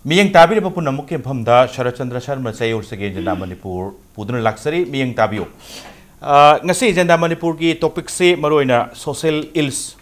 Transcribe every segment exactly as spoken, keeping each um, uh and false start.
ꯃꯤꯠꯌꯦꯡ ꯇꯥꯕꯤꯔꯤꯕ ꯄꯨꯝꯅꯃꯛꯀꯤ ꯃꯐꯝꯗ ꯁꯔꯠ ꯆꯟꯗ꯭ꯔ ꯁꯔꯃ ꯆꯌꯣꯜꯁꯒꯤ ꯑꯦꯖꯦꯟꯗꯥ ꯃꯅꯤꯄꯨꯔ ꯄꯨꯗꯨꯅ ꯂꯥꯛꯆꯔꯤ꯫ ꯃꯤꯠꯌꯦꯡ ꯇꯥꯕꯤꯌꯨ꯫ ꯑ, ꯉꯁꯤ ꯑꯦꯖꯦꯟꯗꯥ ꯃꯅꯤꯄꯨꯔꯒꯤ ꯇꯣꯄꯤꯛꯁꯤ ꯃꯔꯨꯑꯣꯏꯅ ꯁꯣꯁꯦꯜ ꯏꯜꯁ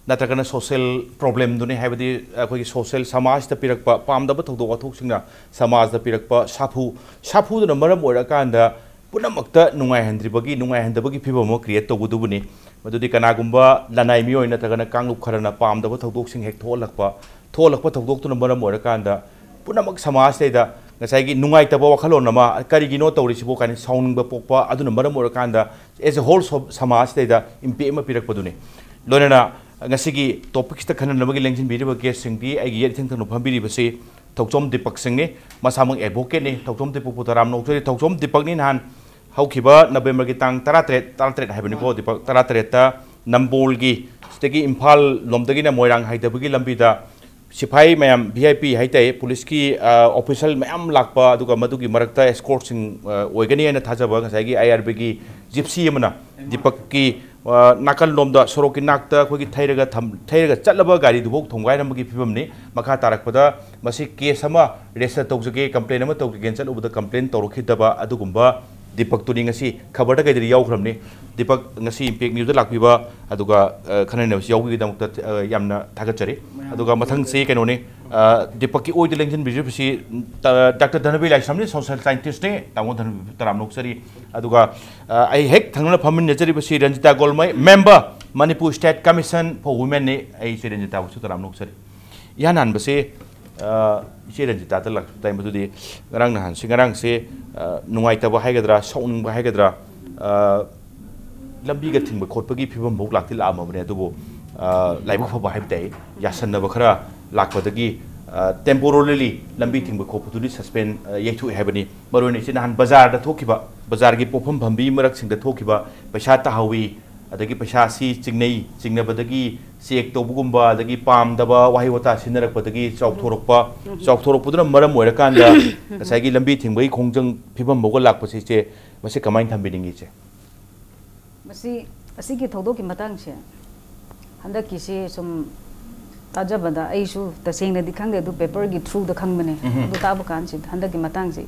ꯅꯠꯇ꯭ꯔꯒꯅ ꯁꯣꯁꯦꯜ ꯄ꯭ꯔꯣꯕ꯭ꯂꯦꯝꯗꯨꯅꯤ, ꯍꯥꯏꯕꯗꯤ ꯑꯩꯈꯣꯏꯒꯤ ꯁꯣꯁꯦꯜ ꯁꯃꯥꯖꯇ ꯄꯤꯔꯛꯄ ꯄꯥꯝꯗꯕ ꯊꯧꯗꯣꯛ ꯋꯥꯊꯣꯛꯁꯤꯡꯅ ꯁꯃꯥꯖꯇ ꯄꯤꯔꯛꯄ ꯁꯥꯐꯨ, ꯁꯥꯐꯨꯗꯨꯅ ꯃꯔꯝ ꯑꯣꯏꯔꯀꯥꯟꯗ ꯄꯨꯝꯅꯃꯛꯇ ꯅꯨꯡꯉꯥꯏꯍꯟꯗ꯭ꯔꯤꯕꯒꯤ, ꯅꯨꯡꯉꯥꯏꯍꯟꯗꯕꯒꯤ ꯐꯤꯕꯝ ꯑꯃ ꯀ꯭ꯔꯤꯌꯦꯠ ꯇꯧꯕꯗꯨꯕꯨꯅꯤ꯫ ꯃꯗꯨꯗꯤ ꯀꯅꯥꯒꯨꯝꯕ ꯂꯅꯥꯏ ꯃꯤꯑꯣꯏ ꯅꯠꯇ꯭ꯔꯒꯅ ꯀꯥꯡꯂꯨꯞ ꯈꯔꯅ ꯄꯥꯝꯗꯕ ꯊꯧꯗꯣꯛꯁꯤꯡ ꯍꯦꯛ ꯊꯣꯛꯍꯜꯂꯛꯄ, ꯊꯣꯛꯍꯜꯂꯛꯄ ꯊꯧꯗꯣꯛꯇꯨꯅ ꯃꯔꯝ ꯑꯣꯏꯔꯀꯥꯟꯗ ꯄꯨꯝꯅꯃꯛ ꯁꯃꯥꯖꯁꯤꯗꯩꯗ ꯉꯁꯥꯏꯒꯤ ꯅꯨꯡꯉꯥꯏꯇꯕ ꯋꯥꯈꯜꯂꯣꯟ ꯑꯃ, "ꯀꯔꯤꯒꯤꯅꯣ ꯇꯧꯔꯤꯁꯤꯕꯣ?" ꯀꯥꯏꯅ ꯁꯥꯎꯅꯤꯡꯕ ꯄꯣꯛꯄ, ꯑꯗꯨꯅ ꯃꯔꯝ ꯑꯣꯏꯔꯀꯥꯟꯗ as a whole ꯁꯣ-, ꯁꯃꯥꯖꯁꯤꯗꯩꯗ ꯏꯝꯄꯦꯛ ꯑꯃ ꯄꯤꯔꯛꯄꯗꯨꯅꯤ꯫ ꯂꯣꯏꯅꯅ ꯉꯁꯤꯒꯤ ꯇꯣꯄꯤꯛꯁꯤꯗ ꯈꯟꯅꯅꯕꯒꯤ ꯂꯦꯡꯁꯤꯟꯕꯤꯔꯤꯕ ꯒꯦꯁꯁꯤꯡꯗꯤ ꯑꯩꯒꯤ ꯌꯦꯠ ꯏꯊꯪ ꯊꯪꯅ ꯐꯝꯕꯤꯔꯤꯕꯁꯤ ꯊꯧꯆꯣꯝ ꯗꯤꯄꯛ ꯁꯤꯡꯅꯤ꯫ ꯃꯁꯥꯃꯛ ꯑꯦꯗꯚꯣꯀꯦꯠꯅꯤ꯫ ꯊꯧꯆꯣꯝ ꯗꯤꯄꯛꯄꯨ ꯇꯔꯥꯝꯅ ꯑꯣꯛꯆꯔꯤ꯫ ꯊꯧꯆꯣꯝ ꯗꯤꯄꯛꯅꯤ ꯅꯍꯥꯟ ꯍꯧꯈꯤꯕ ꯅꯕꯦꯝꯕꯔꯒꯤ ꯇꯥꯡ ꯇꯔꯥꯇꯔꯦꯠ, ꯇꯔꯥꯇꯔꯦꯠ ꯍꯥꯏꯕꯅꯤꯀꯣ, ꯗꯤꯄꯛ, ꯇꯔꯥꯇꯔꯦꯠꯇ ꯅꯝꯕꯣꯜꯒꯤ, ꯁꯤꯗꯒꯤ ꯏꯝꯐꯥꯜ ꯂꯣꯝꯗꯒꯤꯅ ꯃꯣꯏꯔꯥꯡ ꯍꯥꯏꯊꯕꯒꯤ ꯂꯝꯕꯤꯗ ꯁꯤꯐꯥꯏ ꯃꯌꯥꯝ, ꯚꯤ ꯑꯥꯏ ꯄꯤ ꯍꯥꯏꯇꯥꯔꯦ, ꯄꯨꯂꯤꯁꯀꯤ, ꯑ, ꯑꯣꯐꯤꯁꯔ ꯃꯌꯥꯝ ꯂꯥꯛꯄ, ꯑꯗꯨꯒ ꯃꯗꯨꯒꯤ ꯃꯔꯛꯇ ꯑꯦꯁꯀꯣꯔꯠꯁꯤꯡ, ꯑ, ꯑꯣꯏꯒꯅꯤ ꯍꯥꯏꯅ ꯊꯥꯖꯕ ꯉꯁꯥꯏꯒꯤ ꯑꯥꯏ ꯑꯥꯔ ꯕꯤꯒꯤ ꯖꯤꯞꯁꯤ ꯑꯃꯅ ꯗꯤꯄꯛꯀꯤ, ꯑ, ꯅꯥꯀꯜꯂꯣꯝꯗ, ꯁꯣꯔꯣꯛꯀꯤ ꯅꯥꯛꯇ ꯑꯩꯈꯣꯏꯒꯤ ꯊꯩꯔꯒ ꯊꯝ-, ꯊꯩꯔꯒ ꯆꯠꯂꯕ ꯒꯥꯔꯤꯗꯨꯐꯥꯎ ꯊꯣꯝꯒꯥꯏꯔꯝꯕꯒꯤ ꯐꯤꯕꯝꯅꯤ꯫ ꯃꯈꯥ ꯇꯥꯔꯛꯄꯗ ꯃꯁꯤ ꯀꯦꯁ ꯑꯃ ꯔꯦꯖꯤꯁꯇꯔ ꯇꯧꯖꯒꯦ, ꯀꯝꯄ꯭ꯂꯦꯟ ꯑꯃ ꯇꯧꯖꯒꯦꯅ ꯆꯠꯂꯨꯕꯗ ꯀꯝꯄ꯭ꯂꯦꯟ ꯇꯧꯔꯛꯈꯤꯗꯕ ꯑꯗꯨꯒꯨꯝꯕ ꯗꯤꯄꯛꯇꯨꯅꯤ ꯉꯁꯤ ꯈꯕꯔꯗ ꯀꯩꯗꯗꯤ ꯌꯥꯎꯈ꯭ꯔꯕꯅꯤ꯫ ꯗꯤꯄꯛ ꯉꯁꯤ ꯏꯝꯄꯦꯛ ꯅ꯭ꯌꯨꯁꯇ ꯂꯥꯛꯄꯤꯕ, ꯑꯗꯨꯒ, ꯑ, ꯈꯟꯅ ꯅꯩꯅꯕꯁꯤ ꯌꯥꯎꯕꯤꯒꯤꯗꯃꯛꯇ, ꯑ, ꯌꯥꯝꯅ ꯊꯥꯒꯠꯆꯔꯤ꯫ ꯑꯗꯨꯒ ꯃꯊꯪꯁꯤ ꯀꯩꯅꯣꯅꯤ, ꯑ, ꯗꯤꯄꯛꯀꯤ ꯑꯣꯏꯗ ꯂꯦꯡꯁꯤꯟꯕꯤꯔꯤꯕꯁꯤ, ꯇ-, ꯗꯥꯛꯇꯔ ꯙꯅꯕꯤ ꯂꯥꯏꯁ꯭ꯔꯝꯅꯤ, ꯁꯣꯁꯤꯌꯦꯜ ꯁꯥꯏꯟꯇꯤꯁ꯭ꯠꯅꯤ꯫ ꯇꯥꯃꯣ ꯙꯅꯕꯤꯕꯨ ꯇꯔꯥꯝꯅ ꯑꯣꯛꯆꯔꯤ꯫ ꯑꯗꯨꯒ, ꯑ, ꯑꯩ ꯍꯦꯛ ꯊꯪꯅꯅ ꯐꯝꯃꯤꯟꯅꯖꯔꯤꯕꯁꯤ Ranjita Golmei, member, Manipur state commission for ꯋꯨꯃꯦꯟꯅꯤ꯫ ꯑꯩ ꯏꯆꯦ ꯔꯟꯖꯤꯇꯥꯕꯨꯁꯨ ꯇꯔꯥꯝꯅ ꯑꯣꯛꯆꯔꯤ꯫ ꯏꯍꯥꯟ ꯍꯥꯟꯕꯁꯤ, ꯑ, ꯏꯆꯦ ꯔꯟꯖꯤꯇꯥꯗ ꯂꯥꯛꯆꯕ ꯇꯥꯏ꯫ ꯃꯗꯨꯗꯤ ꯉꯔꯥꯡ ꯅꯍꯥꯟꯁꯤ, ꯉꯔꯥꯡꯁꯦ, ꯑ, ꯅꯨꯡꯉꯥꯏꯇꯕ ꯍꯥꯏꯒꯗ꯭ꯔꯥ, ꯁꯥꯎꯅꯤꯡꯕ ꯍꯥꯏꯒꯗ꯭ꯔꯥ, ꯑ, ꯂꯝꯕꯤꯒ ꯊꯤꯡꯕ ꯈꯣꯠꯄꯒꯤ ꯐꯤꯕꯝ ꯐꯥꯎ ꯂꯥꯛꯇꯤ ꯂꯥꯛꯑꯝꯃꯕꯅꯦ꯫ ꯑꯗꯨꯕꯨ, ꯑ, ꯂꯥꯏꯕꯛ ꯐꯕ ꯍꯥꯏꯕ ꯇꯥꯏ, ꯌꯥꯁꯟꯅꯕ ꯈꯔ ꯂꯥꯛꯄꯗꯒꯤ, ꯑ, temporarily ꯂꯝꯕꯤ ꯊꯤꯡꯕ ꯈꯣꯠꯄꯗꯨꯗꯤ suspend, ꯑ, ꯌꯩꯊꯣꯛꯑꯦ ꯍꯥꯏꯕꯅꯤ꯫ ꯃꯔꯨꯑꯣꯏꯅ ꯏꯆꯦ ꯅꯍꯥꯟ ꯕꯖꯥꯔꯗ ꯊꯣꯛꯈꯤꯕ, ꯕꯖꯥꯔꯒꯤ ꯄꯣꯠꯐꯝ ꯐꯝꯕꯤ ꯃꯔꯛꯁꯤꯡꯗ ꯊꯣꯛꯈꯤꯕ, ꯄꯩꯁꯥ ꯇꯥꯍꯧꯋꯤ, ꯑꯗꯒꯤ ꯄꯩꯁꯥꯁꯤ ꯆꯤꯡꯅꯩ, ꯆꯤꯡꯅꯕꯗꯒꯤ ꯆꯦꯛ ꯇꯧꯕꯒꯨꯝꯕ, ꯑꯗꯒꯤ ꯄꯥꯝꯗꯕ ꯋꯥꯍꯩ ꯋꯥꯇꯥ ꯁꯤꯖꯤꯟꯅꯔꯛꯄꯗꯒꯤ ꯆꯥꯎꯊꯣꯔꯛꯄ, ꯆꯥꯎꯊꯣꯔꯛꯄꯗꯨꯅ ꯃꯔꯝ ꯑꯣꯏꯔꯀꯥꯟꯗ ꯉꯁꯥꯏꯒꯤ ꯂꯝꯕꯤ ꯊꯤꯡꯕꯒꯤ ꯈꯣꯡꯖꯪ ꯐꯤꯕꯝ ꯐꯥꯎꯕ ꯂꯥꯛꯄꯁꯤ ꯏꯆꯦ, ꯃꯁꯤ ꯀꯃꯥꯏꯅ ꯊꯝꯕꯤꯅꯤꯡꯉꯤ ꯏꯆꯦ? ꯃꯁꯤ, ꯑꯁꯤꯒꯤ ꯊꯧꯗꯣꯛꯀꯤ ꯃꯇꯥꯡꯁꯦ ꯍꯟꯗꯛꯀꯤꯁꯤ ꯁꯨꯝ ꯇꯥꯖꯕꯗ ꯑꯩꯁꯨ ꯇꯁꯦꯡꯅꯗꯤ ꯈꯪꯗꯦ, ꯑꯗꯨ ꯄꯦꯄꯔꯒꯤ ꯊ꯭ꯔꯨꯗ ꯈꯪꯕꯅꯦ꯫ ꯎꯝꯍꯨꯝ꯫ ꯑꯗꯨ ꯇꯥꯕ ꯀꯥꯟꯁꯤꯗ ꯍꯟꯗꯛꯀꯤ ꯃꯇꯥꯡꯁꯤ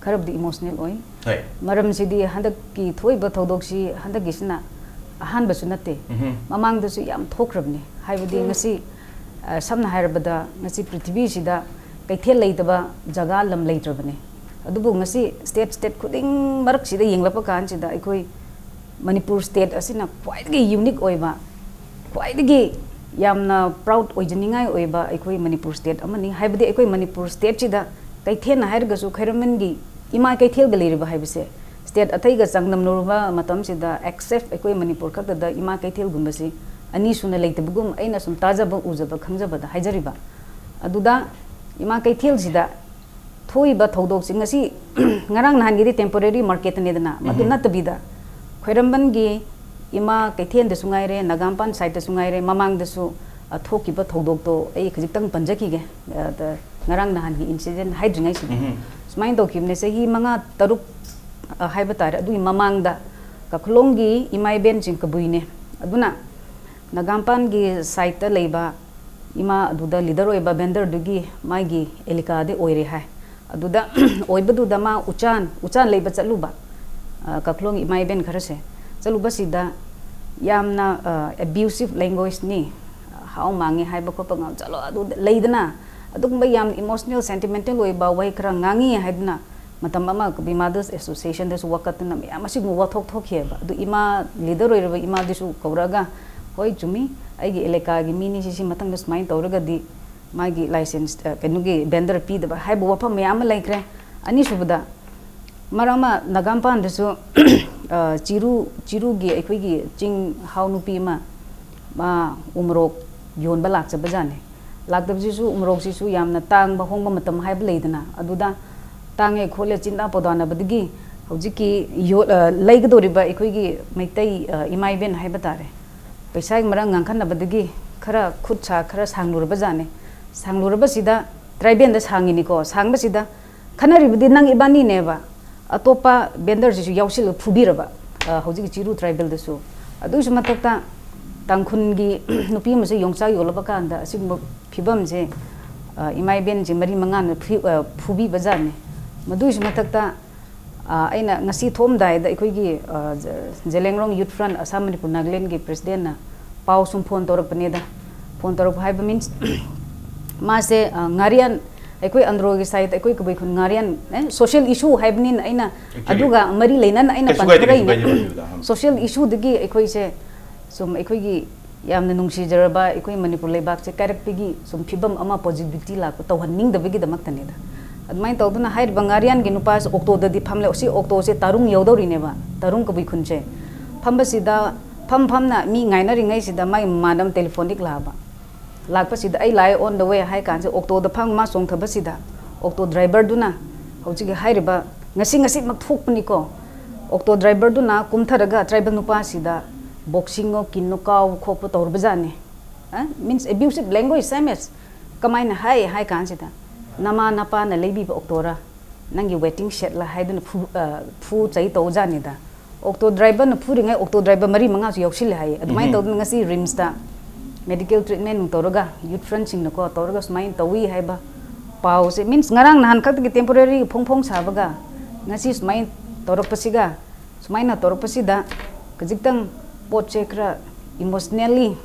ꯈꯔꯕꯨꯗꯤ ꯏꯃꯣꯁꯅꯦꯜ ꯑꯣꯏ꯫ ꯍꯣꯏ꯫ ꯃꯔꯝꯁꯤꯗꯤ ꯍꯟꯗꯛꯀꯤ ꯊꯣꯛꯏꯕ ꯊꯧꯗꯣꯛꯁꯤ ꯍꯟꯗꯛꯀꯤꯁꯤꯅ ꯑꯍꯥꯟꯕꯁꯨ ꯅꯠꯇꯦ꯫ ꯎꯝꯍꯨꯝ꯫ ꯃꯃꯥꯡꯗꯁꯨ ꯌꯥꯝ ꯊꯣꯛꯈ꯭ꯔꯕꯅꯤ꯫ ꯍꯥꯏꯕꯗꯤ ꯉꯁꯤ, ꯑ, ꯁꯝꯅ ꯍꯥꯏꯔꯕꯗ ꯉꯁꯤ ꯄ꯭ꯔꯤꯊꯤꯕꯤꯁꯤꯗ ꯀꯩꯊꯦꯜ ꯂꯩꯇꯕ ꯖꯒꯥ ꯂꯝ ꯂꯩꯇ꯭ꯔꯕꯅꯤ꯫ ꯑꯗꯨꯕꯨ ꯉꯁꯤ ꯁ꯭ꯇꯦꯠ ꯁ꯭ꯇꯦꯠ ꯈꯨꯗꯤꯡ ꯃꯔꯛꯁꯤꯗ ꯌꯦꯡꯂꯛꯄ ꯀꯥꯟꯁꯤꯗ ꯑꯩꯈꯣꯏ ꯃꯅꯤꯄꯨꯔ ꯁ꯭ꯇꯦꯠ ꯑꯁꯤꯅ ꯈ꯭ꯋꯥꯏꯗꯒꯤ ꯌꯨꯅꯤꯛ ꯑꯣꯏꯕ, ꯈ꯭ꯋꯥꯏꯗꯒꯤ ꯌꯥꯝꯅ ꯄ꯭ꯔꯥꯎꯗ ꯑꯣꯏꯖꯅꯤꯡꯉꯥꯏ ꯑꯣꯏꯕ ꯑꯩꯈꯣꯏ ꯃꯅꯤꯄꯨꯔ ꯁ꯭ꯇꯦꯠ ꯑꯃꯅꯤ꯫ ꯍꯥꯏꯕꯗꯤ ꯑꯩꯈꯣꯏ ꯃꯅꯤꯄꯨꯔ ꯁ꯭ꯇꯦꯠꯁꯤꯗ ꯀꯩꯊꯦꯜꯅ ꯍꯥꯏꯔꯒꯁꯨ ꯈ꯭ꯋꯥꯏꯔꯝꯕꯟꯒꯤ ꯏꯃꯥ ꯀꯩꯊꯦꯜꯒ ꯂꯩꯔꯤꯕ ꯍꯥꯏꯕꯁꯦ ꯁ꯭ꯇꯦꯠ ꯑꯇꯩꯒ ꯆꯥꯡꯗꯝꯅꯔꯨꯕ ꯃꯇꯝꯁꯤꯗ ꯑꯦꯛꯁꯦꯞ ꯑꯩꯈꯣꯏ ꯃꯅꯤꯄꯨꯔ ꯈꯛꯇꯗ ꯏꯃꯥ ꯀꯩꯊꯦꯜꯒꯨꯝꯕꯁꯤ ꯑꯅꯤ ꯁꯨꯅ ꯂꯩꯇꯕꯒꯨꯝ ꯑꯩꯅ ꯁꯨꯝ ꯇꯥꯖꯕ, ꯎꯖꯕ, ꯈꯪꯖꯕꯗ ꯍꯥꯏꯖꯔꯤꯕ꯫ ꯑꯗꯨꯗ ꯏꯃꯥ ꯀꯩꯊꯦꯜꯁꯤꯗ ꯊꯣꯛꯏꯕ ꯊꯧꯗꯣꯛꯁꯤ ꯉꯁꯤ ꯉꯔꯥꯡ ꯅꯍꯥꯟꯒꯤꯗꯤ ꯇꯦꯝꯄꯣꯔꯦꯔꯤ ꯃꯥꯔꯀꯦꯠꯇꯅꯦꯗꯅ, ꯃꯗꯨ ꯎꯝꯍꯨꯝ꯫ ꯅꯠꯇꯕꯤꯗ ꯈ꯭ꯋꯥꯏꯔꯝꯕꯟꯒꯤ ꯏꯃꯥ ꯀꯩꯊꯦꯜꯗꯁꯨ ꯉꯥꯏꯔꯦ, ꯅꯒꯥꯝꯄꯥꯟ ꯁꯥꯏꯠꯇꯁꯨ ꯉꯥꯏꯔꯦ, ꯃꯃꯥꯡꯗꯁꯨ, ꯑ, ꯊꯣꯛꯈꯤꯕ ꯊꯧꯗꯣꯛꯇꯣ ꯑꯩ ꯈꯖꯤꯛꯇꯪ ꯄꯟꯖꯈꯤꯒꯦ꯫ ꯑ, ꯗ-, ꯉꯔꯥꯡ ꯅꯍꯥꯟꯒꯤ ꯏꯟꯁꯤꯗꯦꯟ ꯍꯥꯏꯗ꯭ꯔꯤꯉꯩꯁꯤꯗ ꯎꯝꯍꯨꯝ꯫ ꯁꯨꯃꯥꯏꯅ ꯇꯧꯈꯤꯕꯅꯦ꯫ ꯆꯍꯤ ꯃꯉꯥ ꯇꯔꯨꯛ, ꯑ, ꯍꯥꯏꯕ ꯇꯥꯔꯦ, ꯑꯗꯨꯒꯤ ꯃꯃꯥꯡꯗ ꯀꯥꯈꯨꯂꯣꯡꯒꯤ ꯏꯃꯥ ꯏꯕꯦꯟꯁꯤꯡ ꯀꯕꯨꯏꯅꯦ꯫ ꯑꯗꯨꯅ ꯅꯒꯥꯝꯄꯥꯟꯒꯤ ꯁꯥꯏꯠꯇ ꯂꯩꯕ ꯏꯃꯥ ꯑꯗꯨꯗ ꯂꯤꯗꯔ ꯑꯣꯏꯕ ꯚꯦꯟꯗꯔꯗꯨꯒꯤ ꯃꯥꯒꯤ ꯑꯦꯂꯤꯀꯥꯗꯤ ꯑꯣꯏꯔꯦ ꯍꯥꯏ꯫ ꯑꯗꯨꯗ ꯑꯣꯏꯕꯗꯨꯗ ꯃꯥ ꯎꯆꯥꯟ, ꯎꯆꯥꯟ ꯂꯩꯕ ꯆꯠꯂꯨꯕ, ꯑ, ꯀꯥꯈꯨꯂꯣꯡꯒꯤ ꯏꯃꯥ ꯏꯕꯦꯟ ꯈꯔꯁꯦ꯫ ꯆꯠꯂꯨꯕꯁꯤꯗ ꯌꯥꯝꯅ, ꯑ, ꯑꯦꯕ꯭ꯌꯨꯁꯤꯞ ꯂꯦꯡꯒ꯭ꯋꯦꯖꯅꯤ, ꯍꯥꯎ ꯃꯥꯡꯉꯦ ꯍꯥꯏꯕ ꯈꯣꯠꯄ ꯉꯥꯡ-, ꯆꯠꯂꯣ, ꯑꯗꯨ ꯂꯩꯗꯅ, ꯑꯗꯨꯒꯨꯝꯕ ꯌꯥꯝ ꯏꯃꯣꯁꯅꯦꯜ, ꯁꯦꯟꯇꯤꯃꯦꯟꯇꯦꯜ ꯑꯣꯏꯕ ꯋꯥꯍꯩ ꯈꯔ ꯉꯥꯡꯉꯤ ꯍꯥꯏꯗꯨꯅ ꯃꯇꯝ ꯑꯃ ꯀꯕꯤ ꯃꯥꯗꯔꯁ ꯑꯦꯁꯣꯁꯤꯌꯦꯁꯟꯗꯁꯨ ꯋꯥꯀꯠꯇꯅ ꯃꯌꯥꯝ ꯑꯁꯤꯒꯨꯝꯕ ꯋꯥꯊꯣꯛ ꯊꯣꯛꯈꯤꯑꯕ꯫ ꯑꯗꯨ ꯏꯃꯥ, ꯂꯤꯗꯔ ꯑꯣꯏꯔꯕ ꯏꯃꯥꯗꯨꯁꯨ ꯀꯧꯔꯛꯑꯒ, "ꯍꯣꯏ, ꯆꯨꯝꯃꯤ, ꯑꯩꯒꯤ ꯑꯦꯂꯦꯀꯥꯒꯤ ꯃꯤꯅꯤ, ꯁꯤꯁꯤ ꯃꯊꯪꯗ ꯁꯨꯃꯥꯏꯅ ꯇꯧꯔꯒꯗꯤ ꯃꯥꯒꯤ ꯂꯥꯏꯁꯦꯟꯁ, ꯑ, ꯀꯩꯅꯣꯒꯤ ꯕꯦꯟꯗꯔ ꯄꯤꯗꯕ" ꯍꯥꯏꯕ ꯋꯥꯐꯝ ꯃꯌꯥꯝ ꯑꯃ ꯂꯩꯈ꯭ꯔꯦ꯫ ꯑꯅꯤꯁꯨꯕꯗ, ꯃꯔꯛ ꯑꯃ ꯅꯒꯥꯝꯄꯥꯟꯗꯁꯨ, ꯑ, ꯆꯤꯔꯨ, ꯆꯤꯔꯨꯒꯤ ꯑꯩꯈꯣꯏꯒꯤ ꯆꯤꯡ ꯍꯥꯎ ꯅꯨꯄꯤ ꯑꯃ, ꯃꯥ ꯎꯃꯣꯔꯣꯛ ꯌꯣꯟꯕ ꯂꯥꯛꯆꯕꯖꯥꯠꯅꯤ꯫ ꯂꯥꯛꯇꯕꯁꯤꯁꯨ, ꯎꯃꯣꯔꯣꯛꯁꯤꯁꯨ ꯌꯥꯝꯅ ꯇꯥꯡꯕ, ꯍꯣꯡꯕ ꯃꯇꯝ ꯍꯥꯏꯕ ꯂꯩꯗꯅ, ꯑꯗꯨꯗ ꯇꯥꯡꯉꯦ ꯈꯣꯠꯂꯦ ꯆꯤꯟꯗꯥ ꯄꯥꯎꯗꯥꯅꯕꯗꯒꯤ ꯍꯧꯖꯤꯛꯀꯤ ꯌꯣ-, ꯑ, ꯂꯩꯒꯗꯧꯔꯤꯕ ꯑꯩꯈꯣꯏꯒꯤ ꯃꯩꯇꯩ, ꯑ, ꯏꯃꯥ ꯏꯕꯦꯟ ꯍꯥꯏꯕ ꯇꯥꯔꯦ, ꯄꯩꯁꯥꯒꯤ ꯃꯔꯝ ꯉꯥꯡꯈꯠꯅꯕꯗꯒꯤ ꯈꯔ ꯈꯨꯠ ꯁꯥ ꯈꯔ ꯁꯥꯡꯂꯨꯔꯕꯖꯥꯠꯅꯤ꯫ ꯁꯥꯡꯂꯨꯔꯕꯁꯤꯗ ꯇ꯭ꯔꯥꯏꯕꯦꯜꯗ ꯁꯥꯡꯉꯤꯅꯤꯀꯣ, ꯁꯥꯡꯕꯁꯤꯗ ꯈꯟꯅꯔꯤꯕꯗꯤ ꯅꯪ ꯏꯕꯥꯅꯤꯅꯦꯕ, ꯑꯇꯣꯞꯄ ꯕꯦꯟꯗꯔꯁꯤꯁꯨ ꯌꯥꯎꯁꯤꯜꯂꯒ ꯐꯨꯕꯤꯔꯕ, ꯑ, ꯍꯧꯖꯤꯛꯀꯤ ꯆꯤꯔꯨ ꯇ꯭ꯔꯥꯏꯕꯦꯜꯗꯁꯨ꯫ ꯑꯗꯨꯒꯤꯁꯨ ꯃꯊꯛꯇ ꯇꯥꯡꯈꯨꯜꯒꯤ ꯅꯨꯄꯤ ꯑꯃꯁꯨ ꯌꯣꯡꯆꯥꯛ ꯌꯣꯜꯂꯕ ꯀꯥꯟꯗ ꯑꯁꯤꯒꯨꯝꯕ ꯐꯤꯕꯝꯁꯦ, ꯑ, ꯏꯃꯥ ꯏꯕꯦꯟꯁꯦ ꯃꯔꯤ ꯃꯉꯥꯅ ꯐꯨ-, ꯑ, ꯐꯨꯕꯤꯕꯖꯥꯠꯅꯤ꯫ ꯃꯗꯨꯒꯤꯁꯨ ꯃꯊꯛꯇ, ꯑ, ꯑꯩꯅ ꯉꯁꯤ ꯊꯣꯛꯑꯝꯗꯥꯏꯗ ꯑꯩꯈꯣꯏꯒꯤ, ꯑ, ꯖ-, ꯖꯦꯂꯦꯡꯔꯣꯡ Youth Front, ꯑꯁꯥꯝ ꯃꯅꯤꯄꯨꯔ ꯅꯥꯒꯥꯂꯦꯟꯒꯤ presidentꯅ ꯄꯥꯎ ꯁꯨꯝ phone ꯇꯧꯔꯛꯄꯅꯦꯗ꯫ Phone ꯇꯧꯔꯛꯄ ꯍꯥꯏꯕ means ꯃꯥꯁꯦ, ꯑ, ꯉꯥꯔꯤꯌꯥꯟ, ꯑꯩꯈꯣꯏ ꯑꯟꯗ꯭ꯔꯣꯒꯤ side, ꯑꯩꯈꯣꯏ ꯀꯕꯨꯏ ꯈꯨꯟ ꯉꯥꯔꯤꯌꯥꯟ, ꯑꯦ, social issue ꯍꯥꯏꯕꯅꯤꯅ ꯑꯩꯅ Actually, ꯑꯗꯨꯒ ꯃꯔꯤ ꯂꯩꯅꯅ ꯑꯩꯅ ꯀꯩꯁꯨ ꯀꯥꯏꯗꯦ, ꯀꯩꯁꯨ ꯄꯟꯊꯣꯔꯛꯏꯅꯦ꯫ ꯀꯥꯏꯗꯦ, ꯃꯗꯨꯗ, ꯑ꯫ Social issueꯗꯒꯤ ꯑꯩꯈꯣꯏꯁꯦ ꯁꯨꯝ ꯑꯩꯈꯣꯏꯒꯤ ꯌꯥꯝꯅ ꯅꯨꯡꯁꯤꯖꯔꯕ ꯑꯩꯈꯣꯏ ꯃꯅꯤꯄꯨꯔ ꯂꯩꯕꯥꯛꯁꯦ ꯀꯥꯏꯔꯛꯄꯒꯤ ꯁꯨꯝ ꯐꯤꯕꯝ ꯑꯃ positivity ꯂꯥꯛꯄ ꯇꯧꯍꯟꯅꯤꯡꯗꯕꯒꯤꯗꯃꯛꯇꯅꯤꯗ꯫ ꯑꯗꯨꯃꯥꯏꯅ ꯇꯧꯗꯨꯅ ꯍꯥꯏꯔꯤꯕ ꯉꯥꯔꯤꯌꯥꯟꯒꯤ ꯅꯨꯄꯥꯁꯦ ꯑꯣꯛꯇꯣꯗꯗꯤ ꯐꯝꯂꯦ꯫ ꯑꯁꯤ ꯑꯣꯛꯇꯣꯁꯦ ꯇꯥꯔꯨꯡ ꯌꯧꯗꯧꯔꯤꯅꯦꯕ, ꯇꯥꯔꯨꯡ ꯀꯕꯨꯏ ꯈꯨꯟꯁꯦ꯫ ꯐꯝꯕꯁꯤꯗ, ꯐꯝ ꯐꯝꯅ ꯃꯤ ꯉꯥꯏꯅꯔꯤꯉꯩꯁꯤꯗ ꯃꯥꯒꯤ ꯃꯃꯥꯟꯅꯕ telephonic ꯂꯥꯛꯑꯕ꯫ ꯂꯥꯛꯄꯁꯤꯗ ꯑꯩ ꯂꯥꯛꯑꯦ, on the way ꯍꯥꯏ ꯀꯥꯟꯁꯤꯗ ꯑꯣꯛꯇꯣꯗ ꯐꯝ ꯃꯥ ꯆꯣꯡꯊꯕꯁꯤꯗ ꯑꯣꯛꯇꯣ driverꯗꯨꯅ ꯍꯧꯖꯤꯛꯀꯤ ꯍꯥꯏꯔꯤꯕ, ꯉꯁꯤ ꯉꯁꯤꯃꯛ ꯊꯣꯛꯄꯅꯤꯀꯣ, ꯑꯣꯛꯇꯣ driverꯗꯨꯅ ꯀꯨꯝꯊꯔꯒ tribal ꯅꯨꯄꯥꯁꯤꯗ boxingꯑꯣ, kinꯑꯣ ꯀꯥꯎꯕ ꯈꯣꯠꯄ ꯇꯧꯔꯕꯖꯥꯠꯅꯤ꯫ ꯑ? Means abusive language, same as ꯀꯃꯥꯏꯅ ꯍꯥꯏ ꯍꯥꯏ ꯀꯥꯟꯁꯤꯗ, "ꯅꯃꯥ ꯅꯄꯥꯅ ꯂꯩꯕꯤꯕ ꯑꯣꯛꯇꯣꯔꯥ? ꯅꯪꯒꯤ waiting shedꯂ?" ꯍꯥꯏꯗꯨꯅ ꯐꯨ-, ꯑ, ꯐꯨ ꯆꯩ ꯇꯧꯖꯥꯠꯅꯤꯗ꯫ ꯑꯣꯛꯇꯣ driverꯅ ꯐꯨꯔꯤꯉꯩ ꯑꯣꯛꯇꯣ driver ꯃꯔꯤ ꯃꯉꯥꯁꯨ ꯌꯥꯎꯁꯤꯜꯂꯦ ꯍꯥꯏꯌꯦ꯫ ꯑꯗꯨꯃꯥꯏꯅ ꯎꯝ꯫ ꯇꯧꯗꯅ ꯉꯁꯤ RIMSꯇ medical treatment ꯅꯨꯡ ꯇꯧꯔꯒ, youth frontꯁꯤꯡꯅꯀꯣ ꯇꯧꯔꯒ ꯁꯨꯃꯥꯏꯅ ꯇꯧꯏ ꯍꯥꯏꯕ ꯄꯥꯎꯁꯦ, means ꯉꯔꯥꯡ ꯅꯍꯥꯟ ꯈꯛꯇꯒꯤ temporary ꯐꯣꯡ ꯐꯣꯡ ꯁꯥꯕꯒ ꯉꯁꯤ ꯁꯨꯃꯥꯏꯅ ꯇꯧꯔꯛꯄꯁꯤꯒ, ꯁꯨꯃꯥꯏꯅ ꯇꯧꯔꯛꯄꯁꯤꯗ ꯈꯖꯤꯛꯇꯪ ꯄꯣꯠꯁꯦ ꯈꯔ emotionally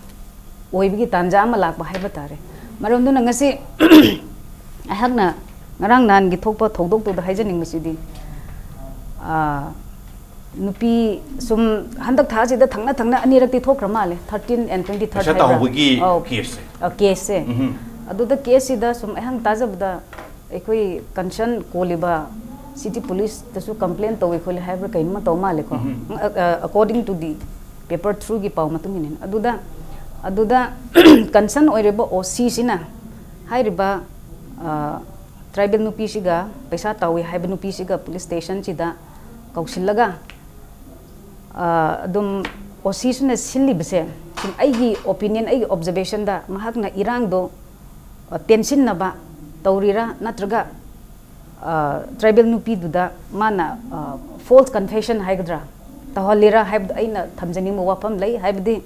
ꯑꯣꯏꯕꯒꯤ ꯇꯥꯟꯖꯥ ꯑꯃ ꯂꯥꯛꯄ ꯍꯥꯏꯕ ꯇꯥꯔꯦ꯫ ꯃꯔꯝꯗꯨꯅ ꯉꯁꯤ ꯑꯩꯍꯥꯛꯅ ꯉꯔꯥꯡ ꯅꯍꯥꯟꯒꯤ ꯊꯣꯛꯄ ꯊꯧꯗꯣꯛꯇꯨꯗ ꯍꯥꯏꯖꯅꯤꯡꯕꯁꯤꯗꯤ, ꯑꯥ, ꯅꯨꯄꯤ ꯁꯨꯝ ꯍꯟꯗꯛ ꯊꯥꯁꯤꯗ ꯊꯪꯅ ꯊꯪꯅ ꯑꯅꯤꯔꯛꯇꯤ ꯊꯣꯛꯈ꯭ꯔ ꯃꯥꯜꯂꯦ, thirteen and twenty third ꯄꯩꯁꯥ ꯍꯥꯏꯕ꯭ꯔꯥ? ꯇꯥꯍꯧꯕꯒꯤ ꯑꯧ꯫ Caseꯁꯦ꯫ ꯑ, caseꯁꯦ꯫ ꯎꯝꯍꯨꯝ꯫ ꯑꯗꯨꯗ caseꯁꯤꯗ ꯁꯨꯝ ꯑꯩꯍꯥꯛꯅ ꯇꯥꯖꯕꯗ ꯑꯩꯈꯣꯏ concern ꯀꯣꯜꯂꯤꯕ city policeꯇꯁꯨ complain ꯇꯧꯏ ꯈꯣꯠꯂꯤ ꯍꯥꯏꯕ꯭ꯔꯥ ꯀꯩꯅꯣꯝꯃ ꯇꯧ ꯃꯥꯜꯂꯦꯀꯣ꯫ ꯎꯝꯍꯨꯝ꯫ ꯑ, ꯑ, according to the paper through ꯒꯤ ꯄꯥꯎ ꯃꯇꯨꯡ ꯏꯟꯅ꯫ ꯑꯗꯨꯗ, ꯑꯗꯨꯗ concern ꯑꯣꯏꯔꯤꯕ OCꯁꯤꯅ ꯍꯥꯏꯔꯤꯕ, ꯑ, tribal ꯅꯨꯄꯤꯁꯤꯒ ꯄꯩꯁꯥ ꯇꯧꯏ ꯍꯥꯏꯕ ꯅꯨꯄꯤꯁꯤꯒ police stationꯁꯤꯗ ꯀꯧꯁꯤꯜꯂꯒ, ꯑ, ꯑꯗꯨꯝ OCꯁꯤꯅ ꯁꯤꯜꯂꯤꯕꯁꯦ, ꯁꯨꯝ ꯑꯩꯒꯤ opinion, ꯑꯩꯒꯤ observationꯗ ꯃꯍꯥꯛꯅ ꯏꯔꯥꯡꯗꯣ, ꯑ, ꯇꯦꯟꯁꯤꯟꯅꯕ ꯇꯧꯔꯤꯔꯥ ꯅꯠꯇ꯭ꯔꯒ, ꯑ, tribal ꯅꯨꯄꯤꯗꯨꯗ ꯃꯥꯅ, ꯑ, false confession ꯍꯥꯏꯒꯗ꯭ꯔꯥ ꯇꯧꯍꯜꯂꯤꯔꯥ ꯍꯥꯏꯕꯗꯣ ꯑꯩꯅ ꯊꯝꯖꯅꯤꯡꯕ ꯋꯥꯐꯝ ꯂꯩ꯫ ꯍꯥꯏꯕꯗꯤ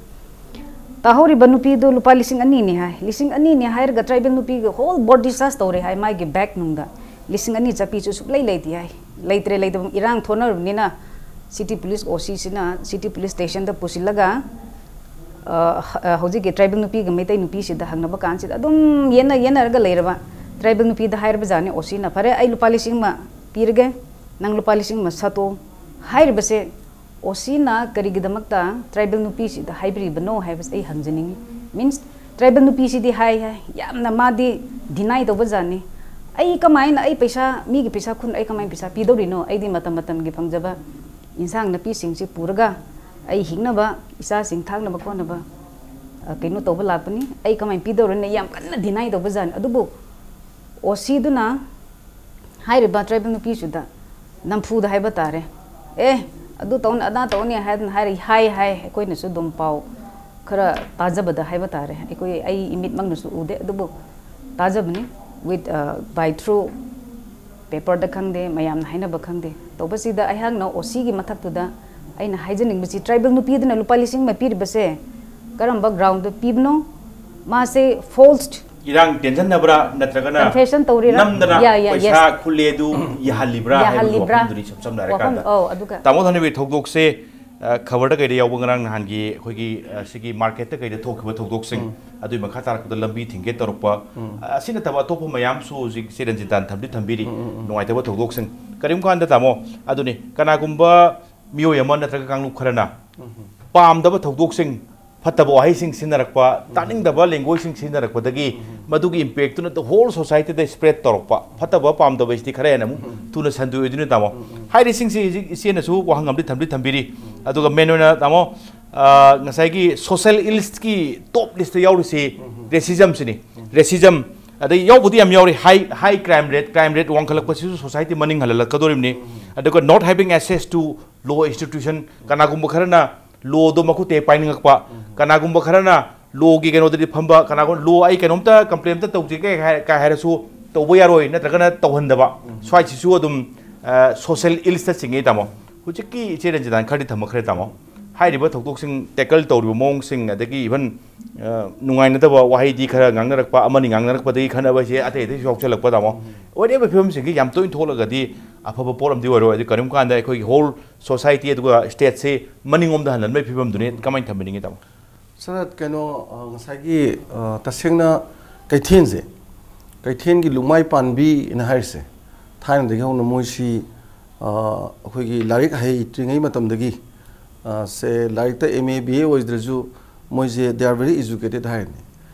ꯇꯥꯍꯧꯔꯤꯕ ꯅꯨꯄꯤꯗꯨ ꯂꯨꯄꯥ ꯂꯤꯁꯤꯡ ꯑꯅꯤꯅꯤ ꯍꯥꯏ꯫ ꯂꯤꯁꯤꯡ ꯑꯅꯤꯅꯤ ꯍꯥꯏꯔꯒ tribal ꯅꯨꯄꯤꯒꯤ whole body search ꯇꯧꯔꯦ ꯍꯥꯏ, ꯃꯥꯒꯤ bag ꯅꯨꯡꯗ꯫ ꯂꯤꯁꯤꯡ ꯑꯅꯤ ꯆꯠꯄꯤꯁꯨ ꯁꯨꯛꯂꯩ ꯂꯩꯇꯦ ꯍꯥꯏ꯫ ꯂꯩꯇ꯭ꯔꯦ, ꯂꯩꯇꯕ ꯏꯔꯥꯡ ꯊꯣꯛꯅꯔꯕꯅꯤꯅ city police OC ꯁꯤꯅ city police station ꯗ ꯄꯨꯁꯤꯜꯂꯒ, ꯑ, ꯍ-, ꯑ, ꯍꯧꯖꯤꯛꯀꯤ tribal ꯅꯨꯄꯤꯒ ꯃꯩꯇꯩ ꯅꯨꯄꯤꯁꯤꯗ ꯍꯪꯅꯕ ꯀꯥꯟꯁꯤꯗ ꯑꯗꯨꯝ ꯌꯦꯟꯅ-, ꯌꯦꯟꯅꯔꯒ ꯂꯩꯔꯕ꯫ Tribal ꯅꯨꯄꯤꯗ ꯍꯥꯏꯔꯕ ꯖꯥꯠꯅꯤ OC ꯅ, "ꯐꯔꯦ, ꯑꯩ ꯂꯨꯄꯥ ꯂꯤꯁꯤꯡ ꯑꯃ ꯄꯤꯔꯒꯦ, ꯅꯪ ꯂꯨꯄꯥ ꯂꯤꯁꯤꯡ ꯑꯃ ꯁꯠꯇꯣ" ꯍꯥꯏꯔꯤꯕꯁꯦ꯫ OC ꯅ ꯀꯔꯤꯒꯤꯗꯃꯛꯇ tribal ꯅꯨꯄꯤꯁꯤꯗ ꯍꯥꯏꯕꯤꯔꯤꯕꯅꯣ ꯍꯥꯏꯕꯁꯦ ꯑꯩ ꯍꯪꯖꯅꯤꯡꯉꯤ꯫ Means, tribal ꯅꯨꯄꯤꯁꯤꯗꯤ ꯍꯥꯏ ꯍꯥꯏ, ꯌꯥꯝꯅ ꯃꯥꯗꯤ deny ꯇꯧꯕ ꯖꯥꯠꯅꯤ꯫ "ꯑꯩ ꯀꯃꯥꯏꯅ, ꯑꯩ ꯄꯩꯁꯥ, ꯃꯤꯒꯤ ꯄꯩꯁꯥ ꯈꯨꯟ ꯑꯩ ꯀꯃꯥꯏꯅ ꯄꯩꯁꯥ ꯄꯤꯗꯧꯔꯤꯅꯣ? ꯑꯩꯗꯤ ꯃꯇꯝ ꯃꯇꯝꯒꯤ ꯐꯪꯖꯕ ꯏꯟꯁꯥꯡ ꯅꯥꯄꯤꯁꯤꯡꯁꯤ ꯄꯨꯔꯒ ꯑꯩ ꯍꯤꯡꯅꯕ, ꯏꯆꯥꯁꯤꯡ ꯊꯥꯛꯅꯕ ꯈꯣꯠꯅꯕ, ꯑ, ꯀꯩꯅꯣ ꯇꯧꯕ ꯂꯥꯛꯄꯅꯤ꯫ ꯑꯩ ꯀꯃꯥꯏꯅ ꯄꯤꯗꯧꯔꯤꯅꯣ?" ꯌꯥꯝ ꯀꯟꯅ deny ꯇꯧꯕ ꯖꯥꯠꯅꯤ꯫ ꯑꯗꯨꯕꯨ OC ꯗꯨꯅ ꯍꯥꯏꯔꯤꯕ tribal ꯅꯨꯄꯤꯁꯤꯗ ꯅꯝꯐꯨꯗ ꯍꯥꯏꯕ ꯇꯥꯔꯦ, "ꯑꯦ, ꯑꯗꯨ ꯇꯧꯅꯤ, ꯑꯗꯥ ꯇꯧꯅꯤ" ꯍꯥꯏꯗꯅ ꯍꯥꯏꯔ-, ꯍꯥꯏ ꯍꯥꯏ꯫ ꯑꯩꯈꯣꯏꯅꯁꯨ ꯑꯗꯨꯝ ꯄꯥꯎ ꯈꯔ ꯇꯥꯖꯕꯗ ꯍꯥꯏꯕ ꯇꯥꯔꯦ꯫ ꯑꯩꯈꯣꯏ, ꯑꯩ ꯏꯃꯤꯠꯃꯛꯅꯁꯨ ꯎꯗꯦ, ꯑꯗꯨꯕꯨ ꯇꯥꯖꯕꯅꯤ꯫ With, uh, by through paper ꯗ ꯈꯪꯗꯦ, ꯃꯌꯥꯝꯅ ꯍꯥꯏꯅꯕ ꯈꯪꯗꯦ꯫ ꯇꯧꯕꯁꯤꯗ ꯑꯩꯍꯥꯛꯅ OC ꯒꯤ ꯃꯊꯛꯇꯨꯗ ꯑꯩꯅ ꯍꯥꯏꯖꯅꯤꯡꯕꯁꯤ, tribal ꯅꯨꯄꯤꯗꯨꯅ ꯂꯨꯄꯥ ꯂꯤꯁꯤꯡ ꯑꯃ ꯄꯤꯔꯤꯕꯁꯦ ꯀꯔꯝꯕ ground ꯗ ꯄꯤꯕꯅꯣ? ꯃꯥꯁꯦ false ꯏꯔꯥꯡ ꯇꯦꯟꯖꯟꯅꯕ꯭ꯔꯥ, ꯅꯠꯇ꯭ꯔꯒꯅ confession ꯇꯧꯔꯤꯔꯥ? ꯅꯝꯗꯅ ꯌꯥ, ꯌꯥ, ꯄꯩꯁꯥ ꯌꯦꯁ꯫ ꯈꯨꯜꯂꯦ ꯑꯗꯨ ꯌꯥꯍꯜꯂꯤꯕ꯭ꯔꯥ ꯍꯥꯏꯕꯒꯤ ꯌꯥꯍꯜꯂꯤꯕ꯭ꯔꯥ? ꯋꯥꯐꯝꯗꯨꯅꯤ ꯏꯁꯝ ꯁꯝꯅ ꯋꯥꯐꯝ, ꯍꯥꯏꯔꯀꯥꯟꯗ꯫ ꯑꯧ, ꯑꯗꯨꯒ ꯇꯥꯃꯣ ꯊꯥꯅꯕꯤ, ꯊꯧꯗꯣꯛꯁꯦ, ꯑ, ꯈꯕꯔꯗ ꯀꯩꯗ ꯌꯥꯎꯕ, ꯉꯔꯥꯡ ꯅꯍꯥꯟꯒꯤ ꯑꯩꯈꯣꯏꯒꯤ, ꯑ, ꯁꯤꯒꯤ ꯃꯥꯔꯀꯦꯠꯇ ꯀꯩꯗ ꯊꯣꯛꯈꯤꯕ ꯊꯧꯗꯣꯛꯁꯤꯡ, ꯎꯝ꯫ ꯑꯗꯨꯒꯤ ꯃꯈꯥ ꯇꯥꯔꯛꯄꯗ ꯂꯝꯕꯤ ꯊꯤꯡꯒꯦ ꯇꯧꯔꯛꯄ, ꯎꯝ꯫ ꯑ, ꯑꯁꯤ ꯅꯠꯇꯕ ꯑꯇꯣꯞꯄ ꯃꯌꯥꯝꯁꯨ ꯍꯧꯖꯤꯛ ꯏꯆꯦ ꯔꯟꯖꯤꯇꯥꯅ ꯊꯝꯗꯤ ꯊꯝꯕꯤꯔꯤ, ꯎꯝ, ꯎꯝ, ꯎꯝ꯫ ꯅꯨꯡꯉꯥꯏꯇꯕ ꯊꯧꯗꯣꯛꯁꯤꯡ꯫ ꯀꯔꯤꯒꯨꯝꯕ ꯀꯥꯟꯗ ꯇꯥꯃꯣ, ꯑꯗꯨꯅꯤ, ꯀꯅꯥꯒꯨꯝꯕ ꯃꯤꯑꯣꯏ ꯑꯃ ꯅꯠꯇ꯭ꯔꯒ ꯀꯥꯡꯂꯨꯞ ꯈꯔꯅ ꯎꯝ꯫ ꯄꯥꯝꯗꯕ ꯊꯧꯗꯣꯛꯁꯤꯡ, ꯐꯠꯇꯕ ꯋꯥꯍꯩꯁꯤꯡ ꯁꯤꯖꯤꯟꯅꯔꯛꯄ, ꯎꯝ꯫ ꯇꯥꯅꯤꯡꯗꯕ language ꯁꯤꯡ ꯁꯤꯖꯤꯟꯅꯔꯛꯄꯗꯒꯤ ꯎꯝ꯫ ꯃꯗꯨꯒꯤ impact ꯇꯨꯅ the whole society the spread ꯇꯧꯔꯛꯄ, ꯐꯠꯇꯕ ꯄꯥꯝꯗꯕ ꯍꯥꯏꯁꯤꯗꯤ ꯈꯔ ꯍꯦꯟꯅ ꯑꯃꯨꯛ ꯎꯝ꯫ ꯊꯨꯅ ꯁꯟꯗꯣꯛꯑꯣꯏꯗꯣꯏꯅꯤ, ꯇꯥꯃꯣ꯫ ꯎꯝ, ꯎꯝ꯫ ꯍꯥꯏꯔꯤꯁꯤꯡꯁꯤ ꯍꯧꯖꯤꯛ ꯏꯆꯦꯅꯁꯨ ꯋꯥꯍꯪ ꯑꯃꯗꯤ ꯊꯝꯗꯤ ꯊꯝꯕꯤꯔꯤ꯫ ꯎꯝ꯫ ꯑꯗꯨꯒ main ꯑꯣꯏꯅ, ꯇꯥꯃꯣ, ꯑ, ꯉꯁꯥꯏꯒꯤ social ills ꯀꯤ top list ꯇ ꯌꯥꯎꯔꯤꯁꯤ ꯎꯝ꯫ Racism ꯁꯤꯅꯤ꯫ ꯎꯝ꯫ Racism, ꯑꯗꯩ ꯌꯥꯎꯕꯗꯤ ꯌꯥꯝ ꯌꯥꯎꯔꯤ, high, high crime rate, crime rate ꯋꯥꯡꯈꯠꯂꯛꯄꯁꯤꯁꯨ society ꯃꯅꯤꯡ ꯍꯜꯍꯜꯂꯛꯀꯗꯧꯔꯤꯕꯅꯤ꯫ ꯎꯝ꯫ ꯑꯗꯨꯒ not having access to law institution, ꯀꯅꯥꯒꯨꯝꯕ ꯈꯔꯅ law ꯗꯣ ꯃꯈꯨꯠꯇ ꯍꯦꯛ ꯄꯥꯏꯅꯤꯡꯉꯛꯄ, ꯎꯝ꯫ ꯀꯅꯥꯒꯨꯝꯕ ꯈꯔꯅ law ꯒꯤ ꯀꯩꯅꯣꯗꯗꯤ ꯐꯝꯕ, ꯀꯅꯥꯒꯨꯝꯕ law, "ꯑꯩ ꯀꯩꯅꯣꯝꯇ complaint ꯑꯝꯇ ꯇꯧꯖꯒꯦ" ꯍꯥꯏ-, ꯀꯥꯏ ꯍꯥꯏꯔꯁꯨ ꯇꯧꯕ ꯌꯥꯔꯣꯏ, ꯅꯠꯇ꯭ꯔꯒꯅ ꯇꯧꯍꯟꯗꯕ꯫ ꯎꯝ꯫ ꯁ꯭ꯋꯥꯏꯁꯤꯁꯨ ꯑꯗꯨꯝ, ꯑ, social ills ꯇ ꯆꯤꯡꯉꯤ, ꯇꯥꯃꯣ꯫ ꯍꯧꯖꯤꯛꯀꯤ ꯏꯆꯦ ꯔꯟꯖꯤꯇꯥꯅ ꯈꯔꯗꯤ ꯊꯝꯃꯛꯈ꯭ꯔꯦ, ꯇꯥꯃꯣ꯫ ꯍꯥꯏꯔꯤꯕ ꯊꯧꯗꯣꯛꯁꯤꯡ ꯇꯦꯀꯜ ꯇꯧꯔꯤꯕ ꯃꯑꯣꯡꯁꯤꯡ, ꯑꯗꯒꯤ ꯏꯚꯟ ꯅꯨꯡꯉꯥꯏꯅꯗꯕ ꯋꯥꯍꯩꯗꯤ ꯈꯔ ꯉꯥꯡꯅꯔꯛꯄ, ꯑꯃꯅꯤ ꯉꯥꯡꯅꯔꯛꯄꯗꯒꯤ ꯈꯠꯅꯕꯁꯦ ꯑꯇꯩ ꯑꯇꯩꯁꯨ ꯌꯥꯎꯁꯜꯂꯛꯄ, ꯇꯥꯃꯣ꯫ ꯑꯣꯏꯔꯤꯕ ꯐꯤꯕꯝꯁꯤꯡꯁꯤ ꯌꯥꯝ ꯇꯣꯏꯅ ꯊꯣꯛꯂꯒꯗꯤ ꯑꯐꯕ ꯄꯣꯠ ꯑꯃꯗꯤ ꯑꯣꯏꯔꯣꯏ꯫ ꯑꯗꯨ ꯀꯔꯤꯒꯨꯝꯕ ꯀꯥꯟꯗ ꯑꯩꯈꯣꯏꯒꯤ ꯍꯣꯜ ꯁꯣꯁꯥꯏꯇꯤ ꯑꯗꯨꯒ ꯁ꯭ꯇꯦꯠꯁꯤ ꯃꯅꯤꯡꯂꯣꯝꯗ ꯍꯟꯍꯟꯕꯒꯤ ꯐꯤꯕꯝꯗꯨꯅꯤ꯫ ꯀꯃꯥꯏꯅ ꯊꯝꯕꯤꯅꯤꯡꯉꯤ, ꯇꯥꯃꯣ? ꯁꯅꯥꯠ, ꯀꯩꯅꯣ, ꯑ, ꯉꯁꯥꯏꯒꯤ, ꯑ, ꯇꯁꯦꯡꯅ ꯀꯩꯊꯦꯜꯁꯦ, ꯀꯩꯊꯦꯜꯒꯤ ꯂꯨꯃꯥꯏ ꯄꯥꯟꯕꯤꯅ ꯍꯥꯏꯔꯤꯁꯦ, ꯊꯥꯏꯅꯗꯒꯤ ꯍꯧꯅ ꯃꯣꯏꯁꯤ, ꯑ, ꯑꯩꯈꯣꯏꯒꯤ ꯂꯥꯏꯔꯤꯛ ꯍꯩꯇ꯭ꯔꯤꯉꯩ ꯃꯇꯝꯗꯒꯤ, ꯑ, ꯁꯦ ꯂꯥꯏꯔꯤꯛꯇ M A, B A ꯑꯣꯏꯗ꯭ꯔꯁꯨ ꯃꯣꯏꯁꯦ they are very educated ꯍꯥꯏꯔꯅꯤ꯫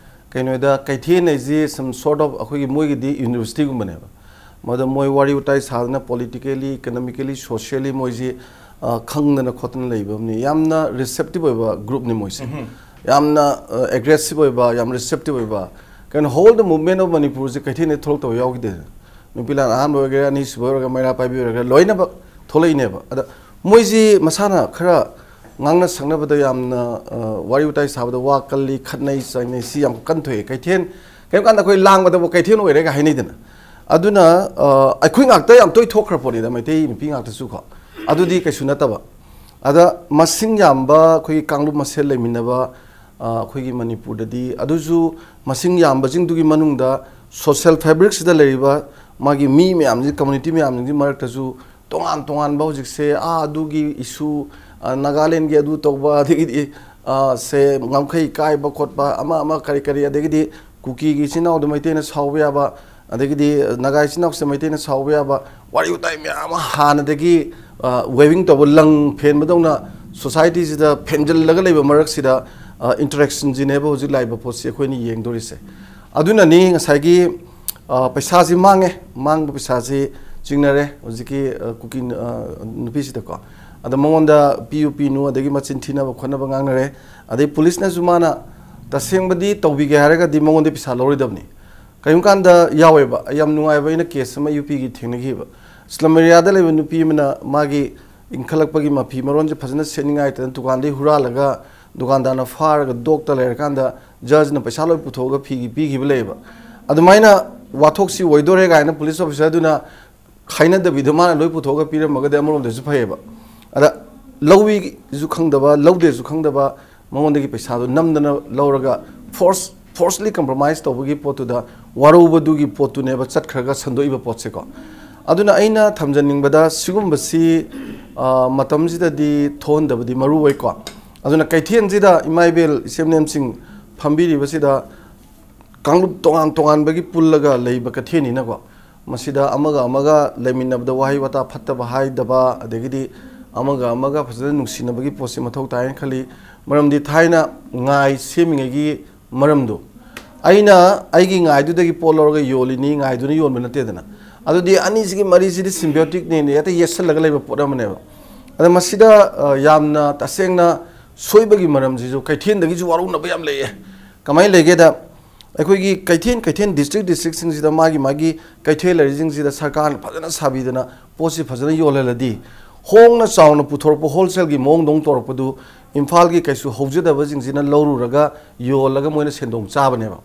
ꯀꯩꯅꯣꯗ ꯀꯩꯊꯦꯜ ꯍꯥꯏꯁꯤ some sort of ꯑꯩꯈꯣꯏꯒꯤ ꯃꯣꯏꯒꯤꯗꯤ ꯌꯨꯅꯤꯚꯔꯁꯤꯇꯤꯒꯨꯝꯕꯅꯦꯕ꯫ ꯃꯗ ꯃꯣꯏ ꯋꯥꯔꯤ ꯋꯥꯇꯥꯏ ꯁꯥꯗꯅ politically, economically, socially ꯃꯣꯏꯁꯤ, ꯑ, ꯈꯪꯗꯅ ꯈꯣꯠꯇꯅ ꯂꯩꯕ ꯑꯃꯅꯤ꯫ ꯌꯥꯝꯅ receptive ꯑꯣꯏꯕ groupꯅꯤ ꯃꯣꯏꯁꯦ꯫ ꯌꯥꯝꯅ, ꯑ, aggressive ꯑꯣꯏꯕ, ꯌꯥꯝ receptive ꯑꯣꯏꯕ꯫ ꯀꯩꯅꯣ, whole the movement of ꯃꯅꯤꯄꯨꯔꯁꯦ ꯀꯩꯊꯦꯜꯗ ꯊꯣꯛꯂꯛꯇꯕ ꯌꯥꯎꯈꯤꯗꯦ꯫ ꯅꯨꯄꯤ ꯂꯥꯟ ꯑꯍꯥꯟꯕ ꯑꯣꯏꯒꯦꯔꯥ, ꯑꯅꯤꯁꯨꯕ ꯑꯣꯏꯒꯦꯔꯥ, ꯃꯩꯔꯥ ꯄꯥꯏꯕꯤ ꯑꯣꯏꯒꯦꯔꯥ, ꯂꯣꯏꯅꯃꯛ ꯊꯣꯛꯂꯛꯏꯅꯦꯕ꯫ ꯑꯗ ꯃꯣꯏꯁꯤ ꯃꯁꯥꯅ ꯈꯔ ꯉꯥꯡꯅ ꯁꯛꯅꯕꯗ ꯌꯥꯝꯅ, ꯑ, ꯋꯥꯔꯤ ꯋꯥꯇꯥꯏ ꯁꯥꯕꯗ ꯋꯥ ꯀꯜꯂꯤ, ꯈꯠꯅꯩ ꯆꯩꯅꯩ, ꯁꯤ ꯌꯥꯝ ꯀꯟ ꯊꯣꯛꯑꯦ꯫ ꯀꯩꯊꯦꯜ, ꯀꯩꯝ ꯀꯥꯟꯗ ꯑꯩꯈꯣꯏ ꯂꯥꯡꯕꯗꯕꯨ ꯀꯩꯊꯦꯜ ꯑꯣꯏꯔꯦꯒ ꯍꯥꯏꯅꯩꯗꯅ꯫ ꯑꯗꯨꯅ, ꯑ, ꯑꯩꯈꯣꯏ ꯉꯥꯛꯇ ꯌꯥꯝ ꯇꯣꯏ ꯊꯣꯛꯈ꯭ꯔ ꯄꯣꯠꯅꯤꯗ, ꯃꯩꯇꯩ ꯅꯨꯄꯤ ꯉꯥꯛꯇꯁꯨ ꯀꯣ꯫ ꯑꯗꯨꯗꯤ ꯀꯩꯁꯨ ꯅꯠꯇꯕ꯫ ꯑꯗ ꯃꯁꯤꯡ ꯌꯥꯝꯕ ꯑꯩꯈꯣꯏꯒꯤ ꯀꯥꯡꯂꯨꯞ ꯃꯁꯦꯜ ꯂꯩꯃꯤꯟꯅꯕ, ꯑ, ꯑꯩꯈꯣꯏꯒꯤ ꯃꯅꯤꯄꯨꯔꯗꯗꯤ ꯑꯗꯨꯁꯨ ꯃꯁꯤꯡ ꯌꯥꯝꯕꯁꯤꯡꯗꯨꯒꯤ ꯃꯅꯨꯡꯗ social fabricꯁꯤꯗ ꯂꯩꯔꯤꯕ ꯃꯥꯒꯤ ꯃꯤ ꯃꯌꯥꯝꯁꯤ, community ꯃꯌꯥꯝꯁꯤꯡꯒꯤ ꯃꯔꯛꯇꯁꯨ ꯇꯣꯉꯥꯟ ꯇꯣꯉꯥꯟꯕ ꯍꯧꯖꯤꯛꯁꯦ, ꯑꯥ, ꯑꯗꯨꯒꯤ issue, ꯑ, ꯅꯥꯒꯥꯂꯦꯟꯒꯤ ꯑꯗꯨ ꯇꯧꯕ, ꯑꯗꯒꯤꯗꯤ, ꯑ, ꯁꯦ ꯉꯝꯈꯩ ꯀꯥꯏꯕ ꯈꯣꯠꯄ, ꯑꯃ ꯑꯃ ꯀꯔꯤ ꯀꯔꯤ, ꯑꯗꯒꯤꯗꯤ ꯀꯨꯀꯤꯒꯤ ꯏꯆꯤꯟ ꯏꯅꯥꯎꯗ ꯃꯩꯇꯩꯅ ꯁꯥꯎꯕ ꯌꯥꯕ, ꯑꯗꯒꯤꯗꯤ ꯅꯥꯒꯥ ꯏꯆꯤꯟ ꯏꯅꯥꯎꯁꯤꯗ ꯃꯩꯇꯩꯅ ꯁꯥꯎꯕ ꯌꯥꯕ ꯋꯥꯔꯤ ꯋꯥꯇꯥꯏ ꯃꯌꯥꯝ ꯑꯃ ꯍꯥꯟꯅꯗꯒꯤ, ꯑ, waving ꯇꯧꯕ, ꯂꯪ ꯐꯦꯟꯕꯗꯧꯅ societyꯁꯤꯗ ꯐꯦꯟꯖꯤꯜꯂꯒ ꯂꯩꯕ ꯃꯔꯛꯁꯤꯗ, ꯑ, interactionꯁꯤꯅꯦꯕ ꯍꯧꯖꯤꯛ ꯂꯥꯛꯏꯕ ꯄꯣꯠꯁꯤ ꯑꯩꯈꯣꯏꯅ ꯌꯦꯡꯗꯣꯔꯤꯁꯦ꯫ ꯑꯗꯨꯅꯅꯤ ꯉꯁꯥꯏꯒꯤ, ꯑ, ꯄꯩꯁꯥꯁꯤ ꯃꯥꯡꯉꯦ, ꯃꯥꯡꯕ ꯄꯩꯁꯥꯁꯤ ꯆꯤꯡꯅꯔꯦ ꯍꯧꯖꯤꯛꯀꯤ, ꯑ, ꯀꯨꯀꯤ, ꯑ, ꯅꯨꯄꯤꯁꯤꯗꯀꯣ꯫ ꯑꯗ ꯃꯉꯣꯟꯗ ꯄꯤꯌꯨ ꯄꯤꯅꯨ, ꯑꯗꯒꯤ ꯃꯆꯤꯟ ꯊꯤꯅꯕ ꯈꯣꯠꯅꯕ ꯉꯥꯡꯅꯔꯦ꯫ ꯑꯗꯩ ꯄꯨꯂꯤꯁꯅꯁꯨ ꯃꯥꯅ ꯇꯁꯦꯡꯕꯗꯤ ꯇꯧꯕꯤꯒꯦ ꯍꯥꯏꯔꯒꯗꯤ ꯃꯉꯣꯟꯗ ꯄꯩꯁꯥ ꯂꯧꯔꯣꯏꯗꯕꯅꯤ꯫ ꯀꯔꯤꯒꯨꯝꯕ ꯀꯥꯟꯗ ꯌꯥꯎꯋꯦꯕ, ꯌꯥꯝ ꯅꯨꯡꯉꯥꯏꯕ ꯑꯩꯅ case ꯑꯃ UPꯒꯤ ꯊꯦꯡꯅꯈꯤꯕ꯫ Slum areaꯗ ꯂꯩꯕ ꯅꯨꯄꯤ ꯑꯃꯅ ꯃꯥꯒꯤ ꯏꯟꯈꯠꯂꯛꯄꯒꯤ ꯃꯐꯤ ꯃꯔꯣꯟꯁꯦ ꯐꯖꯅ ꯁꯦꯠꯅꯤꯡꯉꯥꯏꯇꯅ ꯗꯨꯀꯥꯟꯗꯒꯤ ꯍꯨꯔꯥꯜꯂꯒ ꯗꯨꯀꯥꯟꯗꯥꯔꯅ ꯐꯥꯔꯒ ꯗꯣꯛꯇ ꯂꯩꯔꯀꯥꯟꯗ judgeꯅ ꯄꯩꯁꯥ ꯂꯣꯏ ꯄꯨꯊꯣꯛꯑꯒ ꯐꯤꯒꯤ ꯄꯤꯈꯤꯕ ꯂꯩꯌꯦꯕ꯫ ꯑꯗꯨꯃꯥꯏꯅ ꯋꯥꯊꯣꯛꯁꯤ ꯑꯣꯏꯗꯣꯔꯦ ꯀꯥꯏꯅ police officerꯗꯨꯅ ꯈꯥꯏꯅꯗꯕꯤꯗ ꯃꯥꯅ ꯂꯣꯏ ꯄꯨꯊꯣꯛꯑꯒ ꯄꯤꯔꯝꯃꯒꯗꯤ ꯑꯃꯔꯣꯝꯗꯁꯨ ꯐꯩꯌꯦꯕ꯫ ꯑꯗ ꯂꯧꯏꯁꯨ ꯈꯪꯗꯕ, ꯂꯧꯗꯦꯁꯨ ꯈꯪꯗꯕ, ꯃꯉꯣꯟꯗꯒꯤ ꯄꯩꯁꯥꯗꯣ ꯅꯝꯗꯅ ꯂꯧꯔꯒ force forcefully compromise ꯇꯧꯕꯒꯤ ꯄꯣꯠꯇꯨꯗ ꯋꯥꯔꯧꯕꯗꯨꯒꯤ ꯄꯣꯠꯇꯨꯅꯦꯕ ꯆꯠꯈ꯭ꯔꯒ ꯁꯟꯗꯣꯛꯏꯕ ꯄꯣꯠꯁꯦꯀꯣ꯫ ꯑꯗꯨꯅ ꯑꯩꯅ ꯊꯝꯖꯅꯤꯡꯕꯗ ꯁꯤꯒꯨꯝꯕꯁꯤ, ꯑ, ꯃꯇꯝꯁꯤꯗꯗꯤ ꯊꯣꯛꯍꯟꯗꯕꯗꯤ ꯃꯔꯨ ꯑꯣꯏꯀꯣ꯫ ꯑꯗꯨꯅ ꯀꯩꯊꯦꯜꯁꯤꯗ ꯏꯃꯥ ꯏꯕꯦꯜ ꯏꯆꯦꯝ ꯏꯅꯦꯝꯁꯤꯡ ꯐꯝꯕꯤꯔꯤꯕꯁꯤꯗ ꯀꯥꯡꯂꯨꯞ ꯇꯣꯉꯥꯟ ꯇꯣꯉꯥꯟꯕꯒꯤ ꯄꯨꯜꯂꯒ ꯂꯩꯕ ꯀꯩꯊꯦꯜꯅꯤꯅꯀꯣ, ꯃꯁꯤꯗ ꯑꯃꯒ ꯑꯃꯒ ꯂꯩꯃꯤꯟꯅꯕꯗ ꯋꯥꯍꯩ ꯋꯥꯇꯥ ꯐꯠꯇꯕ ꯍꯥꯏꯗꯕ, ꯑꯗꯒꯤꯗꯤ ꯑꯃꯒ ꯑꯃꯒ ꯐꯖꯅ ꯅꯨꯡꯁꯤꯅꯕꯒꯤ ꯄꯣꯠꯁꯤ ꯃꯊꯧ ꯇꯥꯏ ꯍꯥꯏꯅ ꯈꯜꯂꯤ꯫ ꯃꯔꯝꯗꯤ ꯊꯥꯏꯅ ꯉꯥꯏ ꯁꯦꯝꯃꯤꯉꯩꯒꯤ ꯃꯔꯝꯗꯣ, ꯑꯩꯅ ꯑꯩꯒꯤ ꯉꯥꯏꯗꯨꯗꯒꯤ ꯄꯣꯠ ꯂꯧꯔꯒ ꯌꯣꯜꯂꯤꯅꯤ, ꯉꯥꯏꯗꯨꯅ ꯌꯣꯟꯕ ꯅꯠꯇꯦꯗꯅ꯫ ꯑꯗꯨꯗꯤ ꯑꯅꯤꯁꯤꯒꯤ ꯃꯔꯤꯁꯤꯗꯤ symbioticꯅꯦ, ꯍꯦꯛꯇ ꯌꯦꯠꯁꯜꯂꯒ ꯂꯩꯕ ꯄꯣꯠ ꯑꯃꯅꯦꯕ꯫ ꯑꯗ ꯃꯁꯤꯗ, ꯑ, ꯌꯥꯝꯅ ꯇꯁꯦꯡꯅ ꯁꯣꯏꯕꯒꯤ ꯃꯔꯝꯁꯤꯁꯨ ꯀꯩꯊꯦꯜꯗꯒꯤꯁꯨ ꯋꯥꯔꯧꯅꯕ ꯌꯥꯝ ꯂꯩꯌꯦ꯫ ꯀꯃꯥꯏꯅ ꯂꯩꯒꯦꯗ, ꯑꯩꯈꯣꯏꯒꯤ ꯀꯩꯊꯦꯜ, ꯀꯩꯊꯦꯜ district, districtꯁꯤꯡꯁꯤꯗ ꯃꯥꯒꯤ, ꯃꯥꯒꯤ ꯀꯩꯊꯦꯜ ꯂꯩꯔꯤꯁꯤꯡꯁꯤꯗ ꯁꯔꯀꯥꯔꯅ ꯐꯖꯅ ꯁꯥꯕꯤꯗꯅ ꯄꯣꯠꯁꯤ ꯐꯖꯅ ꯌꯣꯜꯍꯜꯂꯗꯤ, ꯍꯣꯡꯅ ꯆꯥꯎꯅ ꯄꯨꯊꯣꯔꯛꯄ wholesaleꯒꯤ ꯃꯑꯣꯡꯗ ꯑꯃꯨꯛ ꯇꯧꯔꯛꯄꯗꯨ ꯏꯝꯐꯥꯜꯒꯤ ꯀꯩꯁꯨ ꯍꯧꯖꯗꯕꯁꯤꯡꯁꯤꯅ ꯂꯧꯔꯨꯔꯒ ꯌꯣꯜꯂꯒ ꯃꯣꯏꯅ ꯁꯦꯟꯗꯣꯡ ꯆꯥꯕꯅꯦꯕ꯫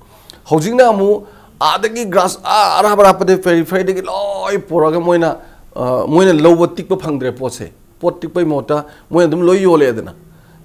ꯍꯧꯖꯤꯛꯅ ꯑꯃꯨꯛ ꯑꯥꯗꯒꯤ grass, ꯑꯥ ꯑꯔꯥꯞ ꯑꯔꯥꯞꯄꯗ, peripheryꯗꯒꯤ ꯂꯣꯏ ꯄꯨꯔꯛꯑꯒ ꯃꯣꯏꯅ, ꯑ, ꯃꯣꯏꯅ ꯂꯧꯕ, ꯇꯤꯛꯄ ꯐꯪꯗ꯭ꯔꯦ ꯄꯣꯠꯁꯦ꯫ ꯄꯣꯠ ꯇꯤꯛꯄꯩ ꯃꯍꯨꯠꯇ ꯃꯣꯏꯅ ꯑꯗꯨꯝ ꯂꯣꯏ ꯌꯣꯜꯂꯦꯗꯅ꯫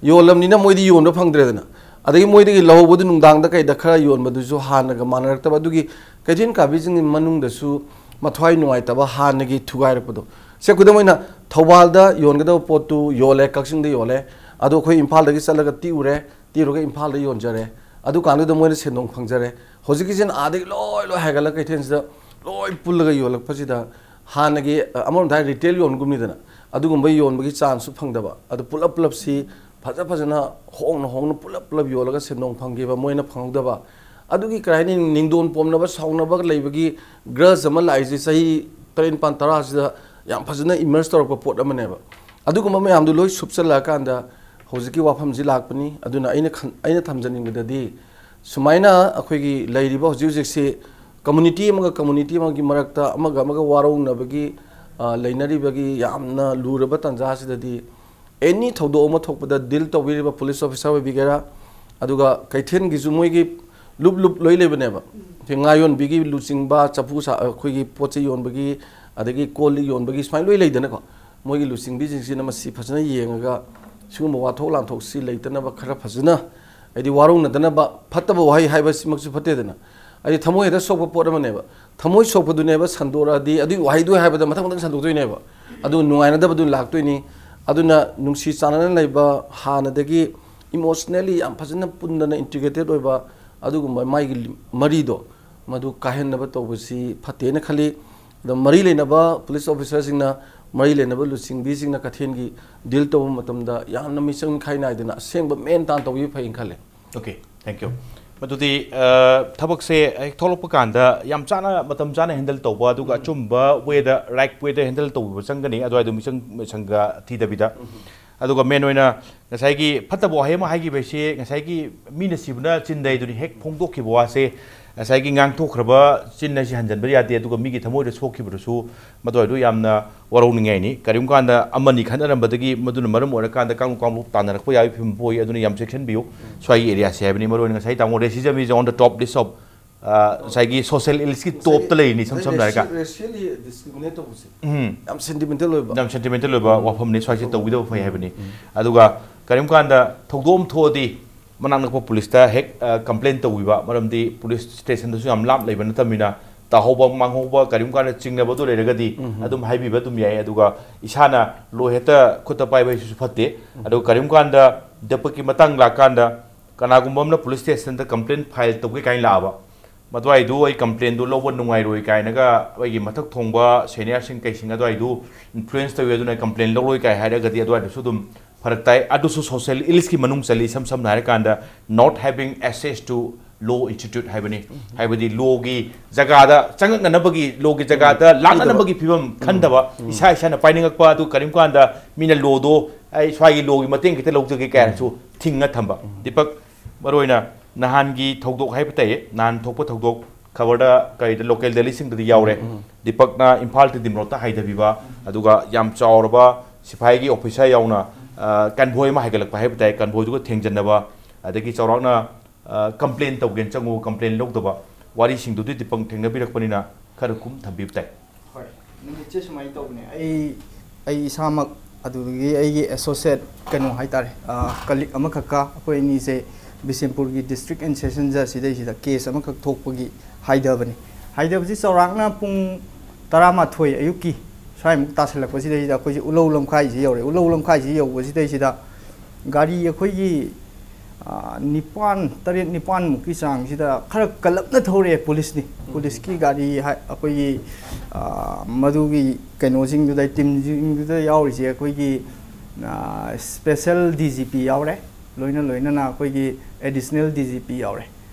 ꯌꯣꯜꯂꯝꯅꯤꯅ ꯃꯣꯏꯗꯤ ꯌꯣꯟꯕ ꯐꯪꯗ꯭ꯔꯦꯗꯅ꯫ ꯑꯗꯒꯤ ꯃꯣꯏꯗꯒꯤ ꯂꯧꯍꯧꯕꯗꯨ ꯅꯨꯡꯗꯥꯡꯗ ꯀꯩꯗ ꯈꯔ ꯌꯣꯟꯕꯗꯨꯁꯨ ꯍꯥꯟꯅꯒ ꯃꯥꯟꯅꯔꯛꯇꯕ, ꯑꯗꯨꯒꯤ ꯀꯩꯊꯦꯜ ꯀꯥꯕꯤꯁꯤꯡꯒꯤ ꯃꯅꯨꯡꯗꯁꯨ ꯃꯊ꯭ꯋꯥꯏ ꯅꯨꯡꯉꯥꯏꯇꯕ, ꯍꯥꯟꯅꯒꯤ ꯊꯨꯒꯥꯏꯔꯛꯄꯗꯣ꯫ ꯁꯦ, ꯈꯨꯗꯝ ꯑꯣꯏꯅ, ꯊꯧꯕꯥꯜꯗ ꯌꯣꯟꯒꯗꯕ ꯄꯣꯠꯇꯨ ꯌꯣꯜꯂꯦ, ꯀꯛꯆꯤꯡꯗ ꯌꯣꯜꯂꯦ, ꯑꯗꯣ ꯑꯩꯈꯣꯏ ꯏꯝꯐꯥꯜꯗꯒꯤ ꯆꯠꯂꯒ ꯇꯤꯛꯎꯔꯦ, ꯇꯤꯔꯨꯔꯒ ꯏꯝꯐꯥꯜꯗ ꯌꯣꯟꯖꯔꯦ꯫ ꯑꯗꯨꯀꯥꯟꯗꯨꯗ ꯃꯣꯏꯅ ꯁꯦꯟꯗꯣꯡ ꯐꯪꯖꯔꯦ꯫ ꯍꯧꯖꯤꯛꯀꯤꯁꯤꯅ ꯑꯥꯗꯒꯤ ꯂꯣꯏ ꯂꯣꯏ ꯍꯥꯏꯒꯠꯂꯒ ꯀꯩꯊꯦꯜꯁꯤꯗ ꯂꯣꯏ ꯄꯨꯜꯂꯒ ꯌꯣꯜꯂꯛꯄꯁꯤꯗ, ꯍꯥꯟꯅꯒꯤ, ꯑ, ꯑꯃꯔꯣꯝꯗ ꯍꯥꯏꯔ retail ꯌꯣꯟꯒꯨꯝꯅꯤꯗꯅ, ꯑꯗꯨꯒꯨꯝꯕ ꯌꯣꯟꯕꯒꯤ chanceꯁꯨ ꯐꯪꯗꯕ꯫ ꯑꯗꯨ ꯄꯨꯂꯞ ꯄꯨꯂꯞꯁꯤ ꯐꯖ ꯐꯖꯅ ꯍꯣꯡꯅ ꯍꯣꯡꯅ ꯄꯨꯂꯞ ꯄꯨꯂꯞ ꯌꯣꯜꯂꯒ ꯁꯦꯟꯗꯣꯡ ꯐꯪꯈꯤꯕ, ꯃꯣꯏꯅ ꯐꯪꯍꯧꯗꯕ꯫ ꯑꯗꯨꯒꯤ ꯀꯔꯤ ꯍꯥꯏꯅꯤ, ꯅꯤꯡꯗꯣꯟ ꯄꯣꯝꯅꯕ, ꯁꯥꯎꯅꯕ ꯂꯩꯕꯒꯤ grudge ꯑꯃ ꯂꯥꯛꯏꯁꯦ ꯆꯍꯤ ꯇꯔꯦꯠ, ꯅꯤꯄꯥꯟ, ꯇꯔꯥꯁꯤꯗ ꯌꯥꯝ ꯐꯖꯅ emerge ꯇꯧꯔꯛꯄ ꯄꯣꯠ ꯑꯃꯅꯦꯕ꯫ ꯑꯗꯨꯒꯨꯝꯕ ꯃꯌꯥꯝꯗꯨ ꯂꯣꯏ ꯁꯨꯞꯆꯜꯂꯛꯑꯀꯥꯟꯗ ꯍꯧꯖꯤꯛꯀꯤ ꯋꯥꯐꯝꯁꯤ ꯂꯥꯛꯄꯅꯤ꯫ ꯑꯗꯨꯅ ꯑꯩꯅ ꯈꯟ-, ꯑꯩꯅ ꯊꯝꯖꯅꯤꯡꯕꯗꯗꯤ, ꯁꯨꯃꯥꯏꯅ ꯑꯩꯈꯣꯏꯒꯤ ꯂꯩꯔꯤꯕ ꯍꯧꯖꯤꯛ ꯍꯧꯖꯤꯛꯁꯤ community ꯑꯃꯒ community ꯑꯃꯒꯤ ꯃꯔꯛꯇ ꯑꯃꯒ ꯑꯃꯒ ꯋꯥꯔꯧꯅꯕꯒꯤ, ꯑ, ꯂꯩꯅꯔꯤꯕꯒꯤ ꯌꯥꯝꯅ ꯂꯨꯔꯕ ꯇꯥꯟꯖꯥꯁꯤꯗꯗꯤ, any ꯊꯧꯗꯣꯛ ꯑꯃ ꯊꯣꯛꯄꯗ deal ꯇꯧꯕꯤꯔꯤꯕ police officer ꯑꯣꯏꯕꯤꯒꯦꯔꯥ, ꯑꯗꯨꯒ ꯀꯩꯊꯦꯜꯒꯤꯁꯨ ꯃꯣꯏꯒꯤ ꯂꯨꯞ ꯂꯨꯞ ꯂꯣꯏ ꯂꯩꯕꯅꯦꯕ꯫ ꯁꯤ ꯉꯥ ꯌꯣꯟꯕꯤꯒꯤ ꯂꯨꯆꯤꯡꯕ, ꯆꯐꯨ ꯁꯥ-, ꯑꯩꯈꯣꯏꯒꯤ ꯄꯣꯠ ꯆꯩ ꯌꯣꯟꯕꯒꯤ, ꯑꯗꯒꯤ ꯀꯣꯜ ꯂꯤꯛ ꯌꯣꯟꯕꯒꯤ, ꯁꯨꯃꯥꯏꯅ ꯂꯣꯏ ꯂꯩꯗꯅꯀꯣ꯫ ꯃꯣꯏꯒꯤ ꯂꯨꯆꯤꯡꯕꯤꯁꯤꯡꯁꯤꯅ ꯃꯁꯤ ꯐꯖꯅ ꯌꯦꯡꯉꯒ ꯁꯤꯒꯨꯝꯕ ꯋꯥꯊꯣꯛ ꯂꯥꯟꯊꯣꯛꯁꯤ ꯂꯩꯇꯅꯕ, ꯈꯔ ꯐꯖꯅ, ꯍꯥꯏꯗꯤ, ꯋꯥꯔꯧꯅꯗꯅꯕ, ꯐꯠꯇꯕ ꯋꯥꯍꯩ ꯍꯥꯏꯕꯁꯤꯃꯛꯁꯨ ꯐꯠꯇꯦꯗꯅ꯫ ꯍꯥꯏꯗꯤ, ꯊꯃꯣꯏ ꯍꯦꯛꯇ ꯁꯣꯛꯄ ꯄꯣꯠ ꯑꯃꯅꯦꯕ꯫ ꯊꯃꯣꯏ ꯁꯣꯛꯄꯗꯨꯅꯦꯕ ꯁꯟꯗꯣꯔꯛꯑꯗꯤ ꯑꯗꯨꯒꯤ ꯋꯥꯍꯩꯗꯨ ꯍꯥꯏꯕꯗ ꯃꯊꯪ ꯃꯊꯪ ꯁꯟꯗꯣꯛꯇꯣꯏꯅꯦꯕ꯫ ꯑꯗꯨ ꯅꯨꯡꯉꯥꯏꯅꯗꯕꯗꯨ ꯂꯥꯛꯇꯣꯏꯅꯤ꯫ ꯑꯗꯨꯅ ꯅꯨꯡꯁꯤ ꯆꯥꯟꯅꯅ ꯂꯩꯕ, ꯍꯥꯟꯅꯗꯒꯤ emotionally ꯌꯥꯝ ꯐꯖꯅ ꯄꯨꯟꯗꯅ integrated ꯑꯣꯏꯕ ꯑꯗꯨꯒꯨꯝꯕ ꯃꯥꯒꯤ ꯃꯔꯤꯗꯣ, ꯃꯗꯨ ꯀꯥꯏꯍꯟꯅꯕ ꯇꯧꯕꯁꯤ ꯐꯠꯇꯦꯅ ꯈꯜꯂꯤ꯫ ꯑꯗꯣ ꯃꯔꯤ ꯂꯩꯅꯕ police officerꯁꯤꯡꯅ ꯃꯔꯤ ꯂꯩꯅꯕ ꯂꯨꯆꯤꯡꯕꯤꯁꯤꯡꯅ ꯀꯩꯊꯦꯜꯒꯤ deal ꯇꯧꯕ ꯃꯇꯝꯗ ꯌꯥꯝꯅ ꯃꯤꯆꯪ ꯃꯤꯈꯥꯏ ꯅꯥꯏꯗꯅ ꯑꯁꯦꯡꯕ main ꯇꯥꯟ ꯇꯧꯕꯤꯕ ꯐꯩꯅ ꯈꯜꯂꯦ꯫ Okay, thank you. ꯃꯗꯨꯗꯤ, ꯑ, ꯊꯕꯛꯁꯦ ꯍꯦꯛ ꯊꯣꯛꯂꯛꯄ ꯀꯥꯟꯗ ꯌꯥꯝ ꯆꯥꯅ, ꯃꯇꯝ ꯆꯥꯅ handle ꯇꯧꯕ, ꯑꯗꯨꯒ ꯑꯆꯨꯝꯕ wayꯗ, right wayꯗ handle ꯇꯧꯕꯤꯕ ꯆꯪꯒꯅꯤ, ꯑꯗꯨꯋꯥꯏꯗꯣ ꯃꯤꯆꯪ ꯃꯤꯆꯪꯒ ꯊꯤꯗꯕꯤꯗ꯫ ꯑꯗꯨꯒ main ꯑꯣꯏꯅ ꯉꯁꯥꯏꯒꯤ ꯐꯠꯇꯕ ꯋꯥꯍꯩ ꯑꯃ ꯍꯥꯏꯈꯤꯕ ꯍꯥꯏꯁꯤ, ꯉꯁꯥꯏꯒꯤ ꯃꯤꯅ ꯁꯤꯕꯅ ꯆꯤꯟꯗꯩꯗꯨꯅꯤ, ꯍꯦꯛ ꯐꯣꯡꯗꯣꯛꯈꯤꯕ ꯋꯥꯁꯦ, ꯉꯁꯥꯏꯒꯤ ꯉꯥꯡꯊꯣꯛꯈ꯭ꯔꯕ ꯆꯤꯟ ꯍꯥꯏꯁꯤ ꯍꯟꯖꯤꯟꯕ ꯌꯥꯗꯦ, ꯑꯗꯨꯒ ꯃꯤꯒꯤ ꯊꯃꯣꯏꯗ ꯁꯣꯛꯈꯤꯕꯗꯨꯁꯨ ꯃꯗꯨ ꯑꯗꯨ ꯌꯥꯝꯅ ꯋꯥꯔꯧꯅꯤꯡꯉꯥꯏꯅꯤ꯫ ꯀꯔꯤꯒꯨꯝꯕ ꯀꯥꯟꯗ ꯑꯃꯅꯤ ꯈꯠꯅꯔꯝꯕꯗꯒꯤ ꯃꯗꯨꯅ ꯃꯔꯝ ꯑꯣꯏꯔꯀꯥꯟꯗ ꯀꯥꯡꯂꯨꯞ ꯀꯥꯡꯂꯨꯞ ꯇꯥꯟꯅꯔꯛꯄ ꯌꯥꯕꯒꯤ ꯐꯤꯕꯝ ꯄꯣꯛꯏ꯫ ꯑꯗꯨꯅ ꯌꯥꯝ ꯆꯦꯛꯁꯤꯟꯕꯤꯌꯨ ꯁ꯭ꯋꯥꯏꯒꯤ areaꯁꯦ ꯍꯥꯏꯕꯅꯤ꯫ ꯃꯔꯨꯑꯣꯏꯅ ꯉꯁꯥꯏ ꯇꯥꯃꯣ, racism is on the top list of, ꯑ, ꯉꯁꯥꯏꯒꯤ social illsꯀꯤ topꯇ ꯂꯩꯔꯤꯅꯤ, ꯏꯁꯝ ꯁꯝꯅ ꯍꯥꯏꯔꯒ꯫ Racially discriminate ꯇꯧꯕꯁꯦ ꯎꯝ꯫ ꯌꯥꯝ sentimental ꯑꯣꯏꯕ꯫ ꯌꯥꯝ sentimental ꯑꯣꯏꯕ ꯋꯥꯐꯝꯅꯤ꯫ ꯁ꯭ꯋꯥꯏꯁꯦ ꯇꯧꯕꯤꯗꯕ ꯐꯩ ꯍꯥꯏꯕꯅꯤ꯫ ꯑꯗꯨꯒ ꯀꯔꯤꯒꯨꯝꯕ ꯀꯥꯟꯗ ꯊꯧꯗꯣꯛ ꯑꯃ ꯊꯣꯛꯑꯗꯤ ꯃꯅꯥꯛ ꯅꯛꯄ policeꯇ ꯍꯦꯛ, ꯑ, complain ꯇꯧꯕꯤꯕ, ꯃꯔꯝꯗꯤ police stationꯗꯁꯨ ꯌꯥꯝ ꯂꯥꯞ ꯂꯩꯕ ꯅꯠꯇꯕꯅꯤꯅ꯫ ꯇꯥꯍꯧꯕ ꯃꯥꯡꯍꯧꯕ ꯀꯔꯤꯒꯨꯝꯕ ꯀꯥꯟꯗ ꯆꯤꯡꯅꯕꯗꯨ ꯂꯩꯔꯒꯗꯤ ꯑꯗꯨꯝ ꯍꯥꯏꯕꯤꯕ ꯑꯗꯨꯝ ꯌꯥꯏ꯫ ꯑꯗꯨꯒ ꯏꯁꯥꯅ law ꯍꯦꯛꯇ ꯈꯨꯠꯇ ꯄꯥꯏꯕ ꯍꯥꯏꯁꯤꯁꯨ ꯐꯠꯇꯦ꯫ ꯑꯗꯨꯒ ꯀꯔꯤꯒꯨꯝꯕ ꯀꯥꯟꯗ ꯗꯤꯄꯛꯀꯤ ꯃꯇꯥꯡ ꯂꯥꯛꯀꯥꯟꯗ ꯀꯅꯥꯒꯨꯝꯕ ꯑꯃꯅ police stationꯗ complain file ꯇꯧꯒꯦ ꯀꯥꯏꯅ ꯂꯥꯛꯑꯕ, ꯃꯗꯨꯋꯥꯏꯗꯨ ꯑꯩ complainꯗꯨ ꯂꯧꯕ ꯅꯨꯡꯉꯥꯏꯔꯣꯏ ꯀꯥꯏꯅꯒ ꯑꯩꯒꯤ ꯃꯊꯛ ꯊꯣꯡꯕ seniorꯁꯤꯡ ꯀꯩꯁꯤꯡ ꯑꯗꯨꯋꯥꯏꯗꯨ influence ꯇꯧꯏ, ꯑꯗꯨꯅ complain ꯂꯧꯔꯣꯏ ꯀꯥꯏ ꯍꯥꯏꯔꯒꯗꯤ ꯑꯗꯨꯋꯥꯏꯗꯁꯨ ꯑꯗꯨꯝ ꯐꯔꯛ ꯇꯥꯏ꯫ ꯑꯗꯨꯁꯨ social illsꯀꯤ ꯃꯅꯨꯡ ꯆꯜꯂꯤ꯫ ꯏꯁꯝ ꯁꯝꯅ ꯍꯥꯏꯔꯀꯥꯟꯗ, not having access to law institute ꯍꯥꯏꯕꯅꯤ꯫ ꯍꯥꯏꯕꯗꯤ lawꯒꯤ ꯖꯒꯥꯗ ꯆꯪꯉꯛꯅꯅꯕꯒꯤ, lawꯒꯤ ꯖꯒꯥꯗ ꯂꯥꯛꯅꯅꯕꯒꯤ ꯐꯤꯕꯝ ꯈꯟꯗꯕ, ꯏꯁꯥ ꯏꯁꯥꯅ ꯄꯥꯏꯅꯤꯡꯉꯛꯄ꯫ ꯑꯗꯨ ꯀꯔꯤꯒꯨꯝꯕ ꯀꯥꯟꯗ ꯃꯤꯅ lawꯗꯣ ꯑꯩ ꯁ꯭ꯋꯥꯏꯒꯤ lawꯒꯤ ꯃꯇꯦꯡ ꯈꯤꯇ ꯂꯧꯖꯒꯦ ꯀꯥꯏꯅꯁꯨ ꯊꯤꯡꯉ ꯊꯝꯕ꯫ ꯗꯤꯄꯛ, ꯃꯔꯨꯑꯣꯏꯅ ꯅꯍꯥꯟꯒꯤ ꯊꯧꯗꯣꯛ ꯍꯥꯏꯕ ꯇꯥꯏꯌꯦ, ꯅꯍꯥꯟ ꯊꯣꯛꯄ ꯊꯧꯗꯣꯛ ꯈꯕꯔꯗ, ꯀꯔꯤꯗ, local dailyꯁꯤꯡꯗꯗꯤ ꯌꯥꯎꯔꯦ꯫ ꯗꯤꯄꯛꯅ ꯏꯝꯐꯥꯜ ꯇꯤꯗꯤꯝ ꯔꯣꯗꯇ ꯍꯥꯏꯊꯕꯤꯕ, ꯑꯗꯨꯒ ꯌꯥꯝ ꯆꯥꯎꯔꯕ ꯁꯤꯐꯥꯏꯒꯤ officer ꯌꯥꯎꯅ, ꯑ, convoy ꯑꯃ ꯍꯥꯏꯒꯠꯂꯛꯄ ꯍꯥꯏꯕ ꯇꯥꯏ, convoyꯗꯨꯒ ꯊꯦꯡꯖꯟꯅꯕ, ꯑꯗꯒꯤ ꯆꯥꯎꯔꯥꯛꯅ, ꯑ, complain ꯇꯧꯒꯦꯅ ꯆꯪꯉꯨ, complain ꯂꯧꯗꯕ, ꯋꯥꯔꯤꯁꯤꯡꯗꯨꯗꯤ ꯗꯤꯄꯛ ꯊꯦꯡꯅꯕꯤꯔꯛꯄꯅꯤꯅ ꯈꯔ ꯀꯨꯝ ꯊꯝꯕꯤꯕ ꯇꯥꯏ꯫ ꯍꯣꯏ, ꯅꯨꯃꯤꯠꯁꯦ ꯁꯨꯃꯥꯏꯅ ꯇꯧꯕꯅꯦ꯫ ꯑꯩ ꯑꯩ ꯏꯁꯥꯃꯛ, ꯑꯗꯨꯗꯒꯤ ꯑꯩꯒꯤ ꯑꯦꯁꯣꯁꯤꯌꯦꯠ ꯀꯩꯅꯣ ꯍꯥꯏꯇꯥꯔꯦ, ꯀꯂꯤꯛ ꯑꯃꯈꯛꯀ ꯑꯩꯈꯣꯏ ꯑꯅꯤꯁꯦ ꯕꯤꯁꯦꯝꯄꯨꯔꯒꯤ ꯗꯤꯁꯇ꯭ꯔꯤꯛ ꯑꯦꯟ ꯁꯦꯁꯟ ꯖꯖꯁꯤꯗꯩꯁꯤꯗ ꯀꯦꯁ ꯑꯃꯈꯛ ꯊꯣꯛꯄꯒꯤ ꯍꯥꯏꯊꯕꯅꯤ꯫ ꯍꯥꯏꯊꯕꯁꯤ ꯆꯥꯎꯔꯥꯛꯅ ꯄꯨꯡ ꯇꯔꯥꯃꯥꯊꯣꯏ ꯑꯌꯨꯛꯀꯤ ꯁ꯭ꯋꯥꯏꯃꯨꯛ ꯇꯥꯁꯜꯂꯛꯄꯁꯤꯗꯩꯁꯤꯗ ꯑꯩꯈꯣꯏꯁꯦ ꯎꯂꯧ ꯂꯝꯈꯥꯏꯁꯤ ꯌꯧꯔꯦ꯫ ꯎꯂꯧ ꯂꯝꯈꯥꯏꯁꯤ ꯌꯧꯕꯁꯤꯗꯩꯁꯤꯗ ꯒꯥꯔꯤ ꯑꯩꯈꯣꯏꯒꯤ, ꯑ, ꯅꯤꯄꯥꯟ, ꯇꯔꯦꯠ ꯅꯤꯄꯥꯟꯃꯨꯛꯀꯤ ꯆꯥꯡꯁꯤꯗ ꯈꯔ ꯀꯜꯂꯞꯅ ꯊꯧꯔꯛꯑꯦ ꯄꯨꯂꯤꯁꯅꯤ꯫ ꯎꯝ꯫ ꯄꯨꯂꯤꯁꯀꯤ ꯒꯥꯔꯤ ꯍꯥꯏ-, ꯑꯩꯈꯣꯏꯒꯤ, ꯑ, ꯃꯗꯨꯒꯤ ꯀꯩꯅꯣꯁꯤꯡꯗꯨꯗ, ꯇꯤꯝꯁꯤꯡꯗꯨꯗ ꯌꯥꯎꯔꯤꯁꯦ ꯑꯩꯈꯣꯏꯒꯤ, ꯑ, ꯁ꯭ꯄꯦꯁꯦꯜ ꯗꯤ ꯖꯤ ꯄꯤ ꯌꯥꯎꯔꯦ, ꯂꯣꯏꯅ ꯂꯣꯏꯅꯅ ꯑꯩꯈꯣꯏꯒꯤ ꯑꯦꯗꯤꯁꯅꯦꯜ ꯗꯤ ꯖꯤ ꯄꯤ ꯌꯥꯎꯔꯦ꯫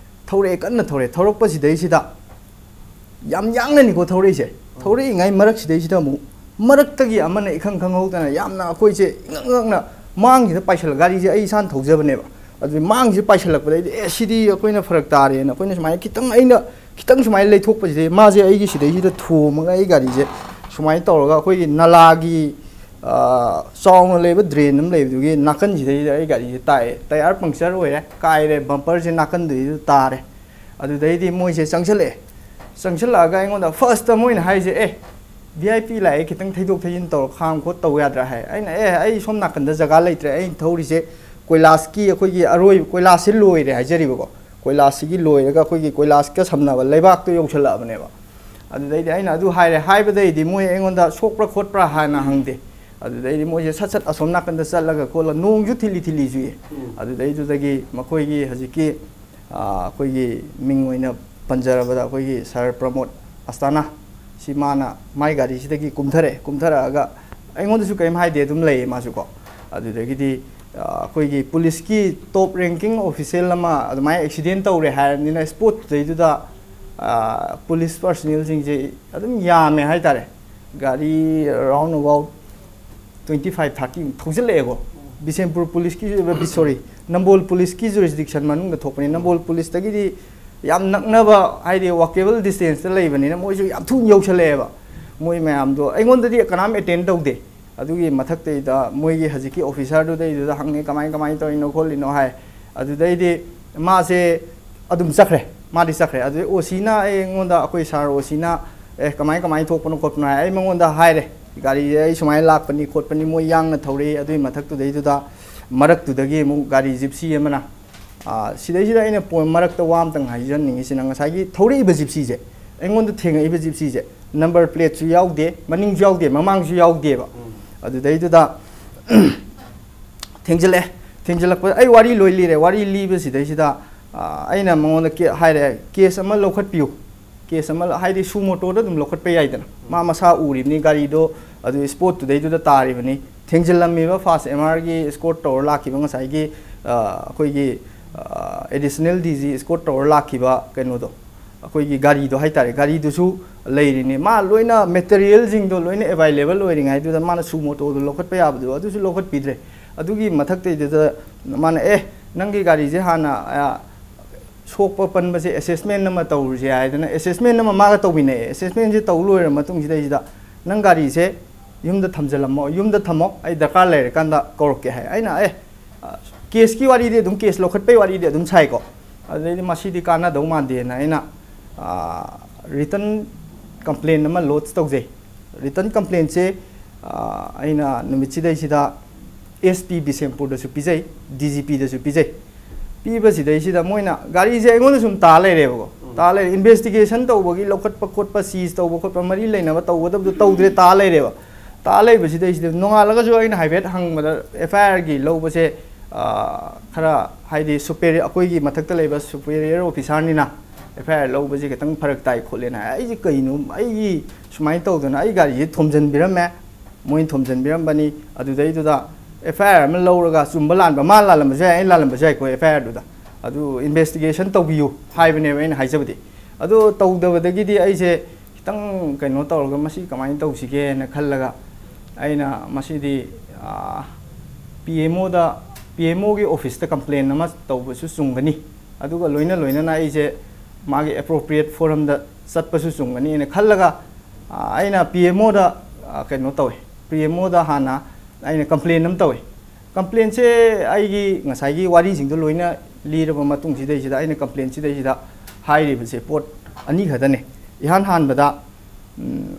ꯊꯧꯔꯛꯑꯦ, ꯀꯟꯅ ꯊꯧꯔꯛꯑꯦ꯫ ꯊꯧꯔꯛꯄꯁꯤꯗꯩꯁꯤꯗ ꯌꯥꯝ ꯌꯥꯡꯅꯅꯤꯀꯣ ꯊꯧꯔꯛꯏꯁꯦ꯫ ꯊꯧꯔꯛꯏꯉꯩ ꯃꯔꯛꯁꯤꯗꯩꯁꯤꯗ ꯑꯃꯨꯛ ꯃꯔꯛꯇꯒꯤ ꯑꯃꯅ ꯏꯈꯪ ꯈꯪꯍꯧꯗꯅ ꯌꯥꯝꯅ ꯑꯩꯈꯣꯏꯁꯦ ꯏꯉꯛ ꯉꯛꯅ ꯃꯥꯡꯁꯤꯗ ꯄꯥꯏꯁꯜꯂ, ꯒꯥꯔꯤꯁꯦ ꯑꯩ ꯏꯁꯥꯅ ꯊꯧꯖꯕꯅꯦꯕ꯫ ꯑꯗꯨꯗꯤ ꯃꯥꯡꯁꯤꯗ ꯄꯥꯏꯁꯜꯂꯛꯄꯗꯩꯗꯤ, "ꯑꯦ, ꯁꯤꯗꯤ ꯑꯩꯈꯣꯏꯅ ꯐꯔꯛ ꯇꯥꯔꯦꯅ" ꯑꯩꯈꯣꯏꯅ ꯁꯨꯃꯥꯏꯅ ꯈꯤꯇꯪ, ꯑꯩꯅ ꯈꯤꯇꯪ ꯁꯨꯃꯥꯏꯅ ꯂꯩꯊꯣꯛꯄꯁꯤꯗꯩ ꯃꯥꯁꯦ ꯑꯩꯒꯤ ꯁꯤꯗꯩꯁꯤꯗ ꯊꯣꯝꯃꯒ ꯑꯩ ꯒꯥꯔꯤꯁꯦ ꯁꯨꯃꯥꯏꯅ ꯇꯧꯔꯒ ꯑꯩꯈꯣꯏꯒꯤ ꯅꯂꯥꯒꯤ, ꯑ, ꯆꯥꯎꯅ ꯂꯩꯕ ꯗ꯭ꯔꯦꯟ ꯑꯃ ꯂꯩꯕꯗꯨꯒꯤ ꯅꯥꯀꯟꯁꯤꯗꯩꯗ ꯑꯩ ꯒꯥꯔꯤꯁꯦ ꯇꯥꯛꯑꯦ꯫ ꯇꯌꯥꯔ ꯄꯪꯆꯔ ꯑꯣꯏꯔꯦ, ꯀꯥꯏꯔꯦ, ꯕꯝꯄꯔꯁꯦ ꯅꯥꯀꯟꯗꯨꯗꯩꯗ ꯇꯥꯔꯦ꯫ ꯑꯗꯨꯗꯩꯗꯤ ꯃꯣꯏꯁꯦ ꯆꯪꯁꯜꯂꯛꯑꯦ꯫ ꯆꯪꯁꯜꯂꯛꯑꯒ ꯑꯩꯉꯣꯟꯗ ꯐꯥꯔꯁꯇ ꯃꯣꯏꯅ ꯍꯥꯏꯁꯦ, "ꯑꯦ, ꯚꯤ ꯑꯥꯏ ꯄꯤ ꯂꯥꯛꯑꯦ, ꯈꯤꯇꯪ ꯊꯩꯗꯣꯛ ꯊꯩꯖꯤꯟ ꯇꯧꯔ ꯈꯥꯝ ꯈꯣꯠ ꯇꯧ ꯌꯥꯗ꯭ꯔꯥ?" ꯍꯥꯏ꯫ ꯑꯩꯅ, "ꯑꯦ, ꯑꯩ ꯁꯣꯝ ꯅꯥꯀꯟꯗ ꯖꯒꯥ ꯂꯩꯇ꯭ꯔꯦ, ꯑꯩꯅ ꯊꯧꯔꯤꯁꯦ ꯀꯣꯏꯂꯥꯁꯀꯤ, ꯑꯩꯈꯣꯏꯒꯤ ꯑꯔꯣꯏꯕ ꯀꯣꯏꯂꯥꯁꯁꯦ ꯂꯣꯏꯔꯦ" ꯍꯥꯏꯖꯔꯤꯕꯀꯣ꯫ ꯀꯣꯏꯂꯥꯁꯁꯤꯒꯤ ꯂꯣꯏꯔꯒ ꯑꯩꯈꯣꯏꯒꯤ ꯀꯣꯏꯂꯥꯁꯀ ꯁꯝꯅꯕ ꯂꯩꯕꯥꯛꯇꯣ ꯌꯧꯁꯜꯂꯛꯑꯕꯅꯦꯕ꯫ ꯑꯗꯨꯗꯩꯗꯤ ꯑꯩꯅ ꯑꯗꯨ ꯍꯥꯏꯔꯦ꯫ ꯍꯥꯏꯕꯗꯩꯗꯤ ꯃꯣꯏ ꯑꯩꯉꯣꯟꯗ "ꯁꯣꯛꯄ꯭ꯔꯥ ꯈꯣꯠꯄ꯭ꯔꯥ?" ꯍꯥꯟꯅ ꯍꯪꯗꯦ꯫ ꯑꯗꯨꯗꯩꯗꯤ ꯃꯣꯏꯁꯦ ꯁꯠ ꯁꯠ ꯑꯁꯣꯝ ꯅꯥꯀꯟꯗ ꯆꯠꯂꯒ ꯈꯣꯠꯂ, ꯅꯣꯡꯁꯨ ꯊꯤꯂꯤ ꯊꯤꯂꯤ ꯆꯨꯏ꯫ ꯎꯝ꯫ ꯑꯗꯨꯗꯩꯗꯨꯗꯒꯤ ꯃꯈꯣꯏꯒꯤ ꯍꯧꯖꯤꯛꯀꯤ, ꯑ, ꯑꯩꯈꯣꯏꯒꯤ ꯃꯤꯡ ꯑꯣꯏꯅ ꯄꯟꯖꯔꯕꯗ ꯑꯩꯈꯣꯏꯒꯤ ꯁꯥꯔ ꯄ꯭ꯔꯃꯣꯗ ꯑꯁꯇꯥꯅꯥ, ꯁꯤ ꯃꯥꯅ ꯃꯥꯏ ꯒꯥꯔꯤꯁꯤꯗꯒꯤ ꯀꯨꯝꯊꯔꯛꯑꯦ꯫ ꯀꯨꯝꯊꯔꯛꯑꯒ ꯑꯩꯉꯣꯟꯗꯁꯨ ꯀꯔꯤꯝ ꯍꯥꯏꯗꯦ, ꯑꯗꯨꯝ ꯂꯩꯌꯦ ꯃꯥꯁꯨꯀꯣ꯫ ꯑꯗꯨꯗꯒꯤꯗꯤ, ꯑ, ꯑꯩꯈꯣꯏꯒꯤ ꯄꯨꯂꯤꯁꯀꯤ ꯇꯣꯞ ꯔꯦꯡꯀꯤꯡ ꯑꯣꯐꯤꯁꯦꯜ ꯑꯃ ꯑꯗꯨꯃꯥꯏꯅ ꯑꯦꯛꯁꯤꯗꯦꯟ ꯇꯧꯔꯦ ꯍꯥꯏꯔꯕꯅꯤꯅ, ꯁ꯭ꯄꯣꯠꯇꯨꯗꯩꯗꯨꯗ, ꯑ, ꯄꯨꯂꯤꯁ ꯄꯔꯁꯅꯦꯜꯁꯤꯡꯁꯦ ꯑꯗꯨꯝ ꯌꯥꯝꯃꯦ ꯍꯥꯏꯇꯥꯔꯦ꯫ ꯒꯥꯔꯤ round about twenty five, thirty ꯊꯧꯖꯤꯜꯂꯛꯑꯦꯀꯣ꯫ Bishnupur ꯄꯨꯂꯤꯁꯀꯤ, ꯁꯣꯔꯤ, ꯅꯝꯕꯣꯜ ꯄꯨꯂꯤꯁꯀꯤ ꯖꯨꯔꯤꯁꯗꯤꯛꯁꯟ ꯃꯅꯨꯡꯗ ꯊꯣꯛꯄꯅꯤ꯫ ꯅꯝꯕꯣꯜ ꯄꯨꯂꯤꯁꯇꯒꯤꯗꯤ ꯌꯥꯝ ꯅꯛꯅꯕ, ꯍꯥꯏꯗꯤ ꯋꯥꯀꯦꯕꯜ ꯗꯤꯁꯇꯦꯟꯁꯇ ꯂꯩꯕꯅꯤꯅ ꯃꯣꯏꯁꯨ ꯌꯥꯝ ꯊꯨꯅ ꯌꯧꯁꯜꯂꯛꯑꯦꯕ꯫ ꯃꯣꯏ ꯃꯌꯥꯝꯗꯣ, ꯑꯩꯉꯣꯟꯗꯗꯤ ꯀꯅꯥꯝ ꯑꯦꯇꯦꯟ ꯇꯧꯗꯦ꯫ ꯑꯗꯨꯒꯤ ꯃꯊꯛꯇꯩꯗ ꯃꯣꯏꯒꯤ ꯍꯧꯖꯤꯛꯀꯤ ꯑꯣꯐꯤꯁꯥꯔꯗꯨꯗꯩꯗꯨꯗ ꯍꯪꯉꯦ, "ꯀꯃꯥꯏ, ꯀꯃꯥꯏꯅ ꯇꯧꯔꯤꯅꯣ ꯈꯣꯠꯂꯤꯅꯣ?" ꯍꯥꯏ꯫ ꯑꯗꯨꯗꯩꯗꯤ ꯃꯥꯁꯦ ꯑꯗꯨꯝ ꯆꯠꯈ꯭ꯔꯦ, ꯃꯥꯗꯤ ꯆꯠꯈ꯭ꯔꯦ꯫ ꯑꯗꯨꯗꯩ ꯑꯣ ꯁꯤꯅ ꯑꯩꯉꯣꯟꯗ, ꯑꯩꯈꯣꯏ ꯁꯥꯔ ꯑꯣ ꯁꯤꯅ, "ꯑꯦ, ꯀꯃꯥꯏ, ꯀꯃꯥꯏꯅ ꯊꯣꯛꯄꯅꯣ ꯈꯣꯠꯄꯅꯣ?" ꯍꯥꯏ꯫ ꯑꯩ ꯃꯉꯣꯟꯗ ꯍꯥꯏꯔꯦ, ꯒꯥꯔꯤꯁꯦ ꯑꯩ ꯁꯨꯃꯥꯏꯅ ꯂꯥꯛꯄꯅꯤ ꯈꯣꯠꯄꯅꯤ, ꯃꯣꯏ ꯌꯥꯡꯅ ꯊꯧꯔꯛꯏ꯫ ꯑꯗꯨꯒꯤ ꯃꯊꯛꯇꯨꯗꯩꯗꯨꯗ ꯃꯔꯛꯇꯨꯗꯒꯤ ꯑꯃꯨꯛ ꯒꯥꯔꯤ ꯖꯤꯞꯁꯤ ꯑꯃꯅ, ꯑꯥ, ꯁꯤꯗꯩꯁꯤꯗ ꯑꯩꯅ ꯄꯣꯏꯟ ꯃꯔꯛꯇ ꯋꯥ ꯑꯝꯇꯪ ꯍꯥꯏꯖꯟꯅꯤꯡꯉꯤꯁꯤꯅ, ꯉꯁꯥꯏꯒꯤ ꯊꯧꯔꯛꯏꯕ ꯖꯤꯞꯁꯤꯁꯦ, ꯑꯩꯉꯣꯟꯗ ꯊꯦꯡꯉꯛꯏꯕ ꯖꯤꯞꯁꯤꯁꯦ ꯅꯝꯕꯔ ꯄ꯭ꯂꯦꯠꯁꯨ ꯌꯥꯎꯗꯦ, ꯃꯅꯤꯡꯁꯨ ꯌꯥꯎꯗꯦ, ꯃꯃꯥꯡꯁꯨ ꯌꯥꯎꯗꯦꯕ꯫ ꯑꯗꯨꯗꯩꯗꯨꯗ ꯊꯦꯡꯖꯤꯜꯂꯛꯑꯦ꯫ ꯊꯦꯡꯖꯤꯜꯂꯛꯄꯗ ꯑꯩ ꯋꯥꯔꯤ ꯂꯣꯏ ꯂꯤꯔꯦ꯫ ꯋꯥꯔꯤ ꯂꯤꯕꯁꯤꯗꯩꯁꯤꯗ, ꯑꯥ, ꯑꯩꯅ ꯃꯉꯣꯟꯗ ꯀꯦ-, ꯍꯥꯏꯔꯦ, "ꯀꯦꯁ ꯑꯃ ꯂꯧꯈꯠꯄꯤꯌꯨ꯫ ꯀꯦꯁ ꯑꯃ ꯂ-, ꯍꯥꯏꯗꯤ ꯁꯨ ꯃꯣꯇꯣꯗ ꯑꯗꯨꯝ ꯂꯧꯈꯠꯄ ꯌꯥꯏꯗꯅ, ꯃꯥ ꯃꯁꯥ ꯎꯔꯤꯕꯅꯤ ꯒꯥꯔꯤꯗꯣ, ꯑꯗꯨ ꯏꯁꯄꯣꯠꯇꯨꯗꯩꯗꯨꯗ ꯇꯥꯔꯤꯕꯅꯤ꯫ ꯊꯦꯡꯖꯤꯜꯂꯝꯃꯤꯕ ꯐꯥꯁ ꯑꯦꯝ ꯑꯥꯔꯒꯤ ꯏꯁꯀꯣꯔꯠ ꯇꯧꯔ ꯂꯥꯛꯈꯤꯕ ꯉꯁꯥꯏꯒꯤ, ꯑꯥ, ꯑꯩꯈꯣꯏꯒꯤ, ꯑꯥ, ꯑꯦꯗꯤꯁꯅꯦꯜ ꯗꯤ ꯖꯤ ꯏꯁꯀꯣꯔꯠ ꯇꯧꯔ ꯂꯥꯛꯈꯤꯕ ꯀꯩꯅꯣꯗꯣ, ꯑꯩꯈꯣꯏꯒꯤ ꯒꯥꯔꯤꯗꯣ ꯍꯥꯏꯇꯥꯔꯦ, ꯒꯥꯔꯤꯗꯨꯁꯨ ꯂꯩꯔꯤꯅꯤ꯫ ꯃꯥ ꯂꯣꯏꯅ ꯃꯦꯇꯔꯤꯌꯦꯜꯁꯤꯡꯗꯣ ꯂꯣꯏꯅ ꯑꯦꯕꯥꯏꯂꯦꯕꯜ ꯑꯣꯏꯔꯤꯉꯩꯗꯨꯗ ꯃꯥꯅ ꯁꯨ ꯃꯣꯇꯣꯗꯣ ꯂꯧꯈꯠꯄ ꯌꯥꯕꯗꯣ ꯑꯗꯨꯁꯨ ꯂꯧꯈꯠꯄꯤꯗ꯭ꯔꯦ꯫ ꯑꯗꯨꯒꯤ ꯃꯊꯛꯇꯩꯗꯨꯗ ꯃꯥꯅ, "ꯑꯦ, ꯅꯪꯒꯤ ꯒꯥꯔꯤꯁꯦ ꯍꯥꯟꯅ, ꯑ, ꯁꯣꯛꯄ ꯄꯟꯕꯁꯦ ꯑꯦꯁꯦꯁꯃꯦꯟ ꯑꯃ ꯇꯧꯔꯨꯁꯦ" ꯍꯥꯏꯗꯅ ꯑꯦꯁꯦꯁꯃꯦꯟ ꯑꯃ ꯃꯥꯒ ꯇꯧꯃꯤꯟꯅꯩ꯫ ꯑꯦꯁꯦꯁꯃꯦꯟꯁꯦ ꯇꯧ ꯂꯣꯏꯔ ꯃꯇꯨꯡꯁꯤꯗꯩꯁꯤꯗ, "ꯅꯪ ꯒꯥꯔꯤꯁꯦ ꯌꯨꯝꯗ ꯊꯝꯖꯤꯜꯂꯝꯃꯣ, ꯌꯨꯝꯗ ꯊꯝꯃꯣ, ꯑꯩ ꯗꯔꯀꯥꯔ ꯂꯩꯔꯀꯥꯟꯗ ꯀꯧꯔꯛꯀꯦ" ꯍꯥꯏ꯫ ꯑꯩꯅ, "ꯑꯦ, ꯑ, ꯀꯦꯁꯀꯤ ꯋꯥꯔꯤꯗꯤ ꯑꯗꯨꯝ, ꯀꯦꯁ ꯂꯧꯈꯠꯄꯩ ꯋꯥꯔꯤꯗꯤ ꯑꯗꯨꯝ ꯁꯥꯏꯀꯣ, ꯑꯗꯨꯗꯩꯗꯤ ꯃꯁꯤꯗꯤ ꯀꯥꯟꯅꯗꯧ ꯃꯥꯟꯗꯦꯅ" ꯑꯩꯅ, ꯑ, ꯔꯤꯇꯟ ꯀꯝꯄ꯭ꯂꯦꯟ ꯑꯃ ꯂꯣꯗꯖ ꯇꯧꯖꯩ꯫ ꯔꯤꯇꯟ ꯀꯝꯄ꯭ꯂꯦꯟꯁꯦ, ꯑ, ꯑꯩꯅ ꯅꯨꯃꯤꯠꯁꯤꯗꯩꯁꯤꯗ ꯑꯦꯁ ꯄꯤ ꯕꯤꯁꯦꯝꯄꯨꯔꯗꯁꯨ ꯄꯤꯖꯩ, ꯗꯤ ꯖꯤ ꯄꯤꯗꯁꯨ ꯄꯤꯖꯩ꯫ ꯄꯤꯕꯁꯤꯗꯩꯁꯤꯗ ꯃꯣꯏꯅ ꯒꯥꯔꯤꯁꯦ ꯑꯩꯉꯣꯟꯗ ꯁꯨꯝ ꯇꯥ ꯂꯩꯔꯦꯕꯀꯣ꯫ ꯎꯝ꯫ ꯇꯥ ꯂꯩꯔꯦ꯫ ꯏꯟꯚꯦꯁꯇꯤꯒꯦꯁꯟ ꯇꯧꯕꯒꯤ, ꯂꯧꯈꯠꯄ ꯈꯣꯠꯄ, ꯁꯤꯖ ꯇꯧꯕ ꯈꯣꯠꯄ, ꯃꯔꯤ ꯂꯩꯅꯕ ꯇꯧꯒꯗꯕꯗꯣ ꯇꯧꯗ꯭ꯔꯦ, ꯇꯥ ꯂꯩꯔꯦꯕ꯫ ꯇꯥ ꯂꯩꯕꯁꯤꯗꯩꯁꯤꯗ ꯅꯣꯡꯉꯥꯜꯂꯒꯁꯨ ꯑꯩꯅ ꯍꯥꯏꯐꯦꯠ ꯍꯪꯕꯗ, ꯑꯦꯐ ꯑꯥꯏ ꯑꯥꯔꯒꯤ ꯂꯧꯕꯁꯦ, ꯑ, ꯈꯔ, ꯍꯥꯏꯗꯤ, ꯁꯨꯄꯦꯔꯤ-, ꯑꯩꯈꯣꯏꯒꯤ ꯃꯊꯛꯇ ꯂꯩꯕ ꯁꯨꯄꯦꯔꯤꯌꯔ ꯑꯣꯐꯤꯁꯥꯔꯅꯤꯅ ꯑꯦꯐ ꯑꯥꯏ ꯑꯥꯔ ꯂꯧꯕꯁꯦ ꯈꯤꯇꯪ ꯐꯔꯛ ꯇꯥꯏ ꯈꯣꯠꯂꯦꯅ ꯍꯥꯏ꯫ ꯑꯩꯁꯦ ꯀꯩꯅꯣ, ꯑꯩꯒꯤ ꯁꯨꯃꯥꯏꯅ ꯇꯧꯗꯅ ꯑꯩ ꯒꯥꯔꯤꯁꯦ ꯊꯣꯝꯖꯤꯟꯕꯤꯔꯝꯃꯦ꯫ ꯃꯣꯏꯅ ꯊꯣꯝꯖꯤꯟꯕꯤꯔꯝꯕꯅꯤ꯫ ꯑꯗꯨꯗꯩꯗꯨꯗ ꯑꯦꯐ ꯑꯥꯏ ꯑꯥꯔ ꯑꯃ ꯂꯧꯔꯒ, ꯆꯨꯝꯕ ꯂꯥꯟꯕ, ꯃꯥ ꯂꯥꯜꯂꯝꯕꯁꯨ ꯌꯥꯏ, ꯑꯩ ꯂꯥꯜꯂꯝꯕꯁꯨ ꯌꯥꯏꯀꯣ, ꯑꯦꯐ ꯑꯥꯏ ꯑꯥꯔꯗꯨꯗ꯫ ꯑꯗꯨ ꯏꯟꯚꯦꯁꯇꯤꯒꯦꯁꯟ ꯇꯧꯕꯤꯌꯨ ꯍꯥꯏꯕꯅꯦꯕ ꯑꯩꯅ ꯍꯥꯏꯖꯕꯗꯤ꯫ ꯑꯗꯨ ꯇꯧꯗꯕꯗꯒꯤꯗꯤ ꯑꯩꯁꯦ ꯈꯤꯇꯪ ꯀꯩꯅꯣ ꯇꯧꯔꯒ, ꯃꯁꯤ ꯀꯃꯥꯏꯅ ꯇꯧꯁꯤꯒꯦꯅ ꯈꯜꯂꯒ, ꯑꯩꯅ ꯃꯁꯤꯗꯤ, ꯑꯥ, ꯄꯤ ꯑꯦꯝ ꯑꯣꯗ, ꯄꯤ ꯑꯦꯝ ꯑꯣꯒꯤ ꯑꯣꯐꯤꯁꯇ ꯀꯝꯄ꯭ꯂꯦꯟ ꯑꯃ ꯇꯧꯕꯁꯨ ꯆꯨꯝꯒꯅꯤ꯫ ꯑꯗꯨꯒ ꯂꯣꯏꯅ ꯂꯣꯏꯅꯅ ꯑꯩꯁꯦ ꯃꯥꯒꯤ ꯑꯦꯄ꯭ꯔꯣꯄ꯭ꯔꯤꯌꯦꯠ ꯐꯣꯔꯝꯗ ꯆꯠꯄꯁꯨ ꯆꯨꯝꯒꯅꯤꯅ ꯈꯜꯂꯒ, ꯑ, ꯑꯩꯅ ꯄꯤ ꯑꯦꯝ ꯑꯣꯗ, ꯑ, ꯀꯩꯅꯣ ꯇꯧꯋꯦ, ꯄꯤ ꯑꯦꯝ ꯑꯣꯗ ꯍꯥꯟꯅ ꯑꯩꯅ ꯀꯝꯄ꯭ꯂꯦꯟ ꯑꯃ ꯇꯧꯋꯦ꯫ ꯀꯝꯄ꯭ꯂꯦꯟꯁꯦ ꯑꯩꯒꯤ ꯉꯁꯥꯏꯒꯤ ꯋꯥꯔꯤꯁꯤꯡꯗꯣ ꯂꯣꯏꯅ ꯂꯤꯔꯕ ꯃꯇꯨꯡꯁꯤꯗꯩꯁꯤꯗ, ꯑꯩꯅ ꯀꯝꯄ꯭ꯂꯦꯟꯁꯤꯗꯩꯁꯤꯗ ꯍꯥꯏꯔꯤꯕꯁꯦ ꯄꯣꯠ ꯑꯅꯤ ꯈꯛꯇꯅꯦ꯫ ꯏꯍꯥꯟ ꯍꯥꯟꯕꯗ, ꯎꯝ,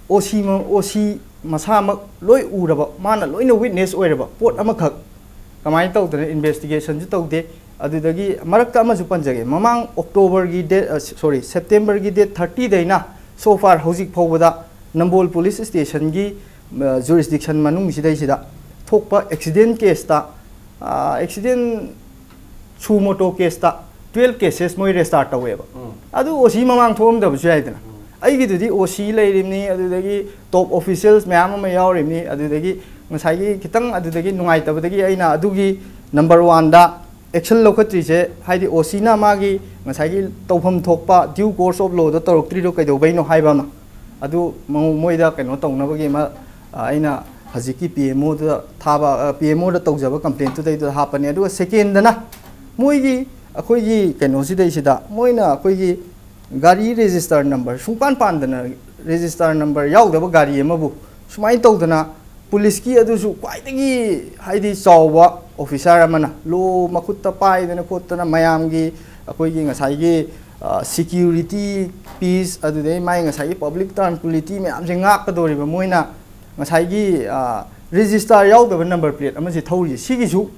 ꯑꯣ ꯁꯤ ꯃ-, ꯑꯣ ꯁꯤ ꯃꯁꯥꯃꯛ ꯂꯣꯏ ꯎꯔꯕ, ꯃꯥꯅ ꯂꯣꯏꯅ ꯋꯤꯠꯅꯦꯁ ꯑꯣꯏꯔꯕ ꯄꯣꯠ ꯑꯃꯈꯛ ꯀꯃꯥꯏꯅ ꯇꯧꯗꯅ ꯏꯟꯚꯦꯁꯇꯤꯒꯦꯁꯟꯁꯨ ꯇꯧꯗꯦ? ꯑꯗꯨꯗꯒꯤ ꯃꯔꯛꯇ ꯑꯃꯁꯨ ꯄꯟꯖꯒꯦ, ꯃꯃꯥꯡ ꯑꯣꯛꯇꯣꯕꯔꯒꯤ ꯗꯦꯠ, ꯁꯣꯔꯤ, ꯁꯦꯞꯇꯦꯝꯕꯔꯒꯤ ꯗꯦꯠ ꯊꯥꯔꯇꯤꯗꯩꯅ so far ꯍꯧꯖꯤꯛ ꯐꯥꯎꯕꯗ ꯅꯝꯕꯣꯜ ꯄꯨꯂꯤꯁ ꯁ꯭ꯇꯦꯁꯟꯒꯤ ꯖꯨꯔꯤꯁꯗꯤꯛꯁꯟ ꯃꯅꯨꯡꯁꯤꯗꯩꯁꯤꯗ ꯊꯣꯛꯄ ꯑꯦꯛꯁꯤꯗꯦꯟ ꯀꯦꯁꯇ, ꯑꯦꯛꯁꯤꯗꯦꯟ ꯁꯨ ꯃꯣꯇꯣ ꯀꯦꯁꯇ ꯇꯨꯌꯦꯜꯞ ꯀꯦꯁꯦꯁ ꯃꯣꯏ ꯔꯦꯖꯤꯁꯇꯥꯔ ꯇꯧꯋꯦꯕ꯫ ꯑꯗꯨ ꯑꯣ ꯁꯤ ꯃꯃꯥꯡ ꯊꯣꯛꯑꯝꯗꯕꯁꯨ ꯌꯥꯏꯗꯅ꯫ ꯑꯩꯒꯤꯗꯨꯗꯤ ꯑꯣ ꯁꯤ ꯂꯩꯔꯤꯕꯅꯤ, ꯑꯗꯨꯗꯒꯤ ꯇꯣꯞ ꯑꯣꯐꯤꯁꯤꯌꯦꯜꯁ ꯃꯌꯥꯝ ꯑꯃ ꯌꯥꯎꯔꯤꯕꯅꯤ, ꯑꯗꯨꯗꯒꯤ ꯉꯁꯥꯏꯒꯤ ꯈꯤꯇꯪ ꯑꯗꯨꯗꯒꯤ ꯅꯨꯡꯉꯥꯏꯇꯕꯗꯒꯤ ꯑꯩꯅ ꯑꯗꯨꯒꯤ ꯅꯝꯕꯔ ꯋꯥꯟꯗ ꯑꯦꯛꯁꯟ ꯂꯧꯈꯠꯇ꯭ꯔꯤꯁꯦ, ꯍꯥꯏꯗꯤ ꯑꯣ ꯁꯤꯅ ꯃꯥꯒꯤ ꯉꯁꯥꯏꯒꯤ ꯇꯧꯐꯝ ꯊꯣꯛꯄ ꯗ꯭ꯌꯨ ꯀꯣꯔꯁ ꯑꯣꯐ ꯂꯣꯗ ꯇꯧꯔꯛꯇ꯭ꯔꯤꯗꯣ ꯀꯩꯗꯧꯕꯩꯅꯣ ꯍꯥꯏꯕ ꯑꯃ꯫ ꯑꯗꯨ ꯃꯣ-, ꯃꯣꯏꯗ ꯀꯩꯅꯣ ꯇꯧꯅꯕꯒꯤ ꯑꯃ, ꯑ, ꯑꯩꯅ ꯍꯧꯖꯤꯛꯀꯤ ꯄꯤ ꯑꯦꯝ ꯑꯣꯗ ꯊꯥꯕ, ꯄꯤ ꯑꯦꯝ ꯑꯣꯗ ꯇꯧꯖꯕ ꯀꯝꯄ꯭ꯂꯦꯟꯇꯨꯗꯩꯗꯨꯗ ꯍꯥꯞꯄꯅꯤ꯫ ꯑꯗꯨꯒ ꯁꯦꯀꯦꯟꯗꯅ ꯃꯣꯏꯒꯤ, ꯑꯩꯈꯣꯏꯒꯤ ꯀꯩꯅꯣꯁꯤꯗꯩꯁꯤꯗ ꯃꯣꯏꯅ ꯑꯩꯈꯣꯏꯒꯤ ꯒꯥꯔꯤ ꯔꯦꯖꯤꯁꯇꯔ ꯅꯝꯕꯔ ꯁꯨꯡꯄꯥꯟ ꯄꯥꯟꯗꯅ, ꯔꯦꯖꯤꯁꯇꯔ ꯅꯝꯕꯔ ꯌꯥꯎꯗꯕ ꯒꯥꯔꯤ ꯑꯃꯕꯨ ꯁꯨꯃꯥꯏꯅ ꯇꯧꯗꯅ, ꯄꯨꯂꯤꯁꯀꯤ ꯑꯗꯨꯁꯨ ꯈ꯭ꯋꯥꯏꯗꯒꯤ ꯍꯥꯏꯗꯤ ꯆꯥꯎꯕ ꯑꯣꯐꯤꯁꯥꯔ ꯑꯃꯅ ꯂꯣ ꯃꯈꯨꯠꯇ ꯄꯥꯏꯗꯅ ꯈꯣꯠꯇꯅ ꯃꯌꯥꯝꯒꯤ, ꯑꯩꯈꯣꯏꯒꯤ ꯉꯁꯥꯏꯒꯤ, ꯑ, ꯁꯤꯀ꯭ꯌꯨꯔꯤꯇꯤ, ꯄꯤꯁ, ꯑꯗꯨꯗꯩ ꯃꯥꯏ ꯉꯁꯥꯏꯒꯤ ꯄꯕ꯭ꯂꯤꯛ ꯇ꯭ꯔꯥꯟꯀꯨꯂꯤꯇꯤ ꯃꯌꯥꯝꯁꯦ ꯉꯥꯛꯀꯗꯧꯔꯤꯕ ꯃꯣꯏꯅ ꯉꯁꯥꯏꯒꯤ, ꯑ, ꯔꯦꯖꯤꯁꯇꯥꯔ ꯌꯥꯎꯗꯕ ꯅꯝꯕꯔ ꯄ꯭ꯂꯦꯠ ꯑꯃꯁꯦ ꯊꯧꯔꯤꯁꯦ, ꯁꯤꯒꯤꯁꯨ,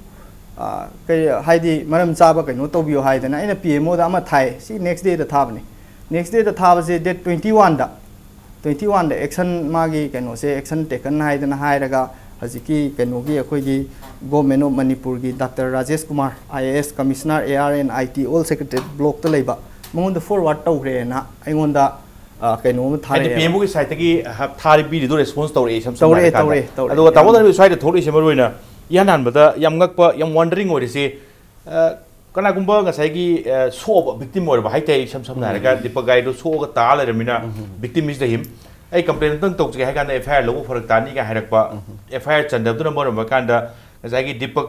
ꯑ, ꯀꯩ ꯍꯥꯏꯗꯤ ꯃꯔꯝ ꯆꯥꯕ ꯀꯩꯅꯣ ꯇꯧꯕꯤꯌꯣ ꯍꯥꯏꯗꯅ ꯑꯩꯅ ꯄꯤ ꯑꯦꯝ ꯑꯣꯗ ꯑꯃ ꯊꯥꯏ꯫ ꯁꯤ ꯅꯦꯛꯁ ꯗꯦꯗ ꯊꯥꯕꯅꯤ꯫ ꯅꯦꯛꯁ ꯗꯦꯗ ꯊꯥꯕꯁꯦ ꯗꯦꯠ ꯇ꯭ꯋꯦꯟꯇꯤ ꯋꯥꯟꯗ, ꯇ꯭ꯋꯦꯟꯇꯤ ꯋꯥꯟꯗ ꯑꯦꯛꯁꯟ, ꯃꯥꯒꯤ ꯀꯩꯅꯣꯁꯦ ꯑꯦꯛꯁꯟ ꯇꯦꯀꯟ ꯍꯥꯏꯗꯅ ꯍꯥꯏꯔꯒ ꯍꯧꯖꯤꯛꯀꯤ ꯀꯩꯅꯣꯒꯤ ꯑꯩꯈꯣꯏꯒꯤ ꯒꯣꯔꯃꯦꯟ ꯑꯣꯐ ꯃꯅꯤꯄꯨꯔꯒꯤ doctor Rajesh Kumar, I A S commissioner, A R N I T all secretariat ꯕ꯭ꯂꯣꯛꯇ ꯂꯩꯕ, ꯃꯉꯣꯟꯗ ꯐꯣꯔꯋꯥꯔꯗ ꯇꯧꯈ꯭ꯔꯦꯅ ꯑꯩꯉꯣꯟꯗ, ꯑ, ꯀꯩꯅꯣ ꯑꯃ ꯍꯥꯏꯗꯤ ꯊꯥꯔꯛꯑꯦ꯫ ꯄꯤ ꯑꯦꯝ ꯑꯣꯒꯤ ꯁꯥꯏꯠꯇꯒꯤ ꯍꯥ-, ꯊꯥꯔꯤ ꯄꯤꯔꯤꯗꯣ ꯔꯦꯁꯄꯣꯟꯁ ꯇꯧꯔꯛꯑꯦ ꯏꯁꯝ ꯁꯝꯅ ꯇꯧꯔꯛꯑꯦ, ꯍꯥꯏꯔꯀꯥꯟꯗ꯫ ꯇꯧꯔꯛꯑꯦ, ꯇꯧꯔꯛꯑꯦ꯫ ꯑꯗꯨꯒ ꯇꯥꯃꯣ ꯌꯥꯝ ꯙꯅꯕꯤꯔ ꯁ꯭ꯋꯥꯏꯗ ꯊꯣꯛꯂꯛꯏꯁꯦ ꯃꯔꯨ ꯑꯣꯏꯅ ꯏꯍꯥꯟ ꯍꯥꯟꯕꯗ ꯌꯥꯝ ꯉꯛꯄ, ꯌꯥꯝ ꯋꯥꯟꯗꯔꯤꯡ ꯑꯣꯏꯔꯤꯁꯦ, ꯑ, ꯀꯅꯥꯒꯨꯝꯕ ꯉꯁꯥꯏꯒꯤ, ꯑ, ꯁꯣꯛꯑꯕ ꯚꯤꯛꯇꯤꯝ ꯑꯣꯏꯔꯕ ꯍꯥꯏꯇꯥꯔꯦ, ꯏꯁꯝ ꯁꯝꯅ ꯎꯝ꯫ ꯍꯥꯏꯔꯒ ꯗꯤꯄꯛ ꯒꯥꯔꯤꯗꯣ ꯁꯣꯛꯑꯒ ꯇꯥ ꯂꯩꯔꯝꯃꯤꯅ ꯎꯝ꯫ ꯚꯤꯛꯇꯤꯝ ꯏꯁ ꯗ ꯍꯤꯝ꯫ ꯑꯩ ꯀꯝꯄ꯭ꯂꯦꯟ ꯑꯝꯇꯪ ꯇꯧꯖꯒꯦ ꯍꯥꯏ ꯀꯥꯟꯗ ꯑꯦꯐ ꯑꯥꯏ ꯑꯥꯔ ꯂꯧꯕ ꯐꯔꯛ ꯇꯥꯅꯤꯒ ꯍꯥꯏꯔꯛꯄ, ꯎꯝ꯫ ꯑꯦꯐ ꯑꯥꯏ ꯑꯥꯔ ꯆꯟꯗꯕꯗꯨꯅ ꯃꯔꯝ ꯑꯣꯏꯔꯀꯥꯟꯗ ꯉꯁꯥꯏꯒꯤ ꯗꯤꯄꯛ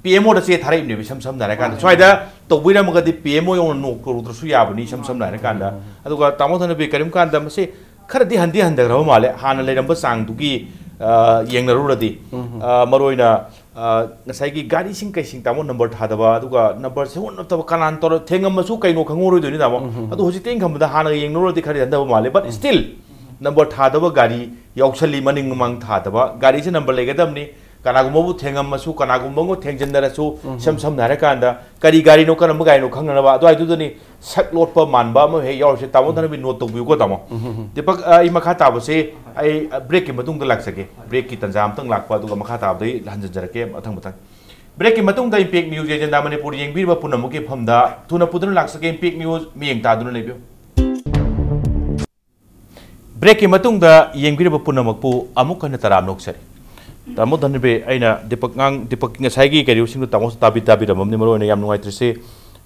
ꯄꯤ ꯑꯦꯝ ꯑꯣꯗ ꯆꯦ ꯊꯥꯔꯛꯏꯕꯅꯦꯕ, ꯏꯁꯝ ꯁꯝꯅ ꯍꯥꯏꯔꯀꯥꯟꯗ꯫ ꯃꯥꯅꯦ, ꯁ꯭ꯋꯥꯏꯗ ꯃꯥꯅꯦ꯫ ꯇꯧꯕꯤꯔꯝꯃꯒꯗꯤ ꯄꯤ ꯑꯦꯝ ꯑꯣ ꯌꯧꯅ ꯅꯣꯛ ꯇꯧꯔꯨꯗ꯭ꯔꯁꯨ ꯌꯥꯕꯅꯤ, ꯏꯁꯝ ꯁꯝꯅ ꯍꯥꯏꯔꯀꯥꯟꯗ꯫ ꯎꯝ꯫ ꯑꯗꯨꯒ ꯇꯥꯃꯣ ꯙꯅꯕꯤꯔ, ꯀꯔꯤꯒꯨꯝꯕ ꯀꯥꯟꯗ ꯃꯁꯤ ꯈꯔꯗꯤ ꯍꯟꯗꯤ ꯍꯟꯊꯈ꯭ꯔꯕ ꯃꯥꯜꯂꯦ, ꯍꯥꯟꯅ ꯂꯩꯔꯝꯕ ꯆꯥꯡꯗꯨꯒꯤ, ꯑ, ꯌꯦꯡꯅꯔꯨꯔꯗꯤ꯫ ꯎꯝ꯫ ꯑ, ꯃꯔꯨꯑꯣꯏꯅ, ꯑ, ꯉꯁꯥꯏꯒꯤ ꯒꯥꯔꯤꯁꯤꯡ ꯀꯩꯁꯤꯡ, ꯇꯥꯃꯣ, ꯅꯝꯕꯔ ꯊꯥꯗꯕ, ꯑꯗꯨꯒ ꯅꯝꯕꯔ ꯁꯦꯝꯕ ꯅꯠꯇꯕ ꯀꯅꯥꯅ ꯇꯧꯔ ꯊꯦꯡꯉꯝꯃꯁꯨ ꯀꯩꯅꯣ ꯈꯪꯍꯧꯔꯣꯏꯗꯣꯏꯅꯤ, ꯇꯥꯃꯣ꯫ ꯎꯝ꯫ ꯑꯗꯨ ꯍꯧꯖꯤꯛꯇꯤ ꯑꯩꯅ ꯈꯟꯕꯗ ꯍꯥꯟꯅꯒ ꯌꯦꯡꯅꯔꯨꯔꯗꯤ ꯈꯔꯗꯤ ꯍꯟꯊꯕ ꯃꯥꯜꯂꯦ, but ꯎꯝ꯫ Still, ꯅꯝꯕꯔ ꯊꯥꯗꯕ ꯒꯥꯔꯤ ꯌꯥꯎꯁꯜꯂꯤ, ꯃꯅꯤꯡ ꯃꯃꯥꯡ ꯊꯥꯗꯕ꯫ ꯒꯥꯔꯤꯁꯦ ꯅꯝꯕꯔ ꯂꯩꯒꯗꯕꯅꯤ꯫ ꯀꯅꯥꯒꯨꯝꯕꯕꯨ ꯊꯦꯡꯉꯝꯃꯁꯨ, ꯀꯅꯥꯒꯨꯝꯕ ꯑꯃ ꯊꯦꯡꯖꯤꯟꯅꯔꯁꯨ, ꯎꯝ꯫ ꯏꯁꯝ ꯁꯝꯅ ꯍꯥꯏꯔꯀꯥꯟꯗ ꯀꯔꯤ ꯒꯥꯔꯤꯅꯣ, ꯀꯔꯝꯕ ꯒꯥꯔꯤꯅꯣ ꯈꯪꯅꯅꯕ ꯑꯗꯨꯋꯥꯏꯗꯨꯗꯅꯤ ꯁꯛ ꯂꯣꯠꯄ ꯃꯥꯟꯕ ꯑꯃ ꯍꯦꯛ ꯌꯥꯎꯔꯤꯁꯦ꯫ ꯇꯥꯃꯣ ꯙꯅꯕꯤ, ꯅꯣꯠ ꯇꯧꯕꯤꯌꯨꯀꯣ, ꯇꯥꯃꯣ꯫ ꯎꯝ, ꯎꯝ, ꯎꯝ꯫ ꯗꯤꯄꯛ, ꯑ, ꯑꯩ ꯃꯈꯥ ꯇꯥꯕꯁꯦ ꯑꯩ, ꯑ, ꯕ꯭ꯔꯦꯛꯀꯤ ꯃꯇꯨꯡꯗ ꯂꯥꯛꯆꯒꯦ꯫ ꯕ꯭ꯔꯦꯛꯀꯤ ꯇꯥꯟꯖꯥ ꯑꯝꯇꯪ ꯂꯥꯛꯄ, ꯑꯗꯨꯒ ꯃꯈꯥ ꯇꯥꯕꯗ ꯑꯩ ꯍꯟꯖꯤꯟꯖꯔꯛꯀꯦ ꯃꯊꯪ ꯃꯊꯪ꯫ ꯕ꯭ꯔꯦꯛꯀꯤ ꯃꯇꯨꯡꯗ Impact News Agenda ꯃꯅꯤꯄꯨꯔ ꯌꯦꯡꯕꯤꯔꯤꯕ ꯄꯨꯝꯅꯃꯛꯀꯤ ꯃꯐꯝꯗ ꯊꯨꯅ ꯄꯨꯗꯨꯅ ꯂꯥꯛꯆꯒꯦ꯫ Impact News ꯃꯤꯠꯌꯦꯡ ꯇꯥꯗꯨꯅ ꯂꯩꯕꯤꯌꯨ꯫ ꯕ꯭ꯔꯦꯛꯀꯤ ꯃꯇꯨꯡꯗ ꯌꯦꯡꯕꯤꯔꯤꯕ ꯄꯨꯝꯅꯃꯛꯄꯨ ꯑꯃꯨꯛ ꯍꯟꯅ ꯇꯔꯥꯝꯅ ꯑꯣꯛꯆꯔꯤ꯫ ꯇꯥꯃꯣ ꯙꯅꯕꯤ, ꯑꯩꯅ ꯗꯤꯄꯛ ꯉꯥꯡ-, ꯗꯤꯄꯛ ꯉꯁꯥꯏꯒꯤ ꯀꯩꯅꯣꯁꯤꯡꯗꯣ ꯇꯥꯃꯣꯁꯨ ꯇꯥꯕꯤ-, ꯇꯥꯕꯤꯔꯝꯃꯕꯅꯤ꯫ ꯃꯔꯨ ꯑꯣꯏꯅ ꯌꯥꯝ ꯅꯨꯡꯉꯥꯏꯇ꯭ꯔꯤꯁꯤ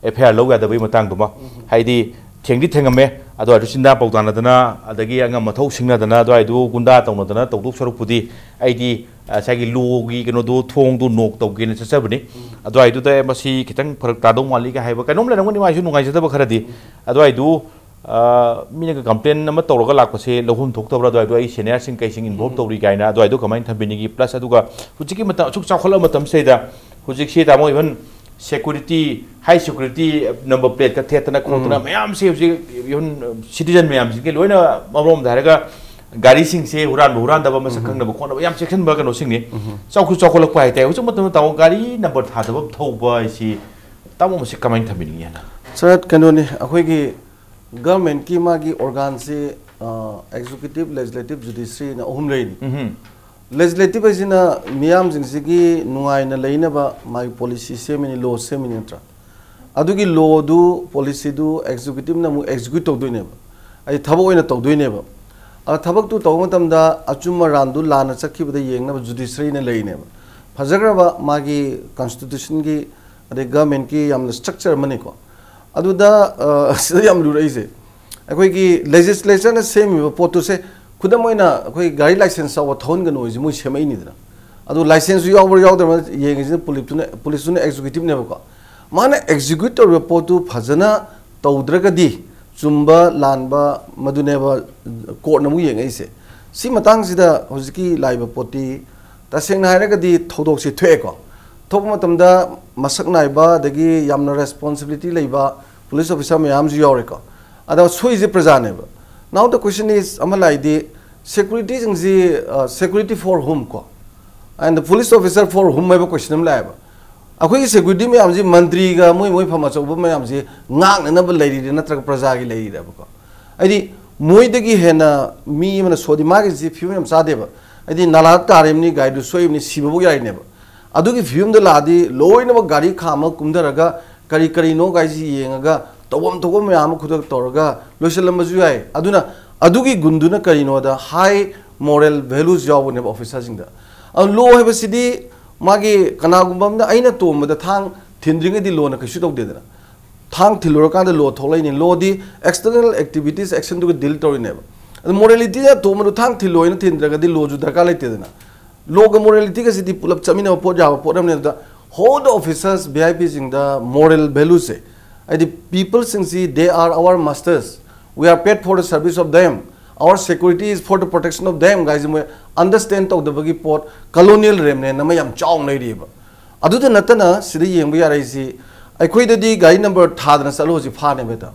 F I R ꯂꯧ ꯌꯥꯗꯕꯒꯤ ꯃꯇꯥꯡꯗꯨꯃ꯫ ꯍꯥꯏꯗꯤ ꯊꯦꯡꯗꯤ ꯊꯦꯡꯉꯝꯃꯦ, ꯑꯗꯨ ꯑꯣꯏꯔꯁꯨ ꯆꯤꯟꯗꯥ ꯄꯥꯎꯗꯥꯅꯗꯅ, ꯑꯗꯒꯤ ꯑꯉꯝ ꯑꯊꯧ ꯁꯤꯡꯅꯗꯅ, ꯑꯗꯨꯋꯥꯏꯗꯨ ꯒꯨꯟꯗꯥ ꯇꯧꯅꯗꯅ ꯇꯧꯗꯧ ꯁꯔꯨꯛꯄꯨꯗꯤ ꯑꯩꯗꯤ, ꯑ, ꯉꯁꯥꯏꯒꯤ ꯂꯣꯒꯤ ꯀꯩꯅꯣꯗꯣ, ꯊꯣꯡꯗꯣ ꯅꯣꯛ ꯇꯧꯒꯦꯅ ꯆꯠꯆꯕꯅꯤ꯫ ꯑꯗꯨꯋꯥꯏꯗꯨꯗ ꯃꯁꯤ ꯈꯤꯇꯪ ꯐꯔꯛ ꯇꯥꯗꯧ ꯃꯥꯜꯂꯤꯒ ꯍꯥꯏꯕ ꯀꯩꯅꯣꯝ ꯂꯩꯔꯝꯒꯅꯤ, ꯃꯥꯏꯁꯨ ꯅꯨꯡꯉꯥꯏꯖꯗꯕ ꯈꯔꯗꯤ꯫ ꯑꯗꯨꯋꯥꯏꯗꯨ ꯑ, ꯃꯤꯅꯒ complain ꯑꯃ ꯇꯧꯔꯒ ꯂꯥꯛꯄꯁꯦ ꯂꯧꯐꯝ ꯊꯣꯛꯇꯕ꯭ꯔꯥ? ꯑꯗꯨꯋꯥꯏꯗꯣ ꯑꯩ seniorꯁꯤꯡ ꯀꯩꯁꯤꯡ involve ꯎꯝ꯫ ꯇꯧꯔꯤ ꯀꯥꯏꯅ ꯑꯗꯨꯋꯥꯏꯗꯣ ꯀꯃꯥꯏꯅ ꯊꯝꯕꯤꯅꯤꯡꯉꯤ? Plus ꯑꯗꯨꯒ ꯍꯧꯖꯤꯛꯀꯤ ꯃꯇꯝ ꯑꯁꯨꯛ ꯆꯥꯎꯈꯠꯂꯕ ꯃꯇꯝꯁꯤꯗꯩꯗ ꯍꯧꯖꯤꯛꯁꯤ ꯇꯥꯃꯣ even security, high security number plateꯀ ꯊꯦꯠꯇꯅ ꯈꯣꯠꯇꯅ ꯎꯝ꯫ ꯃꯌꯥꯝꯁꯦ ꯍꯧꯖꯤꯛ even citizen ꯃꯌꯥꯝꯁꯤꯡꯁꯦ ꯂꯣꯏꯅ ꯑꯃꯔꯣꯝꯗ ꯍꯥꯏꯔꯒ ꯒꯥꯔꯤꯁꯤꯡꯁꯦ ꯍꯨꯔꯥꯟꯕ ꯍꯨꯔꯥꯟꯗꯕ ꯃꯁꯛ ꯎꯝ꯫ ꯈꯪꯅꯕ ꯈꯣꯠꯅꯕ ꯌꯥꯝ ꯆꯦꯛꯁꯤꯟꯕ ꯀꯩꯅꯣꯁꯤꯡꯅꯤ꯫ ꯎꯝ꯫ ꯆꯥꯎꯁꯨ ꯆꯥꯎꯈꯠꯂꯛꯄ ꯍꯥꯏꯇꯥꯔꯦ꯫ ꯍꯧꯖꯤꯛ ꯃꯇꯝꯗ ꯇꯥꯃꯣ ꯒꯥꯔꯤ number ꯊꯥꯗꯕ ꯊꯧꯕ ꯍꯥꯏꯁꯤ ꯇꯥꯃꯣ ꯃꯁꯤ ꯀꯃꯥꯏꯅ ꯊꯝꯕꯤꯅꯤꯡꯉꯤ ꯍꯥꯏꯅ? Sir, ꯀꯩꯅꯣꯅꯤ, ꯑꯩꯈꯣꯏꯒꯤ governmentꯀꯤ ꯃꯥꯒꯤ organꯁꯤ, ꯑ, executive, legislative, judiciaryꯅ ꯑꯍꯨꯝ ꯂꯩꯔꯤ꯫ ꯎꯝꯍꯨꯝ꯫ Legislative ꯍꯥꯏꯁꯤꯅ ꯃꯤꯌꯥꯝꯁꯤꯡꯁꯤꯒꯤ ꯅꯨꯡꯉꯥꯏꯅ ꯂꯩꯅꯕ ꯃꯥꯒꯤ policy ꯁꯦꯝꯃꯤꯅꯤ, law ꯁꯦꯝꯃꯤꯅꯤ ꯅꯠꯇ꯭ꯔꯥ? ꯑꯗꯨꯒꯤ lawꯗꯨ, policyꯗꯨ executiveꯅ ꯑꯃꯨꯛ execute ꯇꯧꯗꯣꯏꯅꯦꯕ, ꯑꯩ ꯊꯕꯛ ꯑꯣꯏꯅ ꯇꯧꯗꯣꯏꯅꯦꯕ꯫ ꯑ, ꯊꯕꯛꯇꯨ ꯇꯧꯕ ꯃꯇꯝꯗ ꯑꯆꯨꯝ ꯑꯔꯥꯟꯗꯨ ꯂꯥꯟꯅ ꯆꯠꯈꯤꯕꯗ ꯌꯦꯡꯅꯕ judiciaryꯅ ꯂꯩꯔꯤꯅꯦꯕ꯫ ꯐꯖꯈ꯭ꯔꯕ ꯃꯥꯒꯤ constitutionꯒꯤ ꯑꯗꯩ governmentꯀꯤ ꯌꯥꯝꯅ structure ꯑꯃꯅꯤꯀꯣ꯫ ꯑꯗꯨꯗ, ꯑ, ꯁꯤꯗ ꯌꯥꯝ ꯂꯨꯔꯛꯏꯁꯦ, ꯑꯩꯈꯣꯏꯒꯤ legislatureꯅ ꯁꯦꯝꯃꯤꯕ ꯄꯣꯠꯇꯨꯁꯦ, ꯈꯨꯗꯝ ꯑꯣꯏꯅ ꯑꯩꯈꯣꯏ ꯒꯥꯔꯤ license ꯌꯥꯎꯕ ꯊꯧꯍꯟꯒꯅꯨ ꯍꯥꯏꯁꯦ ꯃꯣꯏ ꯁꯦꯝꯃꯛꯏꯅꯤꯗꯅ꯫ ꯑꯗꯨ licenseꯁꯨ ꯌꯥꯎꯕ꯭ꯔꯥ ꯌꯥꯎꯗꯕ꯭ꯔꯥ ꯌꯦꯡꯉꯤꯁꯤꯅ policeꯇꯨꯅ, policeꯇꯨꯅ executiveꯅꯦꯕꯀꯣ꯫ ꯃꯥꯅ execute ꯇꯧꯔꯤꯕ ꯄꯣꯠꯇꯨ ꯐꯖꯅ ꯇꯧꯗ꯭ꯔꯒꯗꯤ ꯆꯨꯝꯕ ꯂꯥꯟꯕ ꯃꯗꯨꯅꯦꯕ courtꯅ ꯑꯃꯨꯛ ꯌꯦꯡꯉꯛꯏꯁꯦ꯫ ꯁꯤ ꯃꯇꯥꯡꯁꯤꯗ ꯍꯧꯖꯤꯛꯀꯤ ꯂꯥꯛꯏꯕ ꯄꯣꯠꯇꯤ ꯇꯁꯦꯡꯅ ꯍꯥꯏꯔꯒꯗꯤ ꯊꯧꯗꯣꯛꯁꯦ ꯊꯣꯛꯑꯦꯀꯣ꯫ ꯊꯣꯛꯄ ꯃꯇꯝꯗ ꯃꯁꯛ ꯅꯥꯏꯕ ꯑꯗꯒꯤ ꯌꯥꯝꯅ responsibility ꯂꯩꯕ police officer ꯃꯌꯥꯝꯁꯨ ꯌꯥꯎꯔꯦꯀꯣ꯫ ꯑꯗꯣ ꯁꯣꯏꯁꯦ ꯄ꯭ꯔꯖꯥꯅꯦꯕ꯫ Now the question is, ꯑꯃ ꯂꯥꯛꯏꯗꯤ, securityꯁꯤꯡꯁꯤ, uh, security for whom ꯀꯣ, and the police officer for whom ꯍꯥꯏꯕ question ꯑꯃ ꯂꯥꯛꯑꯦꯕ꯫ ꯑꯩꯈꯣꯏꯒꯤ security ꯃꯌꯥꯝꯁꯤ ꯃꯟꯇ꯭ꯔꯤꯒ ꯃꯣꯏ ꯃꯣꯏ ꯐꯝ ꯑꯆꯧꯕ ꯃꯌꯥꯝꯁꯤ ꯉꯥꯛꯅꯅꯕ ꯂꯩꯔꯤꯔꯦ, ꯅꯠꯇ꯭ꯔꯒ ꯄ꯭ꯔꯖꯥꯒꯤ ꯂꯩꯔꯤꯔꯦꯕꯀꯣ? ꯍꯥꯏꯗꯤ, ꯃꯣꯏꯗꯒꯤ ꯍꯦꯟꯅ ꯃꯤ ꯑꯃꯅ ꯁꯣꯛꯑꯗꯤ ꯃꯥꯒꯤꯁꯤ ꯐꯤꯕꯝ ꯌꯥꯝ ꯆꯥꯗꯦꯕ꯫ ꯍꯥꯏꯗꯤ, ꯅꯥꯂꯥ ꯇꯥꯔꯤꯕꯅꯤ, ꯒꯥꯔꯤꯗꯨ ꯁꯣꯛꯏꯕꯅꯤ, ꯁꯤꯕꯐꯥꯎ ꯌꯥꯏꯅꯦꯕ꯫ ꯑꯗꯨꯒꯤ ꯐꯤꯕꯝꯗ ꯂꯥꯛꯑꯗꯤ ꯂꯣꯏꯅꯃꯛ ꯒꯥꯔꯤ ꯈꯥꯝꯃꯒ ꯀꯨꯝꯊꯔꯒ ꯀꯔꯤ ꯀꯔꯤꯅꯣ ꯒꯥꯔꯤꯁꯤ ꯌꯦꯡꯉꯒ ꯇꯧꯐꯝ ꯊꯣꯛꯄ ꯃꯌꯥꯝ ꯑꯃ ꯈꯨꯗꯛ ꯇꯧꯔꯒ ꯂꯣꯏꯁꯤꯜꯂꯝꯕꯁꯨ ꯌꯥꯏ꯫ ꯑꯗꯨꯅ ꯑꯗꯨꯒꯤ ꯒꯨꯟꯗꯨꯅ ꯀꯔꯤꯅꯣꯗ, high moral values ꯌꯥꯎꯕꯅꯦꯕ officerꯁꯤꯡꯗ꯫ ꯑꯗꯨ law ꯍꯥꯏꯕꯁꯤꯗꯤ ꯃꯥꯒꯤ ꯀꯅꯥꯒꯨꯝꯕ ꯑꯃꯅ ꯑꯩꯅ ꯇꯣꯝꯕꯗ ꯊꯥꯡ ꯊꯤꯟꯗ꯭ꯔꯤꯉꯩꯗꯤ lawꯅ ꯀꯩꯁꯨ ꯇꯧꯗꯦꯗꯅ꯫ ꯊꯥꯡ ꯊꯤꯜꯂꯨꯔꯀꯥꯟꯗ law ꯊꯣꯛꯂꯛꯏꯅꯤ꯫ Lawꯗꯤ external activities actionꯗꯨꯒ deal ꯇꯧꯔꯤꯅꯦꯕ꯫ ꯑꯗꯨ moralityꯗ ꯇꯣꯝꯕꯗꯨ ꯊꯥꯡ ꯊꯤꯜꯂꯣꯏꯅ ꯊꯤꯟꯗ꯭ꯔꯒꯗꯤ lawꯁꯨ ꯗꯔꯀꯥꯔ ꯂꯩꯇꯦꯗꯅ꯫ Lawꯒ moralityꯒꯁꯤꯗꯤ ꯄꯨꯂꯞ ꯆꯠꯃꯤꯟꯅꯕ ꯄꯣꯠ ꯌꯥꯕ ꯄꯣꯠ ꯑꯃꯅꯤ꯫ ꯑꯗꯨꯗ hold the officers, VIPꯁꯤꯡꯗ moral valueꯁꯦ, ꯍꯥꯏꯗꯤ peopleꯁꯤꯡꯁꯤ, they are our masters, we are paid for the service of them, our security is for the protection of them ꯒꯥꯏꯁꯦ ꯃꯣꯏ understand ꯇꯧꯗꯕꯒꯤ ꯄꯣꯠ, colonial remnant ꯑꯃ ꯌꯥꯝ ꯆꯥꯎꯅ ꯂꯩꯔꯤꯑꯕ꯫ ꯑꯗꯨꯗ ꯅꯠꯇꯅ ꯁꯤꯗ ꯌꯦꯡꯕ ꯌꯥꯔꯛꯏꯁꯤ, ꯑꯩꯈꯣꯏꯗꯗꯤ ꯒꯥꯔꯤ number ꯊꯥꯗꯅ ꯆꯠꯂꯣ ꯍꯧꯖꯤꯛ ꯐꯥꯅꯦꯕ ꯍꯦꯛꯇ꯫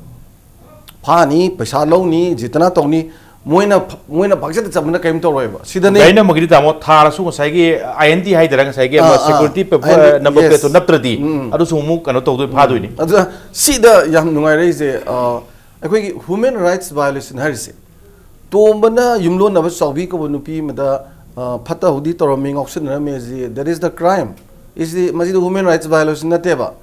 ꯐꯥꯅꯤ, ꯄꯩꯁꯥ ꯂꯧꯅꯤ, ꯖꯤꯇꯅ ꯇꯧꯅꯤ, ꯃꯣꯏꯅ ꯃꯣꯏꯅ ꯄꯪꯆꯠꯇ ꯆꯠꯄꯅ ꯀꯔꯤꯝ ꯇꯧꯔꯣꯏꯕ꯫ ꯁꯤꯗꯅꯦ꯫ ꯒꯥꯔꯤ numberꯒꯤꯗꯤ ꯇꯥꯃꯣ ꯊꯥꯔꯁꯨ ꯉꯁꯥꯏꯒꯤ INT ꯍꯥꯏꯗꯔꯥ, ꯉꯁꯥꯏꯒꯤ ꯑꯃ ꯑꯥ, ꯑꯥ, security paper, INT, number yes. Plateꯇꯣ ꯅꯞꯇ꯭ꯔꯗꯤ ꯎꯝ, ꯎꯝ꯫ ꯑꯗꯨꯁꯨ ꯑꯃꯨꯛ ꯀꯩꯅꯣ ꯇꯧꯗꯣꯏ, ꯐꯥꯗꯣꯏꯅꯤ꯫ ꯑꯗꯨꯅ ꯁꯤꯗ ꯌꯥꯝ ꯅꯨꯡꯉꯥꯏꯔꯛꯏꯁꯦ, ꯑ, ꯑꯩꯈꯣꯏꯒꯤ human rights violation ꯍꯥꯏꯔꯤꯁꯦ, ꯇꯣꯝꯕꯅ ꯌꯨꯝꯂꯣꯟꯅꯕ ꯆꯥꯎꯕꯤ ꯀꯧꯕ ꯅꯨꯄꯤ ꯑꯃꯗ, ꯑ, ꯐꯠꯇ ꯍꯥꯎꯗꯤ ꯇꯧꯔꯝꯃꯤ, ꯉꯥꯎꯁꯤꯟꯅꯔꯝꯃꯤ ꯍꯥꯏꯁꯤ, that is the crime꯫ ꯏꯁꯤ, ꯃꯁꯤꯗ human rights violation ꯅꯠꯇꯦꯕ꯫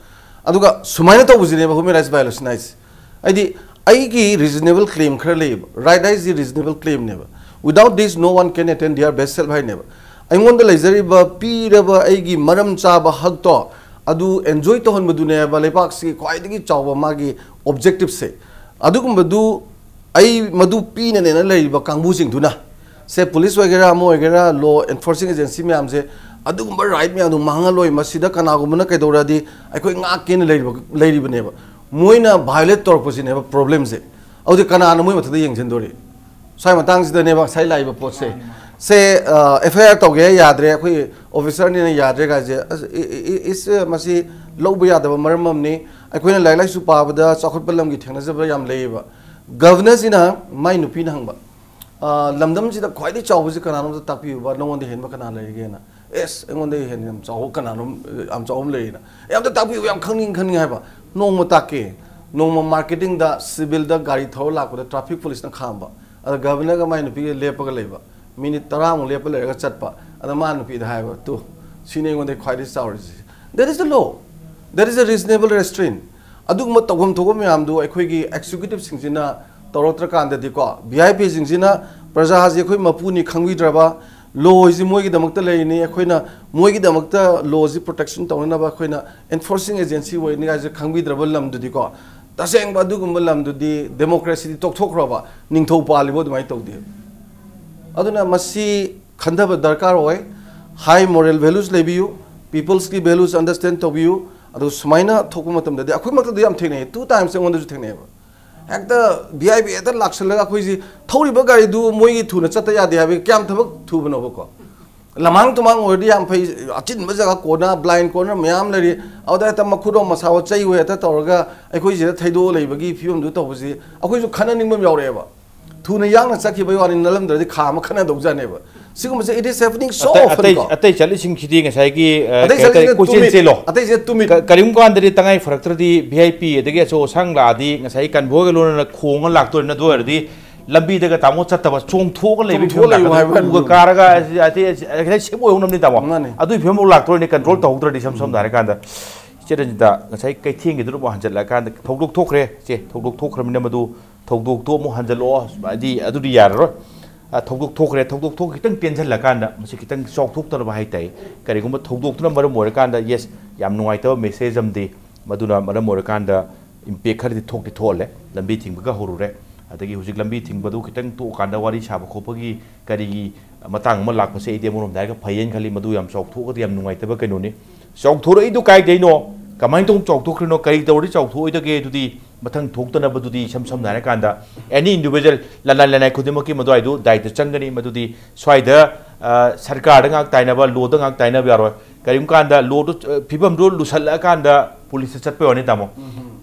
ꯑꯗꯨꯒ ꯁꯨꯃꯥꯏꯅ ꯇꯧꯕꯁꯤꯅꯦꯕ human rights violation ꯍꯥꯏꯁꯦ꯫ ꯍꯥꯏꯗꯤ, ꯑꯩꯒꯤ reasonable claim ꯈꯔ ꯂꯩꯌꯦꯕ꯫ Right ꯍꯥꯏꯁꯤ reasonable claimꯅꯦꯕ꯫ Without this, no one can attain their best self ꯍꯥꯏꯅꯦꯕ꯫ ꯑꯩꯉꯣꯟꯗ ꯂꯩꯖꯔꯤꯕ, ꯄꯤꯔꯕ ꯑꯩꯒꯤ ꯃꯔꯝ ꯆꯥꯕ ꯍꯛꯇꯣ, ꯑꯗꯨ enjoy ꯇꯧꯍꯟꯕꯗꯨꯅꯦꯕ ꯂꯩꯕꯥꯛꯁꯤꯒꯤ ꯈ꯭ꯋꯥꯏꯗꯒꯤ ꯆꯥꯎꯕ ꯃꯥꯒꯤ objectiveꯁꯦ꯫ ꯑꯗꯨꯒꯨꯝꯕꯗꯨ, ꯑꯩ ꯃꯗꯨ ꯄꯤꯅꯅꯦꯅ ꯂꯩꯔꯤꯕ ꯀꯥꯡꯕꯨꯁꯤꯡꯗꯨꯅ, ꯁꯦ police ꯑꯣꯏꯒꯦꯔꯥ, ꯑꯃ ꯑꯣꯏꯒꯦꯔꯥ, law enforcing agency ꯃꯌꯥꯝꯁꯦ, ꯑꯗꯨꯒꯨꯝꯕ right ꯃꯌꯥꯝꯗꯨ ꯃꯥꯡꯍꯜꯂꯣꯏ꯫ ꯃꯁꯤꯗ ꯀꯅꯥꯒꯨꯝꯕꯅ ꯀꯩꯗꯧꯔꯗꯤ ꯑꯩꯈꯣꯏ ꯉꯥꯛꯀꯦꯅ ꯂꯩꯔꯤꯕ, ꯂꯩꯔꯤꯕꯅꯦꯕ꯫ ꯃꯣꯏꯅ violate ꯇꯧꯔꯛꯄꯁꯤꯅꯦꯕ problemꯁꯦ꯫ ꯑꯗꯨꯗꯤ ꯀꯅꯥꯅ ꯃꯣꯏ ꯃꯊꯛꯇ ꯌꯦꯡꯁꯤꯟꯗꯣꯔꯤ? ꯁ꯭ꯋꯥꯏ ꯃꯇꯥꯡꯁꯤꯗꯅꯦꯕ ꯉꯁꯥꯏ ꯂꯥꯛꯏꯕ ꯄꯣꯠꯁꯦ꯫ ꯁꯦ, ꯑ, FIR ꯇꯧꯒꯦ ꯌꯥꯗ꯭ꯔꯦ, ꯑꯩꯈꯣꯏ officerꯅꯤꯅ ꯌꯥꯗ꯭ꯔꯦ ꯀꯥꯏꯁꯦ, ꯑꯁ, ꯏ-, ꯏ-, ꯏ-, ꯏꯁ, ꯃꯁꯤ ꯂꯧꯕ ꯌꯥꯗꯕ ꯃꯔꯝ ꯑꯃꯅꯤ꯫ ꯑꯩꯈꯣꯏꯅ ꯂꯥꯏꯔꯤꯛ ꯂꯥꯏꯁꯨ ꯄꯥꯕꯗ ꯆꯥꯎꯈꯠꯄ ꯂꯝꯒꯤ ꯊꯦꯡꯅꯖꯕ ꯌꯥꯝ ꯂꯩꯌꯦꯕ꯫ ꯒꯚꯔꯅꯔꯁꯤꯅ ꯃꯥꯏ ꯅꯨꯄꯤꯅ ꯍꯪꯕ, "ꯑꯥ, ꯂꯝꯗꯝꯁꯤꯗ ꯈ꯭ꯋꯥꯏꯗꯒꯤ ꯆꯥꯎꯕꯁꯤ ꯀꯅꯥꯅꯣꯝꯇ ꯇꯥꯛꯄꯤꯌꯨꯕ, ꯅꯉꯣꯟꯗ ꯍꯦꯟꯕ ꯀꯅꯥ ꯂꯩꯔꯤꯒꯦꯅ?" "ꯑꯦꯁ, ꯑꯩꯉꯣꯟꯗꯒꯤ ꯍꯦꯟꯅ ꯌꯥꯝ ꯆꯥꯎꯕ ꯀꯅꯥꯅꯣꯝ, ꯌꯥꯝ ꯆꯥꯎꯕ ꯑꯃ ꯂꯩꯔꯤꯅ꯫ ꯑꯦ, ꯑꯝꯇ ꯇꯥꯛꯄꯤꯌꯨ, ꯌꯥꯝ ꯈꯪꯅꯤꯡ, ꯈꯪꯅꯤꯡ" ꯍꯥꯏꯕ꯫ "ꯅꯣꯡꯃ ꯇꯥꯛꯀꯦ"꯫ ꯅꯣꯡꯃ ꯃꯥꯔꯀꯦꯇꯤꯡꯗ ꯁꯤꯚꯤꯜꯗ ꯒꯥꯔꯤ ꯊꯧꯔ ꯂꯥꯛꯄꯗ ꯇ꯭ꯔꯥꯐꯤꯛ ꯄꯨꯂꯤꯁꯅ ꯈꯥꯝꯕ꯫ ꯑꯗ ꯒꯚꯔꯅꯔꯒ ꯃꯥꯏ ꯅꯨꯄꯤꯒ ꯂꯦꯞꯄꯒ ꯂꯩꯕ꯫ ꯃꯤꯅꯤꯠ ꯇꯔꯥꯃꯨꯛ ꯂꯦꯞꯄ ꯂꯩꯔꯒ ꯆꯠꯄ꯫ ꯑꯗ ꯃꯥ ꯅꯨꯄꯤꯗ ꯍꯥꯏꯕ, "ꯇꯨ, ꯁꯤꯅꯤ ꯑꯩꯉꯣꯟꯗ ꯈ꯭ꯋꯥꯏꯗꯒꯤ ꯆꯥꯎꯔꯤꯁꯤ"꯫ That is the law. That is a reasonable restraint. ꯑꯗꯨꯒꯨꯝꯕ ꯇꯧꯐꯝ ꯊꯣꯛꯄ ꯃꯌꯥꯝꯗꯨ ꯑꯩꯈꯣꯏꯒꯤ ꯑꯦꯛꯖꯤꯀ꯭ꯌꯨꯇꯤꯚꯁꯤꯡꯁꯤꯅ ꯇꯧꯔꯛꯇ꯭ꯔꯀꯥꯟꯗꯗꯤꯀꯣ, ꯚꯤ ꯑꯥꯏ ꯄꯤꯁꯤꯡꯁꯤꯅ ꯄ꯭ꯔꯖꯥꯁꯤ ꯑꯩꯈꯣꯏ ꯃꯄꯨꯅꯤ ꯈꯪꯕꯤꯗ꯭ꯔꯕ, ꯂꯣꯁꯤ ꯃꯣꯏꯒꯤꯗꯃꯛꯇ ꯂꯩꯔꯤꯅꯤ, ꯑꯩꯈꯣꯏꯅ ꯃꯣꯏꯒꯤꯗꯃꯛꯇ ꯂꯣꯁꯤ ꯄ꯭ꯔꯣꯇꯦꯛꯁꯟ ꯇꯧꯅꯅꯕ ꯑꯩꯈꯣꯏꯅ ꯑꯦꯟꯐꯣꯔꯁꯤꯡ ꯑꯦꯖꯦꯟꯁꯤ ꯑꯣꯏꯅꯤ ꯍꯥꯏꯁꯦ ꯈꯪꯕꯤꯗ꯭ꯔꯕ ꯂꯝꯗꯨꯗꯤꯀꯣ, ꯇꯁꯦꯡꯕ ꯑꯗꯨꯒꯨꯝꯕ ꯂꯝꯗꯨꯗꯤ ꯗꯦꯃꯣꯀ꯭ꯔꯦꯁꯤꯗꯤ ꯇꯣꯛꯊꯣꯛꯈ꯭ꯔꯕ, ꯅꯤꯡꯊꯧ ꯄꯥꯜꯂꯤꯕ ꯑꯗꯨꯃꯥꯏꯅ ꯇꯧꯗꯦ꯫ ꯑꯗꯨꯅ ꯃꯁꯤ ꯈꯟꯊꯕ ꯗꯔꯀꯥꯔ ꯑꯣꯏ꯫ ꯍꯥꯏ ꯃꯣꯔꯦꯜ ꯚꯦꯂꯨꯁ ꯂꯩꯕꯤꯌꯨ, ꯄꯤꯄꯜꯁꯀꯤ ꯚꯦꯂꯨꯁ ꯑꯟꯗꯔꯁ꯭ꯇꯦꯟ ꯇꯧꯕꯤꯌꯨ꯫ ꯑꯗꯨ ꯁꯨꯃꯥꯏꯅ ꯊꯣꯛꯄ ꯃꯇꯝꯗꯗꯤ ꯑꯩꯈꯣꯏꯃꯛꯇꯗꯤ ꯌꯥꯝ ꯊꯦꯡꯅꯩ, ꯇꯨ ꯇꯥꯏꯝꯁ ꯑꯩꯉꯣꯟꯗꯁꯨ ꯊꯦꯡꯅꯩꯑꯕ꯫ ꯍꯦꯛꯇ ꯚꯤ ꯑꯥꯏ ꯄꯤ ꯍꯦꯛꯇ ꯂꯥꯛꯁꯜꯂꯒ ꯑꯩꯈꯣꯏꯁꯤ ꯊꯧꯔꯤꯕ ꯒꯥꯔꯤꯗꯨ ꯃꯣꯏꯒꯤ ꯊꯨꯅ ꯆꯠꯇ ꯌꯥꯗꯦ ꯍꯥꯏꯕꯒꯤ ꯀꯌꯥꯝ ꯊꯕꯛ ꯊꯨꯕꯅꯣꯕꯀꯣ? ꯂꯃꯥꯡ ꯇꯨꯃꯥꯡ ꯑꯣꯏꯔꯗꯤ ꯌꯥꯝ ꯐꯩ, ꯑꯆꯤꯟꯕ ꯖꯒꯥ ꯀꯣꯔꯅꯔ, ꯕ꯭ꯂꯥꯏꯟ ꯀꯣꯔꯅꯔ ꯃꯌꯥꯝ ꯂꯩꯔꯤ, ꯑꯗꯨꯗ ꯍꯦꯛꯇ ꯃꯈꯨꯠꯔꯣꯝ ꯃꯁꯥꯋꯣ ꯆꯩꯋꯣ ꯍꯦꯛꯇ ꯇꯧꯔꯒ ꯑꯩꯈꯣꯏꯁꯤꯗ ꯊꯩꯗꯣꯛꯑ ꯂꯩꯕꯒꯤ ꯐꯤꯕꯝꯗꯨ ꯇꯧꯕꯁꯤ ꯑꯩꯈꯣꯏꯁꯨ ꯈꯟꯅꯅꯤꯡꯕ ꯑꯃ ꯌꯥꯎꯔꯛꯑꯦꯕ꯫ ꯊꯨꯅ ꯌꯥꯡꯅ ꯆꯠꯈꯤꯕꯒꯤ ꯋꯥꯅꯤ, ꯅꯠꯂꯝꯗ꯭ꯔꯗꯤ ꯈꯥ ꯑꯃ ꯈꯟꯅꯗꯧꯖꯥꯠꯅꯦꯕ꯫ ꯁꯤꯒꯨꯝꯕꯁꯦ it is happening so ꯑꯇꯩ often ꯑꯇꯩ ꯀꯣ꯫ ꯑꯇꯩ ꯆꯠꯂꯤꯁꯤꯡꯁꯤꯗꯤ ꯉꯁꯥꯏꯒꯤ, ꯑ, ꯑꯇꯩ ꯀꯩ ꯍꯥꯏꯇꯥꯔꯦ, ꯆꯠꯂꯤꯁꯤꯅ ꯀꯣꯏꯆꯦꯟ ꯇꯨꯃꯤꯠ, ꯆꯦꯜꯂꯣ꯫ ꯑꯇꯩꯁꯤꯅ ꯇꯨꯃꯤꯠ꯫ ꯀ-, ꯀꯔꯤꯒꯨꯝꯕ ꯀꯥꯟꯗꯗꯤ ꯇꯉꯥꯏ ꯐꯔꯛꯇ꯭ꯔꯗꯤ ꯚꯤ ꯑꯥꯏ ꯄꯤ ꯑꯗꯒꯤ ꯑꯆꯧ ꯑꯁꯥꯡ ꯂꯥꯛꯑꯗꯤ ꯉꯁꯥꯏꯒꯤ ꯀꯟꯚꯣꯏꯒ ꯂꯣꯏꯅꯅ ꯈꯣꯡꯉ ꯂꯥꯛꯇꯣꯏꯅ, ꯑꯗꯨ ꯑꯣꯏꯔꯗꯤ ꯂꯝꯕꯤꯗꯒ ꯇꯥꯃꯣ ꯆꯠꯇꯕ, ꯆꯣꯡꯊꯣꯛꯑꯒ ꯂꯩꯕꯒꯤ ꯆꯣꯡꯊꯣꯛꯑ ꯐꯤꯕꯝ ꯂꯩꯌꯨ ꯂꯥꯛꯀꯅꯤ꯫ ꯍꯥꯏꯕ ꯎꯒ ꯀꯥꯔꯒ ꯑꯁꯤ, ꯑꯇꯩ, ꯑꯁꯤ, ꯑꯇꯩ ꯁꯦꯞ ꯑꯣꯏꯍꯧꯅꯕꯅꯤ ꯇꯥꯃꯣ꯫ ꯃꯥꯅꯦ꯫ ꯑꯗꯨꯒꯤ ꯐꯤꯕꯝꯐꯥꯎ ꯂꯥꯛꯇꯣꯏꯅꯤ, ꯀꯟꯇ꯭ꯔꯣꯜ ꯇꯧꯍꯧꯗ꯭ꯔꯗꯤ ꯏꯁꯝ ꯁꯝꯅ ꯍꯥꯏꯔꯀꯥꯟꯗ꯫ ꯏꯆꯦ ꯔꯟꯖꯤꯇꯥ, ꯉꯁꯥꯏ ꯀꯩꯊꯦꯜꯒꯤꯗꯨꯗ ꯑꯃꯨꯛ ꯍꯟꯖꯜꯂꯛꯑꯀꯥꯟꯗ ꯊꯧꯗꯣꯛ ꯊꯣꯛꯈ꯭ꯔꯦ꯫ ꯏꯆꯦ, ꯊꯧꯗꯣꯛ ꯊꯣꯛꯈ꯭ꯔꯃꯤꯅ ꯃꯗꯨ ꯊꯧꯗꯣꯛꯇꯣ ꯑꯃꯨꯛ ꯍꯟꯖꯜꯂꯛꯑꯣ, ꯍꯥꯏꯗꯤ ꯑꯗꯨꯗꯤ ꯌꯥꯔꯔꯣꯏ꯫ ꯑ, ꯊꯧꯗꯣꯛ ꯊꯣꯛꯈ꯭ꯔꯦ, ꯊꯧꯗꯣꯛ ꯊꯣꯛ ꯈꯤꯇꯪ ꯇꯦꯟꯁꯤꯜꯂꯀꯥꯟꯗ ꯃꯁꯤ ꯈꯤꯇꯪ ꯆꯥꯎꯊꯣꯛꯇꯅꯕ ꯍꯥꯏꯇꯥꯔꯦ꯫ ꯀꯔꯤꯒꯨꯝꯕ ꯊꯧꯗꯣꯛꯇꯨꯅ ꯃꯔꯝ ꯑꯣꯏꯔꯀꯥꯟꯗ, ꯌꯦꯁ, ꯌꯥꯝ ꯅꯨꯡꯉꯥꯏꯇꯕ ꯃꯦꯁꯦꯖ ꯑꯃꯗꯤ ꯃꯗꯨꯅ ꯃꯔꯝ ꯑꯣꯏꯔꯀꯥꯟꯗ ꯏꯝꯄꯦꯛ ꯈꯔꯗꯤ ꯊꯣꯛꯇꯤ ꯊꯣꯛꯍꯜꯂꯦ꯫ ꯂꯝꯕꯤ ꯊꯤꯡꯕꯒ ꯍꯧꯔꯨꯔꯦ꯫ ꯑꯗꯒꯤ ꯍꯧꯖꯤꯛ ꯂꯝꯕꯤ ꯊꯤꯡꯕꯗꯨ ꯈꯤꯇꯪ ꯇꯣꯛꯑꯀꯥꯟꯗ ꯋꯥꯔꯤ ꯁꯥꯕ ꯈꯣꯠꯄꯒꯤ ꯀꯔꯤꯒꯤ ꯃꯇꯥꯡ ꯑꯃ ꯂꯥꯛꯄꯁꯦ ꯑꯩꯗꯤ ꯑꯃꯔꯣꯝꯗ ꯍꯥꯏꯔꯒ ꯐꯩꯌꯦꯅ ꯈꯜꯂꯤ꯫ ꯃꯗꯨ ꯌꯥꯝ ꯆꯥꯎꯊꯣꯛꯑꯒꯗꯤ ꯌꯥꯝ ꯅꯨꯡꯉꯥꯏꯇꯕ ꯀꯩꯅꯣꯅꯤ꯫ ꯆꯥꯎꯊꯣꯔꯛꯏꯗꯨ ꯀꯥꯏꯗꯩꯅꯣ? ꯀꯃꯥꯏꯅ ꯇꯧꯅ ꯆꯥꯎꯊꯣꯛꯈ꯭ꯔꯤꯅꯣ? ꯀꯔꯤ ꯇꯧꯔꯗꯤ ꯆꯥꯎꯊꯣꯛꯑꯣꯏꯗꯒꯦ? ꯑꯗꯨꯗꯤ ꯃꯊꯪ ꯊꯣꯛꯇꯅꯕꯗꯨꯗꯤ ꯏꯁꯝ ꯁꯝꯅ ꯍꯥꯏꯔꯀꯥꯟꯗ ꯑꯦꯅꯤ ꯏꯟꯗꯤꯚꯤꯖꯨꯋꯦꯜ ꯂꯅꯥꯏ ꯂꯅꯥꯏ ꯈꯨꯗꯤꯡꯃꯛꯀꯤ ꯃꯗꯨꯋꯥꯏꯗꯨ ꯗꯥꯏꯇ ꯆꯪꯒꯅꯤ꯫ ꯃꯗꯨꯗꯤ ꯁ꯭ꯋꯥꯏꯗ, ꯑ, ꯁꯔꯀꯥꯔꯗ ꯉꯥꯛ ꯇꯥꯏꯅꯕ, ꯂꯣꯗ ꯉꯥꯛ ꯇꯥꯏꯅꯕ ꯌꯥꯔꯣꯏ꯫ ꯀꯔꯤꯒꯨꯝꯕ ꯀꯥꯟꯗ ꯂꯣꯗꯨ, ꯑ, ꯐꯤꯕꯝꯗꯨ ꯂꯨꯁꯜꯂꯛꯑꯀꯥꯟꯗ ꯄꯨꯂꯤꯁꯇ ꯆꯠꯄꯩ ꯋꯥꯅꯤ, ꯇꯥꯃꯣ꯫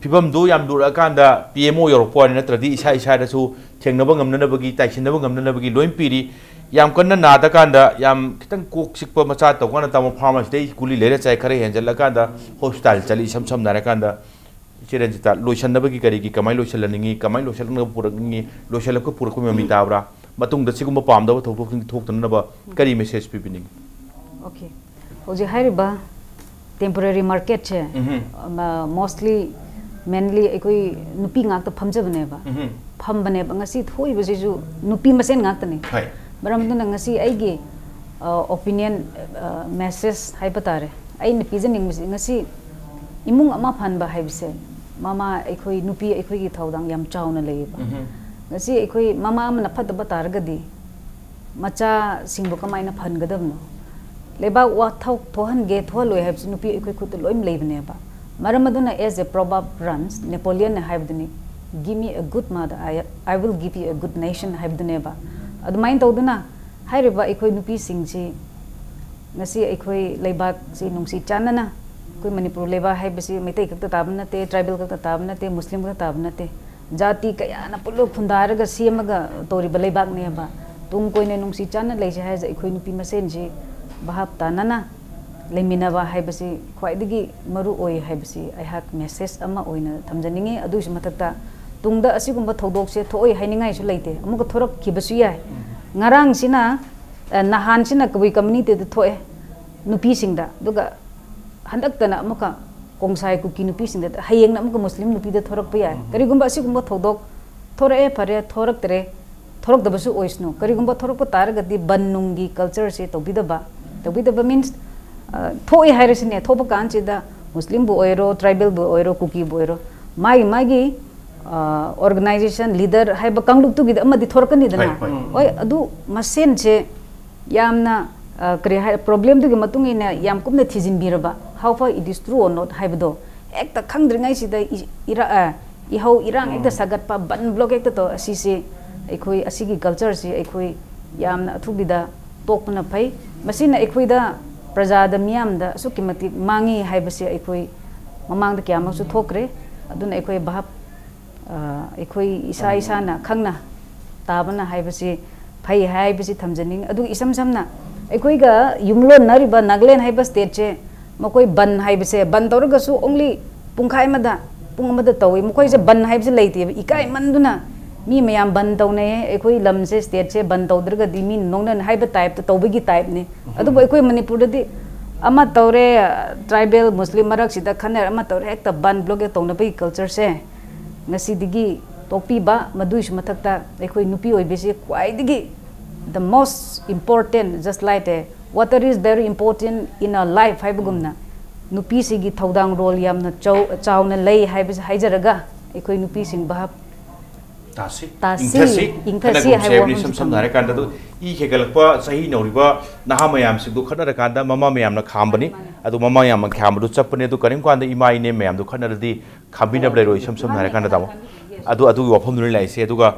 ꯐꯤꯕꯝꯗꯨ ꯌꯥꯝ ꯂꯨꯔꯛꯑꯀꯥꯟꯗ ꯄꯤ ꯑꯦꯝ ꯑꯣ ꯌꯧꯔꯛꯄ ꯋꯥꯅꯤ, ꯅꯠꯇ꯭ꯔꯗꯤ ꯏꯁꯥ ꯏꯁꯥꯗꯁꯨ ꯊꯦꯡꯅꯕ ꯉꯝꯅꯅꯕꯒꯤ, ꯇꯥꯏꯁꯤꯟꯅꯕ ꯉꯝꯅꯅꯕꯒꯤ ꯂꯣꯏ ꯄꯤꯔꯤ꯫ ꯌꯥꯝ ꯀꯟꯅ ꯅꯥꯗ ꯀꯥꯟꯗ, ꯌꯥꯝ ꯈꯤꯇꯪ ꯀꯣꯛ ꯆꯤꯛꯄ ꯃꯆꯥ ꯇꯧꯀꯥꯟꯗ, ꯇꯥꯃꯣ, ꯐꯥꯔꯃꯥꯁꯤꯗꯩ ꯒꯨꯂꯤ ꯂꯩꯔ ꯆꯥꯏ, ꯈꯔ ꯍꯦꯟꯖꯜꯂꯀꯥꯟꯗ ꯍꯣꯁꯄꯤꯇꯥꯜ ꯆꯠꯂꯤ꯫ ꯏꯁꯝ ꯁꯝꯅ ꯍꯥꯏꯔꯀꯥꯟꯗ, ꯏꯆꯦ ꯔꯟꯖꯤꯇꯥ, ꯂꯣꯏꯁꯟꯅꯕꯒꯤ ꯀꯔꯤꯒꯤ, ꯀꯃꯥꯏꯅ ꯂꯣꯏꯁꯜꯍꯟꯅꯤꯡꯉꯤ, ꯀꯃꯥꯏꯅ ꯂꯣꯏꯁꯜꯂꯛꯅꯕ ꯄꯨꯔꯛꯅꯤꯡꯉꯤ, ꯂꯣꯏꯁꯜꯂꯛꯄ ꯄꯨꯔꯛꯄ ꯃꯃꯤ ꯇꯥꯕ꯭ꯔꯥ? ꯃꯇꯨꯡꯗ ꯁꯤꯒꯨꯝꯕ ꯄꯥꯝꯗꯕ ꯊꯧꯗꯣꯛꯁꯤꯡ ꯊꯣꯛꯇꯅꯕ ꯀꯔꯤ ꯃꯦꯁꯦꯖ ꯄꯤꯕꯤꯅꯤꯡꯉꯤ? ꯑꯣꯀꯦ꯫ ꯍꯧꯖꯤꯛ ꯍꯥꯏꯔꯤꯕ ꯇꯦꯝꯄꯣꯔꯦꯔꯤ ꯃꯥꯔꯀꯦꯠꯁꯦ, ꯎꯝꯍꯨꯝ꯫ ꯃꯣꯁꯂꯤ, ꯃꯦꯟꯂꯤ ꯑꯩꯈꯣꯏ ꯅꯨꯄꯤ ꯉꯥꯛꯇ ꯐꯝꯖꯕꯅꯦꯕ꯫ ꯎꯝꯍꯨꯝ꯫ ꯐꯝꯕꯅꯦꯕ꯫ ꯉꯁꯤ ꯊꯣꯛꯏꯕꯁꯤꯁꯨ ꯅꯨꯄꯤ ꯃꯁꯦꯟ ꯉꯥꯛꯇꯅꯤ꯫ ꯍꯣꯏ꯫ ꯃꯔꯝ ꯑꯗꯨꯅ ꯉꯁꯤ ꯑꯩꯒꯤ ꯑꯣꯄꯤꯅꯤꯌꯟ, ꯃꯦꯁꯦꯖ ꯍꯥꯏꯕ ꯇꯥꯔꯦ, ꯑꯩꯅ ꯄꯤꯖꯅꯤꯡꯕꯁꯤ, ꯉꯁꯤ ꯏꯃꯨꯡ ꯑꯃ ꯐꯍꯟꯕ ꯍꯥꯏꯕꯁꯦ ꯃꯃꯥ ꯑꯩꯈꯣꯏ ꯅꯨꯄꯤ ꯑꯩꯈꯣꯏꯒꯤ ꯊꯧꯗꯥꯡ ꯌꯥꯝ ꯆꯥꯎꯅ ꯂꯩꯌꯦꯕ꯫ ꯎꯝꯍꯨꯝ꯫ ꯉꯁꯤ ꯑꯩꯈꯣꯏ ꯃꯃꯥ ꯑꯃꯅ ꯐꯠꯇꯕ ꯇꯥꯔꯒꯗꯤ ꯃꯆꯥꯁꯤꯡꯕꯨ ꯀꯃꯥꯏꯅ ꯐꯍꯟꯒꯗꯕꯅꯣ? ꯂꯩꯕꯥꯛ ꯋꯥꯊꯣꯛ ꯊꯣꯛꯍꯟꯒꯦ ꯊꯣꯛꯍꯜꯂꯣꯏ ꯍꯥꯏꯕꯁꯤ ꯅꯨꯄꯤ ꯑꯩꯈꯣꯏ ꯈꯨꯠꯇ ꯂꯣꯏꯅ ꯂꯩꯕꯅꯦꯕ꯫ ꯃꯔꯝ ꯑꯗꯨꯅ, as a proverb runs, ꯅꯦꯄꯣꯂꯤꯌꯟꯅ ꯍꯥꯏꯕꯗꯨꯅꯤ, "Give me a good mother, I, I will give you a good nation" ꯍꯥꯏꯕꯗꯨꯅꯦꯕ꯫ ꯑꯗꯨꯃꯥꯏꯅ ꯇꯧꯗꯨꯅ ꯍꯥꯏꯔꯤꯕ ꯑꯩꯈꯣꯏ ꯅꯨꯄꯤꯁꯤꯡꯁꯤ ꯉꯁꯤ ꯑꯩꯈꯣꯏ ꯂꯩꯕꯥꯛꯁꯤ ꯅꯨꯡꯁꯤ ꯆꯥꯟꯅꯅ, ꯑꯩꯈꯣꯏ ꯃꯅꯤꯄꯨꯔ ꯂꯩꯕꯥꯛ ꯍꯥꯏꯕꯁꯤ ꯃꯩꯇꯩ ꯈꯛꯇ ꯇꯥꯕ ꯅꯠꯇꯦ, ꯇ꯭ꯔꯥꯏꯕꯦꯜ ꯈꯛꯇ ꯇꯥꯕ ꯅꯠꯇꯦ, ꯃꯨꯁꯂꯤꯝ ꯈꯛꯇ ꯇꯥꯕ ꯅꯠꯇꯦ, ꯖꯥꯇꯤ ꯀꯌꯥꯅ ꯄꯨꯜꯂꯞ ꯈꯨꯟꯗꯥꯔꯒ ꯁꯦꯝꯃꯒ ꯇꯧꯔꯤꯕ ꯂꯩꯕꯥꯛꯅꯦꯕ꯫ ꯇꯨꯡ ꯀꯣꯏꯅ ꯅꯨꯡꯁꯤ ꯆꯥꯟꯅ ꯂꯩꯁꯦ ꯍꯥꯏꯔꯁꯦ ꯑꯩꯈꯣꯏ ꯅꯨꯄꯤ ꯃꯁꯦꯟꯁꯤ ꯚꯥꯞ ꯇꯥꯅꯅ ꯂꯩꯃꯤꯟꯅꯕ ꯍꯥꯏꯕꯁꯤ ꯈ꯭ꯋꯥꯏꯗꯒꯤ ꯃꯔꯨ ꯑꯣꯏ ꯍꯥꯏꯕꯁꯤ ꯑꯩꯍꯥꯛ ꯃꯦꯁꯦꯖ ꯑꯃ ꯑꯣꯏꯅ ꯊꯝꯖꯅꯤꯡꯉꯤ꯫ ꯑꯗꯨꯒꯤꯁꯨ ꯃꯊꯛꯇ ꯇꯨꯡꯗ ꯑꯁꯤꯒꯨꯝꯕ ꯊꯧꯗꯣꯛꯁꯦ ꯊꯣꯛꯑꯣꯏ ꯍꯥꯏꯅꯤꯡꯉꯥꯏꯁꯨ ꯂꯩꯇꯦ, ꯑꯃꯨꯛꯀ ꯊꯣꯔꯛꯈꯤꯕꯁꯨ ꯌꯥꯏ꯫ ꯉꯔꯥꯡꯁꯤꯅ, ꯑ, ꯅꯍꯥꯟꯁꯤꯅ ꯀꯕꯨꯏ ꯀꯝꯃ꯭ꯌꯨꯅꯤꯇꯤꯗ ꯊꯣꯛꯑꯦ ꯅꯨꯄꯤꯁꯤꯡꯗ, ꯑꯗꯨꯒ ꯍꯟꯗꯛꯇꯅ ꯑꯃꯨꯛꯀ ꯀꯣꯡꯁꯥꯏ ꯀꯨꯀꯤ ꯅꯨꯄꯤꯁꯤꯡꯗ, ꯍꯌꯦꯡꯅ ꯑꯃꯨꯛꯀ ꯃꯨꯁꯂꯤꯝ ꯅꯨꯄꯤꯗ ꯊꯣꯔꯛꯄ ꯌꯥꯏ꯫ ꯀꯔꯤꯒꯨꯝꯕ ꯑꯁꯤꯒꯨꯝꯕ ꯊꯧꯗꯣꯛ ꯊꯣꯔꯛꯑꯦ, ꯐꯔꯦ, ꯊꯣꯔꯛꯇ꯭ꯔꯦ, ꯊꯣꯔꯛꯇꯕꯁꯨ ꯑꯣꯏꯁꯅꯨ꯫ ꯀꯔꯤꯒꯨꯝꯕ ꯊꯣꯔꯛꯄ ꯇꯥꯔꯒꯗꯤ ꯕꯟ ꯅꯨꯡꯒꯤ ꯀꯜꯆꯔꯁꯦ ꯇꯧꯕꯤꯗꯕ, ꯇꯧꯕꯤꯗꯕ ꯃꯤꯟꯁ, ꯑ, ꯊꯣꯛꯑꯦ ꯍꯥꯏꯔꯁꯤꯅꯦ, ꯊꯣꯛꯄ ꯀꯥꯟꯁꯤꯗ ꯃꯨꯁꯂꯤꯝꯕꯨ ꯑꯣꯏꯔꯣ, ꯇ꯭ꯔꯥꯏꯕꯦꯜꯕꯨ ꯑꯣꯏꯔꯣ, ꯀꯨꯀꯤꯕꯨ ꯑꯣꯏꯔꯣ, ꯃꯥꯒꯤ ꯃꯥꯒꯤ, ꯑ, ꯑꯣꯔꯒꯅꯥꯏꯖꯦꯁꯟ ꯂꯤꯗꯔ ꯍꯥꯏꯕ ꯀꯥꯡꯂꯨꯞꯇꯨꯒꯤꯗ ꯑꯃꯗꯤ ꯊꯣꯔꯛꯀꯅꯤꯗꯅ꯫ ꯍꯣꯏ, ꯍꯣꯏ꯫ ꯍꯣꯏ, ꯑꯗꯨ ꯃꯁꯦꯟꯁꯦ ꯌꯥꯝꯅ, ꯑ, ꯀꯔꯤ ꯍꯥꯏ, ꯄ꯭ꯔꯣꯕ꯭ꯂꯦꯝꯗꯨꯒꯤ ꯃꯇꯨꯡ ꯏꯟꯅ ꯌꯥꯝ ꯀꯨꯞꯅ ꯊꯤꯖꯤꯟꯕꯤꯔꯕ, how far it is true or not ꯍꯥꯏꯕꯗꯣ ꯍꯦꯛꯇ ꯈꯪꯗ꯭ꯔꯤꯉꯩꯁꯤꯗ ꯏ-, ꯏꯔꯥ-, ꯑ, ꯏꯍꯧ ꯏꯔꯥꯡ ꯍꯦꯛꯇ ꯁꯥꯒꯠꯄ, ꯕꯟ ꯕ꯭ꯂꯣꯛ ꯍꯦꯛꯇ ꯇꯧ, ꯑꯁꯤꯁꯦ ꯑꯩꯈꯣꯏ, ꯑꯁꯤꯒꯤ ꯀꯜꯆꯔꯁꯤ ꯑꯩꯈꯣꯏ ꯌꯥꯝꯅ ꯑꯊꯨꯕꯤꯗ ꯇꯣꯛꯄꯅ ꯐꯩ꯫ ꯃꯁꯤꯅ ꯑꯩꯈꯣꯏꯗ ꯄ꯭ꯔꯖꯥꯗ, ꯃꯤꯌꯥꯝꯗ ꯑꯁꯨꯛꯀꯤ ꯃꯇꯤꯛ ꯃꯥꯡꯉꯤ ꯍꯥꯏꯕꯁꯤ ꯑꯩꯈꯣꯏ ꯃꯃꯥꯡꯗ ꯀꯌꯥꯃꯛꯁꯨ ꯊꯣꯛꯈ꯭ꯔꯦ꯫ ꯑꯗꯨꯅ ꯑꯩꯈꯣꯏ ꯚꯥꯞ, ꯑ, ꯑꯩꯈꯣꯏ ꯏꯁꯥ ꯏꯁꯥꯅ ꯈꯪꯅ ꯇꯥꯕꯅ ꯍꯥꯏꯕꯁꯤ ꯐꯩ ꯍꯥꯏꯕꯁꯤ ꯊꯝꯖꯅꯤꯡꯉꯤ꯫ ꯑꯗꯨꯒ ꯏꯁꯝ ꯁꯝꯅ ꯑꯩꯈꯣꯏꯒ ꯌꯨꯝꯂꯣꯟꯅꯔꯤꯕ ꯅꯥꯒꯥꯂꯦꯟ ꯍꯥꯏꯕ stateꯁꯦ, ꯃꯈꯣꯏ ꯕꯟ ꯍꯥꯏꯕꯁꯦ, ꯕꯟ ꯇꯧꯔꯒꯁꯨ only ꯄꯨꯡꯈꯥꯏ ꯑꯃꯗ, ꯄꯨꯡ ꯑꯃꯗ ꯇꯧꯏ꯫ ꯃꯈꯣꯏꯁꯦ ꯕꯟ ꯍꯥꯏꯕꯁꯦ ꯂꯩꯇꯦꯕ, ꯏꯀꯥꯏꯃꯟꯗꯨꯅ꯫ ꯃꯤ ꯃꯌꯥꯝ ꯕꯟ ꯇꯧꯅꯩꯌꯦ, ꯑꯩꯈꯣꯏ ꯂꯝꯁꯦ, stateꯁꯦ ꯕꯟ ꯇꯧꯗ꯭ꯔꯒꯗꯤ ꯃꯤ ꯅꯣꯛꯅꯅꯤ ꯍꯥꯏꯕ typeꯇ ꯇꯧꯕꯒꯤ typeꯅꯤ꯫ ꯑꯗꯨꯕꯨ ꯑꯩꯈꯣꯏ ꯃꯅꯤꯄꯨꯔꯗꯗꯤ ꯑꯃ ꯇꯧꯔꯦ, tribal Muslim ꯃꯔꯛꯁꯤꯗ ꯈꯟꯅꯔꯦ, ꯑꯃ ꯇꯧꯔꯦ, ꯍꯦꯛꯇ ꯕꯟ blockade ꯇꯧꯅꯕꯒꯤ cultureꯁꯦ ꯉꯁꯤꯗꯒꯤ ꯇꯣꯛꯄꯤꯕ꯫ ꯃꯗꯨꯏꯁꯨ ꯃꯊꯛꯇ ꯑꯩꯈꯣꯏ ꯅꯨꯄꯤ ꯑꯣꯏꯕꯤꯁꯤ ꯈ꯭ꯋꯥꯏꯗꯒꯤ the most important, just like a water is very important in our life ꯍꯥꯏꯕꯒꯨꯝꯅ, ꯅꯨꯄꯤꯁꯤꯒꯤ ꯊꯧꯗꯥꯡ, role ꯌꯥꯝꯅ ꯆꯥꯎ-, ꯆꯥꯎꯅ ꯂꯩ ꯍꯥꯏꯕꯁꯤ ꯍꯥꯏꯖꯔꯒ, ꯑꯩꯈꯣꯏ ꯅꯨꯄꯤꯁꯤꯡ ꯚꯥꯞ ꯇꯥꯁꯤ, ꯇꯥꯁꯤ, ꯏꯪꯊꯁꯤ, ꯏꯪꯊꯁꯤ ꯈꯠꯅꯒꯨꯝꯁꯤ ꯍꯥꯏꯕ ꯍꯥꯏꯕꯅꯤ꯫ ꯏꯁꯝ ꯋꯥꯐꯝꯁꯤ ꯁꯝꯅ ꯊꯝꯖꯒꯦ꯫ ꯍꯥꯏꯔꯀꯥꯟꯗ, ꯑꯗꯨ ꯏ ꯍꯦꯟꯒꯠꯂꯛꯄ ꯆꯍꯤ ꯅꯧꯔꯤꯕ ꯅꯍꯥ ꯃꯌꯥꯝꯁꯤꯡꯗꯨ ꯈꯠꯅꯔꯀꯥꯟꯗ ꯃꯃꯥ ꯃꯌꯥꯝꯅ ꯈꯥꯝꯕꯅꯤ꯫ ꯑꯗꯨ ꯃꯃꯥ ꯃꯌꯥꯝꯅ ꯈꯥꯝꯕꯗꯨ ꯆꯠꯄꯅꯤ꯫ ꯑꯗꯨ ꯀꯔꯤꯒꯨꯝ ꯀꯥꯟꯗ ꯏꯃꯥ ꯏꯅꯦ ꯃꯌꯥꯝꯗꯨ ꯈꯠꯅꯔꯗꯤ ꯈꯥꯝꯕꯤꯅꯕ ꯂꯩꯔꯣꯏ꯫ ꯏꯁꯝ ꯁꯝꯅ ꯍꯥꯏꯔꯀꯥꯟꯗ, ꯇꯥꯃꯣ, ꯑꯗꯨ, ꯑꯗꯨꯒꯤ ꯋꯥꯐꯝꯗꯨꯅꯤ ꯂꯥꯛꯏꯁꯦ꯫ ꯑꯗꯨꯒ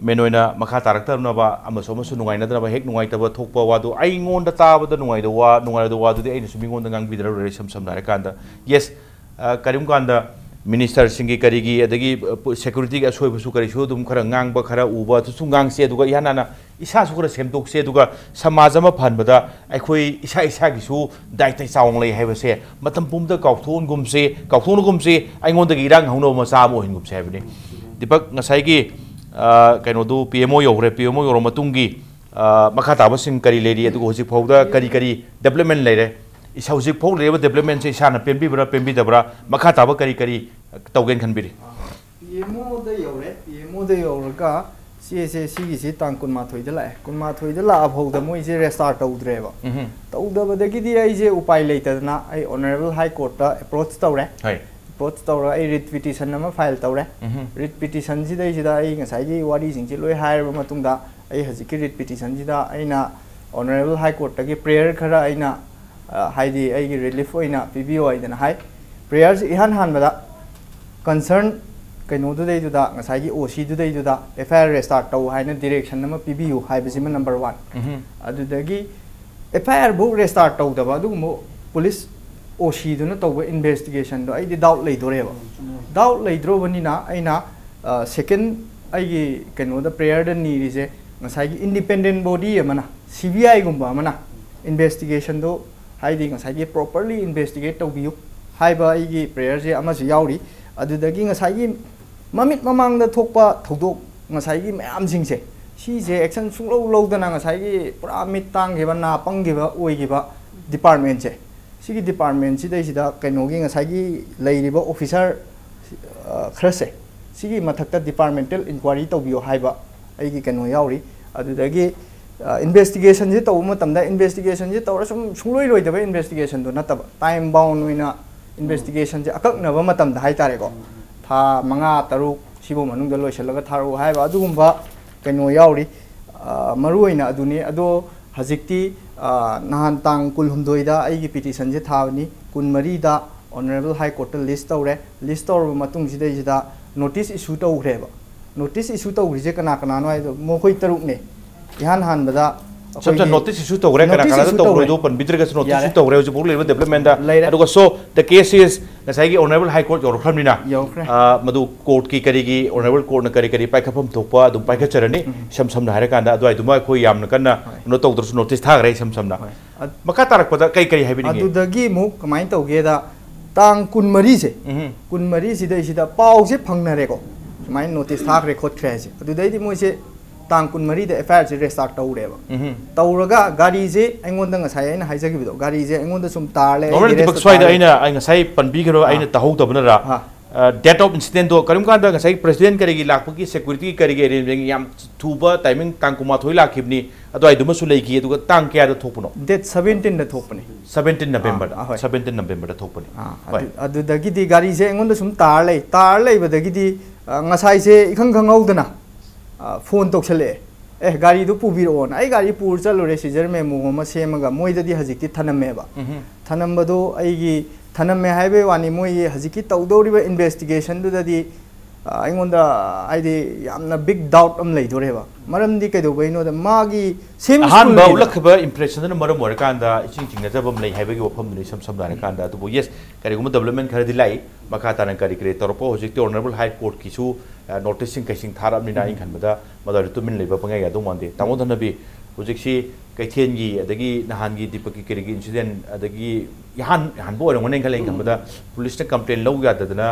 main ꯑꯣꯏꯅ ꯃꯈꯥ ꯇꯥꯔꯛꯇꯅꯕ ꯑꯃꯁꯨ ꯑꯃꯁꯨ ꯅꯨꯡꯉꯥꯏꯅꯗꯅꯕ, ꯍꯦꯛ ꯅꯨꯡꯉꯥꯏꯇꯕ ꯊꯣꯛꯄ ꯋꯥꯗꯨ, ꯑꯩꯉꯣꯟꯗ ꯇꯥꯕꯗ ꯅꯨꯡꯉꯥꯏꯗꯕ ꯋꯥ, ꯅꯨꯡꯉꯥꯏꯔꯣꯏꯗꯕ ꯋꯥꯗꯨꯗꯤ ꯑꯩꯅꯁꯨ ꯃꯤꯉꯣꯟꯗ ꯉꯥꯡꯕꯤꯗꯅ ꯂꯣꯏꯔꯦ꯫ ꯏꯁꯝ ꯁꯝꯅ ꯍꯥꯏꯔꯀꯥꯟꯗ, yes, ꯑ, ꯀꯔꯤꯒꯨꯝ ꯀꯥꯟꯗ ministerꯁꯤꯡꯒꯤ ꯀꯔꯤꯒꯤ, ꯑꯗꯒꯤ, ꯑ, ꯄꯨ-, securityꯒꯤ ꯑꯁꯣꯏꯕꯁꯨ ꯀꯔꯤꯁꯨ ꯑꯗꯨꯝ ꯈꯔ ꯉꯥꯡꯕ, ꯈꯔ ꯎꯕ, ꯑꯗꯨꯁꯨ ꯉꯥꯡꯁꯦ꯫ ꯑꯗꯨꯒ ꯏꯍꯥꯟ ꯍꯥꯟꯅ ꯏꯁꯥꯁꯨ ꯈꯔ ꯁꯦꯝꯗꯣꯛꯁꯦ꯫ ꯑꯗꯨꯒ ꯁꯃꯥꯖ ꯑꯃ ꯐꯍꯟꯕꯗ ꯑꯩꯈꯣꯏ ꯏꯁꯥ ꯏꯁꯥꯒꯤꯁꯨ ꯗꯥꯏꯇ ꯆꯥꯎꯅ ꯂꯩ ꯍꯥꯏꯕꯁꯦ ꯃꯇꯝ ꯄꯨꯝꯕꯗ ꯀꯥꯎꯊꯣꯛꯍꯟꯒꯨꯝꯁꯤ, ꯀꯥꯎꯊꯣꯛꯅꯒꯨꯝꯁꯤ, ꯑꯩꯉꯣꯟꯗꯒꯤ ꯏꯔꯥꯡ ꯍꯧꯅꯕ ꯃꯆꯥ ꯑꯃ ꯑꯣꯏꯍꯟꯒꯨꯝꯁꯤ ꯍꯥꯏꯕꯅꯤ꯫ ꯗꯤꯄꯛ, ꯉꯁꯥꯏꯒꯤ, ꯑ, ꯀꯩꯅꯣꯗꯨ, PMO ꯌꯧꯈ꯭ꯔꯦ꯫ PMO ꯌꯧꯔ ꯃꯇꯨꯡꯒꯤ, ꯑ, ꯃꯈꯥ ꯇꯥꯕꯁꯤꯡ ꯀꯔꯤ ꯂꯩꯔꯤ, ꯑꯗꯨꯒ ꯍꯧꯖꯤꯛ ꯐꯥꯎꯗ ꯀꯔꯤ ꯀꯔꯤ development ꯂꯩꯔꯦ? ꯏꯁꯥ ꯍꯧꯖꯤꯛ ꯐꯥꯎ ꯂꯩꯔꯤꯕ developmentꯁꯦ ꯏꯁꯥꯅ ꯄꯦꯟꯕꯤꯕ꯭ꯔꯥ, ꯄꯦꯟꯕꯤꯗꯕ꯭ꯔꯥ? ꯃꯈꯥ ꯇꯥꯕ ꯀꯔꯤ ꯀꯔꯤ ꯇꯧꯒꯦꯅ ꯈꯟꯕꯤꯔꯤ? PMOꯗ ꯌꯧꯔꯦ꯫ PMOꯗ ꯌꯧꯔꯒ ꯆꯦꯁꯦ ꯁꯤꯒꯤꯁꯤ ꯇꯥꯡ ꯀꯨꯟꯃꯥꯊꯣꯏꯗ ꯂꯥꯛꯑꯦ꯫ ꯀꯨꯟꯃꯥꯊꯣꯏꯗ ꯂꯥꯛꯑ ꯐꯥꯎꯗ ꯃꯣꯏꯁꯦ register ꯇꯧꯗ꯭ꯔꯦꯕ꯫ ꯎꯝꯍꯨꯝ꯫ ꯇꯧꯗꯕꯗꯒꯤꯗꯤ ꯑꯩꯁꯦ ꯎꯄꯥꯏ ꯂꯩꯇꯗꯅ ꯑꯩ Honourable High Courtꯇ approach ꯇꯧꯔꯦ꯫ ꯍꯣꯏ꯫ Approach ꯇꯧꯔꯒ ꯑꯩ writ petition ꯑꯃ file ꯇꯧꯔꯦ꯫ ꯎꯝꯍꯨꯝ꯫ Writ petitionꯁꯤꯗꯩꯁꯤꯗ ꯑꯩ ꯉꯁꯥꯏꯒꯤ ꯋꯥꯔꯤꯁꯤꯡꯁꯤ ꯂꯣꯏ ꯍꯥꯏꯔꯕ ꯃꯇꯨꯡꯗ, ꯑꯩ ꯍꯧꯖꯤꯛꯀꯤ writ petitionꯁꯤꯗ ꯑꯩꯅ Honourable High Courtꯇꯒꯤ prayer ꯈꯔ ꯑꯩꯅ, ꯑ, ꯍꯥꯏꯗꯤ ꯑꯩꯒꯤ relief ꯑꯣꯏꯅ ꯄꯤꯕꯤꯌꯣ ꯍꯥꯏꯗꯅ ꯍꯥꯏ꯫ Prayerꯁꯤ ꯏꯍꯥꯟ ꯍꯥꯟꯕꯗ concern ꯀꯩꯅꯣꯗꯨꯗꯩꯗꯨꯗ, ꯉꯁꯥꯏꯒꯤ OCꯗꯨꯗꯩꯗꯨꯗ FIR register ꯇꯧ ꯍꯥꯏꯅ direction ꯑꯃ ꯄꯤꯕꯤꯌꯨ ꯍꯥꯏꯕꯁꯤꯃ number one꯫ ꯎꯝꯍꯨꯝ꯫ ꯑꯗꯨꯗꯒꯤ ꯑꯦꯐ ꯑꯥꯏ ꯑꯥꯔ ꯕꯨꯛ ꯔꯦꯖꯤꯁꯇꯥꯔ ꯇꯧꯗꯕ ꯑꯗꯨꯒꯨꯝꯕ ꯄꯨꯂꯤꯁ ꯑꯣ ꯁꯤꯗꯨꯅ ꯇꯧꯕ ꯏꯟꯚꯦꯁꯇꯤꯒꯦꯁꯟꯗꯣ ꯑꯩꯗꯤ ꯗꯥꯎꯠ ꯂꯩꯗꯣꯔꯦꯕ꯫ ꯗꯥꯎꯠ ꯂꯩꯗ꯭ꯔꯣꯕꯅꯤꯅ ꯑꯩꯅ ꯁꯦꯀꯦꯟ ꯑꯩꯒꯤ ꯀꯩꯅꯣꯗ ꯄ꯭ꯔꯦꯌꯔꯗ ꯅꯤꯔꯤꯁꯦ ꯉꯁꯥꯏꯒꯤ ꯏꯟꯗꯤꯄꯦꯟꯗꯦꯟ ꯕꯣꯗꯤ ꯑꯃꯅ, ꯁꯤ ꯕꯤ ꯑꯥꯏꯒꯨꯝꯕ ꯑꯃꯅ ꯏꯟꯚꯦꯁꯇꯤꯒꯦꯁꯟꯗꯣ ꯍꯥꯏꯗꯤ ꯉꯁꯥꯏꯒꯤ ꯄ꯭ꯔꯣꯄꯔꯂꯤ ꯏꯟꯚꯦꯁꯇꯤꯒꯦꯠ ꯇꯧꯕꯤꯌꯨ ꯍꯥꯏꯕ ꯑꯩꯒꯤ ꯄ꯭ꯔꯦꯌꯔꯁꯦ ꯑꯃꯁꯨ ꯌꯥꯎꯔꯤ꯫ ꯑꯗꯨꯗꯒꯤ ꯉꯁꯥꯏꯒꯤ ꯃꯃꯤꯠ ꯃꯃꯥꯡꯗ ꯊꯣꯛꯄ ꯊꯧꯗꯣꯛ ꯉꯁꯥꯏꯒꯤ ꯃꯌꯥꯝꯁꯤꯡꯁꯦ, ꯁꯤꯁꯦ ꯑꯦꯛꯁꯟ ꯁꯨꯡꯂꯧ ꯂꯧꯗꯅ ꯉꯁꯥꯏꯒꯤ ꯄꯨꯔꯥ ꯃꯤꯠ ꯇꯥꯡꯈꯤꯕ, ꯅꯥ ꯄꯪꯈꯤꯕ ꯑꯣꯏꯈꯤꯕ ꯗꯤꯄꯥꯔꯠꯃꯦꯟꯁꯦ, ꯁꯤꯒꯤ ꯗꯤꯄꯥꯔꯠꯃꯦꯟꯁꯤꯗꯩꯁꯤꯗ ꯀꯩꯅꯣꯒꯤ ꯉꯁꯥꯏꯒꯤ ꯂꯩꯔꯤꯕ ꯑꯣꯐꯤꯁꯥꯔ, ꯑ, ꯈꯔꯁꯦ, ꯁꯤꯒꯤ ꯃꯊꯛꯇ ꯗꯤꯄꯥꯔꯠꯃꯦꯟꯇꯦꯜ ꯏꯟꯀ꯭ꯋꯥꯏꯔꯤ ꯇꯧꯕꯤꯌꯣ ꯍꯥꯏꯕ ꯑꯩꯒꯤ ꯀꯩꯅꯣ ꯌꯥꯎꯔꯤ꯫ ꯑꯗꯨꯗꯒꯤ, ꯑ, ꯏꯟꯚꯦꯁꯇꯤꯒꯦꯁꯟꯁꯦ ꯇꯧꯕ ꯃꯇꯝꯗ, ꯏꯟꯚꯦꯁꯇꯤꯒꯦꯁꯟꯁꯦ ꯇꯧꯔ ꯁꯨꯝ ꯁꯨꯡꯂꯣꯏ ꯂꯣꯏꯗꯕ ꯏꯟꯚꯦꯁꯇꯤꯒꯦꯁꯟꯗꯣ ꯅꯠꯇꯕ, ꯇꯥꯏꯝ ꯕꯥꯎꯟ ꯑꯣꯏꯅ ꯏꯟꯚꯦꯁꯇꯤꯒꯦꯁꯟꯁꯦ ꯑꯀꯛꯅꯕ ꯃꯇꯝꯗ ꯍꯥꯏꯇꯥꯔꯦꯀꯣ, ꯊꯥ ꯃꯉꯥ, ꯇꯔꯨꯛ ꯁꯤꯐꯧ ꯃꯅꯨꯡꯗ ꯂꯣꯏꯁꯤꯜꯂꯒ ꯊꯥꯔꯛꯎ ꯍꯥꯏꯕ ꯑꯗꯨꯒꯨꯝꯕ ꯀꯩꯅꯣ ꯌꯥꯎꯔꯤ꯫ ꯑ, ꯃꯔꯨ ꯑꯣꯏꯅ ꯑꯗꯨꯅꯤ꯫ ꯑꯗꯣ ꯍꯧꯖꯤꯛꯇꯤ, ꯑ, ꯅꯍꯥꯟ ꯇꯥꯡ ꯀꯨꯟꯍꯨꯝꯗꯣꯏꯗ ꯑꯩꯒꯤ ꯄꯤꯇꯤꯁꯟꯁꯦ ꯊꯥꯕꯅꯤ, ꯀꯨꯟꯃꯔꯤꯗ ꯑꯣꯅꯔꯦꯕꯜ ꯍꯥꯏ ꯀꯣꯔꯠꯇ ꯂꯤꯁ ꯇꯧꯔꯦ꯫ ꯂꯤꯁ ꯇꯧꯔꯕ ꯃꯇꯨꯡꯁꯤꯗꯩꯁꯤꯗ ꯅꯣꯇꯤꯁ ꯏꯁꯨ ꯇꯧꯈ꯭ꯔꯦꯕ꯫ ꯅꯣꯇꯤꯁ ꯏꯁꯨ ꯇꯧꯈ꯭ꯔꯤꯁꯦ ꯀꯅꯥ ꯀꯅꯥꯅꯣ ꯍꯥꯏꯗꯣ ꯃꯈꯣꯏ ꯇꯔꯨꯛꯅꯦ꯫ ꯏꯍꯥꯟ ꯍꯥꯟꯕꯗ ꯁꯝ ꯁꯝ ꯑꯩꯈꯣꯏꯒꯤ ꯅꯣꯇꯤꯁ ꯏꯁꯨ ꯇꯧꯈ꯭ꯔꯦ, ꯀꯅꯥ ꯅꯣꯇꯤꯁ ꯀꯅꯥꯗ ꯏꯁꯨ ꯇꯧꯈ꯭ꯔꯦ꯫ ꯇꯧꯈ꯭ꯔꯦꯗꯣ ꯄꯟꯕꯤꯗ꯭ꯔꯒꯁꯨ ꯅꯣꯇꯤꯁ ꯌꯥꯔꯦ꯫ ꯏꯁꯨ ꯇꯧꯈ꯭ꯔꯦ ꯍꯧꯖꯤꯛꯐꯥꯎ ꯂꯩꯔꯤꯕ ꯗꯦꯕꯂꯞꯃꯦꯟꯗ꯫ ꯂꯩꯔꯦ꯫ ꯑꯗꯨꯒ so the case is ꯉꯁꯥꯏꯒꯤ ꯑꯣꯅꯔꯦꯕꯜ ꯍꯥꯏ ꯀꯣꯔꯠ ꯌꯧꯔꯛꯈ꯭ꯔꯕꯅꯤꯅ, ꯌꯧꯈ꯭ꯔꯦ꯫ ꯑ, ꯃꯗꯨ ꯀꯣꯔꯠꯀꯤ ꯀꯔꯤꯒꯤ ꯑꯣꯅꯔꯦꯕꯜ ꯀꯣꯔꯠꯅ ꯀꯔꯤ ꯀꯔꯤ ꯄꯥꯏꯈꯠꯐꯝ ꯊꯣꯛꯄ ꯑꯗꯨꯝ ꯄꯥꯏꯈꯠꯆꯔꯅꯤ꯫ ꯎꯝ꯫ ꯏꯁꯝ ꯁꯝꯅ ꯍꯥꯏꯔꯀꯥꯟꯗ ꯑꯗꯨꯋꯥꯏꯗꯨꯃ ꯑꯩꯈꯣꯏ ꯌꯥꯝꯅ ꯀꯟꯅ ꯍꯣꯏ꯫ ꯀꯩꯅꯣ ꯇꯧꯗ꯭ꯔꯁꯨ ꯅꯣꯇꯤꯁ ꯊꯥꯈ꯭ꯔꯦ ꯏꯁꯝ ꯁꯝꯅ꯫ ꯍꯣꯏ꯫ ꯑꯗ- ꯃꯈꯥ ꯇꯥꯔꯛꯄꯗ ꯀꯩ ꯀꯔꯤ ꯍꯥꯏꯕꯤꯅꯤꯡꯉꯤ? ꯑꯗꯨꯗꯒꯤ ꯑꯃꯨꯛ ꯀꯃꯥꯏꯅ ꯇꯧꯒꯦꯗ, ꯇꯥꯡ ꯀꯨꯟꯃꯔꯤꯁꯦ, ꯎꯝ꯫ ꯀꯨꯟꯃꯔꯤꯁꯤꯗꯩꯁꯤꯗ ꯄꯥꯎꯁꯦ ꯐꯪꯅꯔꯦꯀꯣ, ꯁꯨꯃꯥꯏꯅ ꯅꯣꯇꯤꯁ ꯊꯥꯈ꯭ꯔꯦ ꯈꯣꯠꯈ꯭ꯔꯦ ꯍꯥꯏꯁꯦ꯫ ꯑꯗꯨꯗꯩꯗꯤ ꯃꯣꯏꯁꯦ ꯇꯥꯡ ꯀꯨꯟꯃꯔꯤꯗ ꯑꯦꯐ ꯑꯥꯏ ꯑꯥꯔꯁꯦ ꯔꯦꯖꯤꯁꯇꯥꯔ ꯇꯧꯔꯦꯕ꯫ ꯎꯝ꯫ ꯇꯧꯔꯒ ꯒꯥꯔꯤꯁꯦ ꯑꯩꯉꯣꯟꯗ ꯉꯁꯥꯏ ꯑꯩꯅ ꯍꯥꯏꯖꯈꯤꯕꯗꯣ, ꯒꯥꯔꯤꯁꯦ ꯑꯩꯉꯣꯟꯗ ꯁꯨꯝ ꯇꯥꯔ ꯂꯩ, ꯑꯩꯒꯤ ꯅꯣꯔꯃꯦꯜ ꯗꯤꯄꯛ, ꯔꯦꯁꯇ ꯁ꯭ꯋꯥꯏꯗ ꯇꯥꯔ ꯂꯩ꯫ ꯑꯩꯅ, ꯑꯩ ꯉꯁꯥꯏ ꯄꯟꯕꯤꯈ꯭ꯔꯣ, ꯑꯥ꯫ ꯑꯩꯅ ꯇꯧꯍꯧꯗꯕꯅꯔ? ꯑꯥ꯫ ꯑ, date of incident ꯗꯣ ꯀꯔꯤꯒꯨꯝꯕ ꯀꯥꯟꯗ ꯉꯁꯥꯏ ꯄ꯭ꯔꯦꯁꯤꯗꯦꯟ ꯀꯔꯤꯒꯤ ꯂꯥꯛꯄꯒꯤ ꯁꯦꯀ꯭ꯌꯨꯔꯤꯇꯤꯒꯤ ꯀꯔꯤꯒꯤ ꯑꯦꯔꯦꯟꯖꯃꯦꯟ ꯌꯥꯝ ꯊꯨꯕ ꯇꯥꯏꯃꯤꯡ ꯇꯥꯡ ꯀꯨꯟꯃꯥꯊꯣꯏ ꯂꯥꯛꯈꯤꯕꯅꯤ, ꯑꯗꯨꯋꯥꯏꯗꯨꯃꯁꯨ ꯂꯩꯈꯤ, ꯑꯗꯨꯒ ꯇꯥꯡ ꯀꯌꯥꯗ ꯊꯣꯛꯄꯅꯣ? Date seventeenꯗ ꯊꯣꯛꯄꯅꯦ꯫ Seventeen November ꯗ, ꯑꯥ, ꯍꯣꯏ꯫ Seventeen November ꯗ ꯊꯣꯛꯄꯅꯤ꯫ ꯑꯥ, ꯍꯣꯏ꯫ ꯑꯗꯨ-, ꯑꯗꯨꯗꯒꯤꯗꯤ ꯒꯥꯔꯤꯁꯦ ꯑꯩꯉꯣꯟꯗ ꯁꯨꯝ ꯇꯥꯔ ꯂꯩ, ꯇꯥꯔ ꯂꯩꯕꯗꯒꯤꯗꯤ, ꯑ, ꯉꯁꯥꯏꯁꯦ ꯏꯈꯪ ꯈꯪꯍꯧꯗꯅ, ꯑ, ꯐꯣꯟ ꯇꯧꯁꯜꯂꯛꯑꯦ, "ꯑꯦ, ꯒꯥꯔꯤꯗꯨ ꯄꯨꯕꯤꯔꯛꯑꯣꯅ"꯫ ꯑꯩ ꯒꯥꯔꯤ ꯄꯨꯔ ꯆꯠꯂꯨꯔꯦ, ꯁꯤꯖꯔ ꯃꯦꯃꯣ ꯑꯃ ꯁꯦꯝꯃꯒ ꯃꯣꯏꯗꯗꯤ ꯍꯧꯖꯤꯛꯇꯤ ꯊꯅꯝꯃꯦꯕ꯫ ꯎꯝꯍꯨꯝ꯫ ꯊꯅꯝꯕꯗꯣ ꯑꯩꯒꯤ, ꯊꯅꯝꯃꯦ ꯍꯥꯏꯕꯩ ꯋꯥꯅꯤ, ꯃꯣꯏꯒꯤ ꯍꯧꯖꯤꯛꯀꯤ ꯇꯧꯗꯧꯔꯤꯕ ꯏꯟꯚꯦꯁꯇꯤꯒꯦꯁꯟꯗꯨꯗꯗꯤ ꯑꯩꯉꯣꯟꯗ ꯍꯥꯏꯗꯤ ꯌꯥꯝꯅ big doubt ꯑꯃ ꯂꯩꯗꯣꯔꯦꯕ꯫ ꯃꯔꯝꯗꯤ ꯀꯩꯗꯧꯕꯩꯅꯣꯗ ꯃꯥꯒꯤ same ꯑꯍꯥꯟꯕ schoolꯒꯤꯗ ꯎꯠꯂꯛꯈꯤꯕ impressionꯗꯨꯅ ꯃꯔꯝ ꯑꯣꯏꯔꯀꯥꯟꯗ ꯏꯁꯤꯡ ꯆꯤꯡꯅꯖꯕ ꯑꯃ ꯂꯩ ꯍꯥꯏꯕꯒꯤ ꯋꯥꯐꯝꯗꯨꯅꯤ ꯏꯁꯝ ꯁꯝꯅ ꯍꯥꯏꯔꯀꯥꯟꯗ꯫ ꯑꯗꯨꯕꯨ yes, ꯀꯔꯤꯒꯨꯝꯕ development ꯈꯔꯗꯤ ꯂꯥꯛꯏ꯫ ꯃꯈꯥ ꯇꯥꯅ ꯀꯔꯤ ꯀꯔꯤ ꯇꯧꯔꯛꯄ, ꯍꯧꯖꯤꯛꯇꯤ Honourable High Courtꯀꯤꯁꯨ noticeꯁꯤꯡ ꯀꯩꯁꯤꯡ ꯊꯥꯔꯛꯑꯕꯅꯤꯅ ꯑꯩꯅ ꯈꯟꯕꯗ ꯃꯗꯨꯗ ꯇꯨꯃꯤꯟ ꯂꯩꯕ ꯄꯪꯌꯥ ꯌꯥꯗꯧ ꯃꯥꯟꯗꯦ꯫ ꯇꯥꯃꯣ ꯙꯅꯕꯤ, ꯍꯧꯖꯤꯛꯁꯤ ꯀꯩꯊꯦꯜꯒꯤ ꯑꯗꯒꯤ ꯅꯍꯥꯟꯒꯤ ꯗꯤꯄꯛꯀꯤ ꯀꯔꯤꯒꯤ incident, ꯑꯗꯒꯤ ꯏꯍꯥꯟ ꯍꯥꯟꯕ ꯑꯣꯏꯔꯝꯒꯅꯤ ꯈꯜꯂꯦ ꯑꯩꯅ ꯈꯟꯕꯗ, ꯄꯨꯂꯤꯁꯅ complain ꯂꯧ ꯌꯥꯗꯗꯅ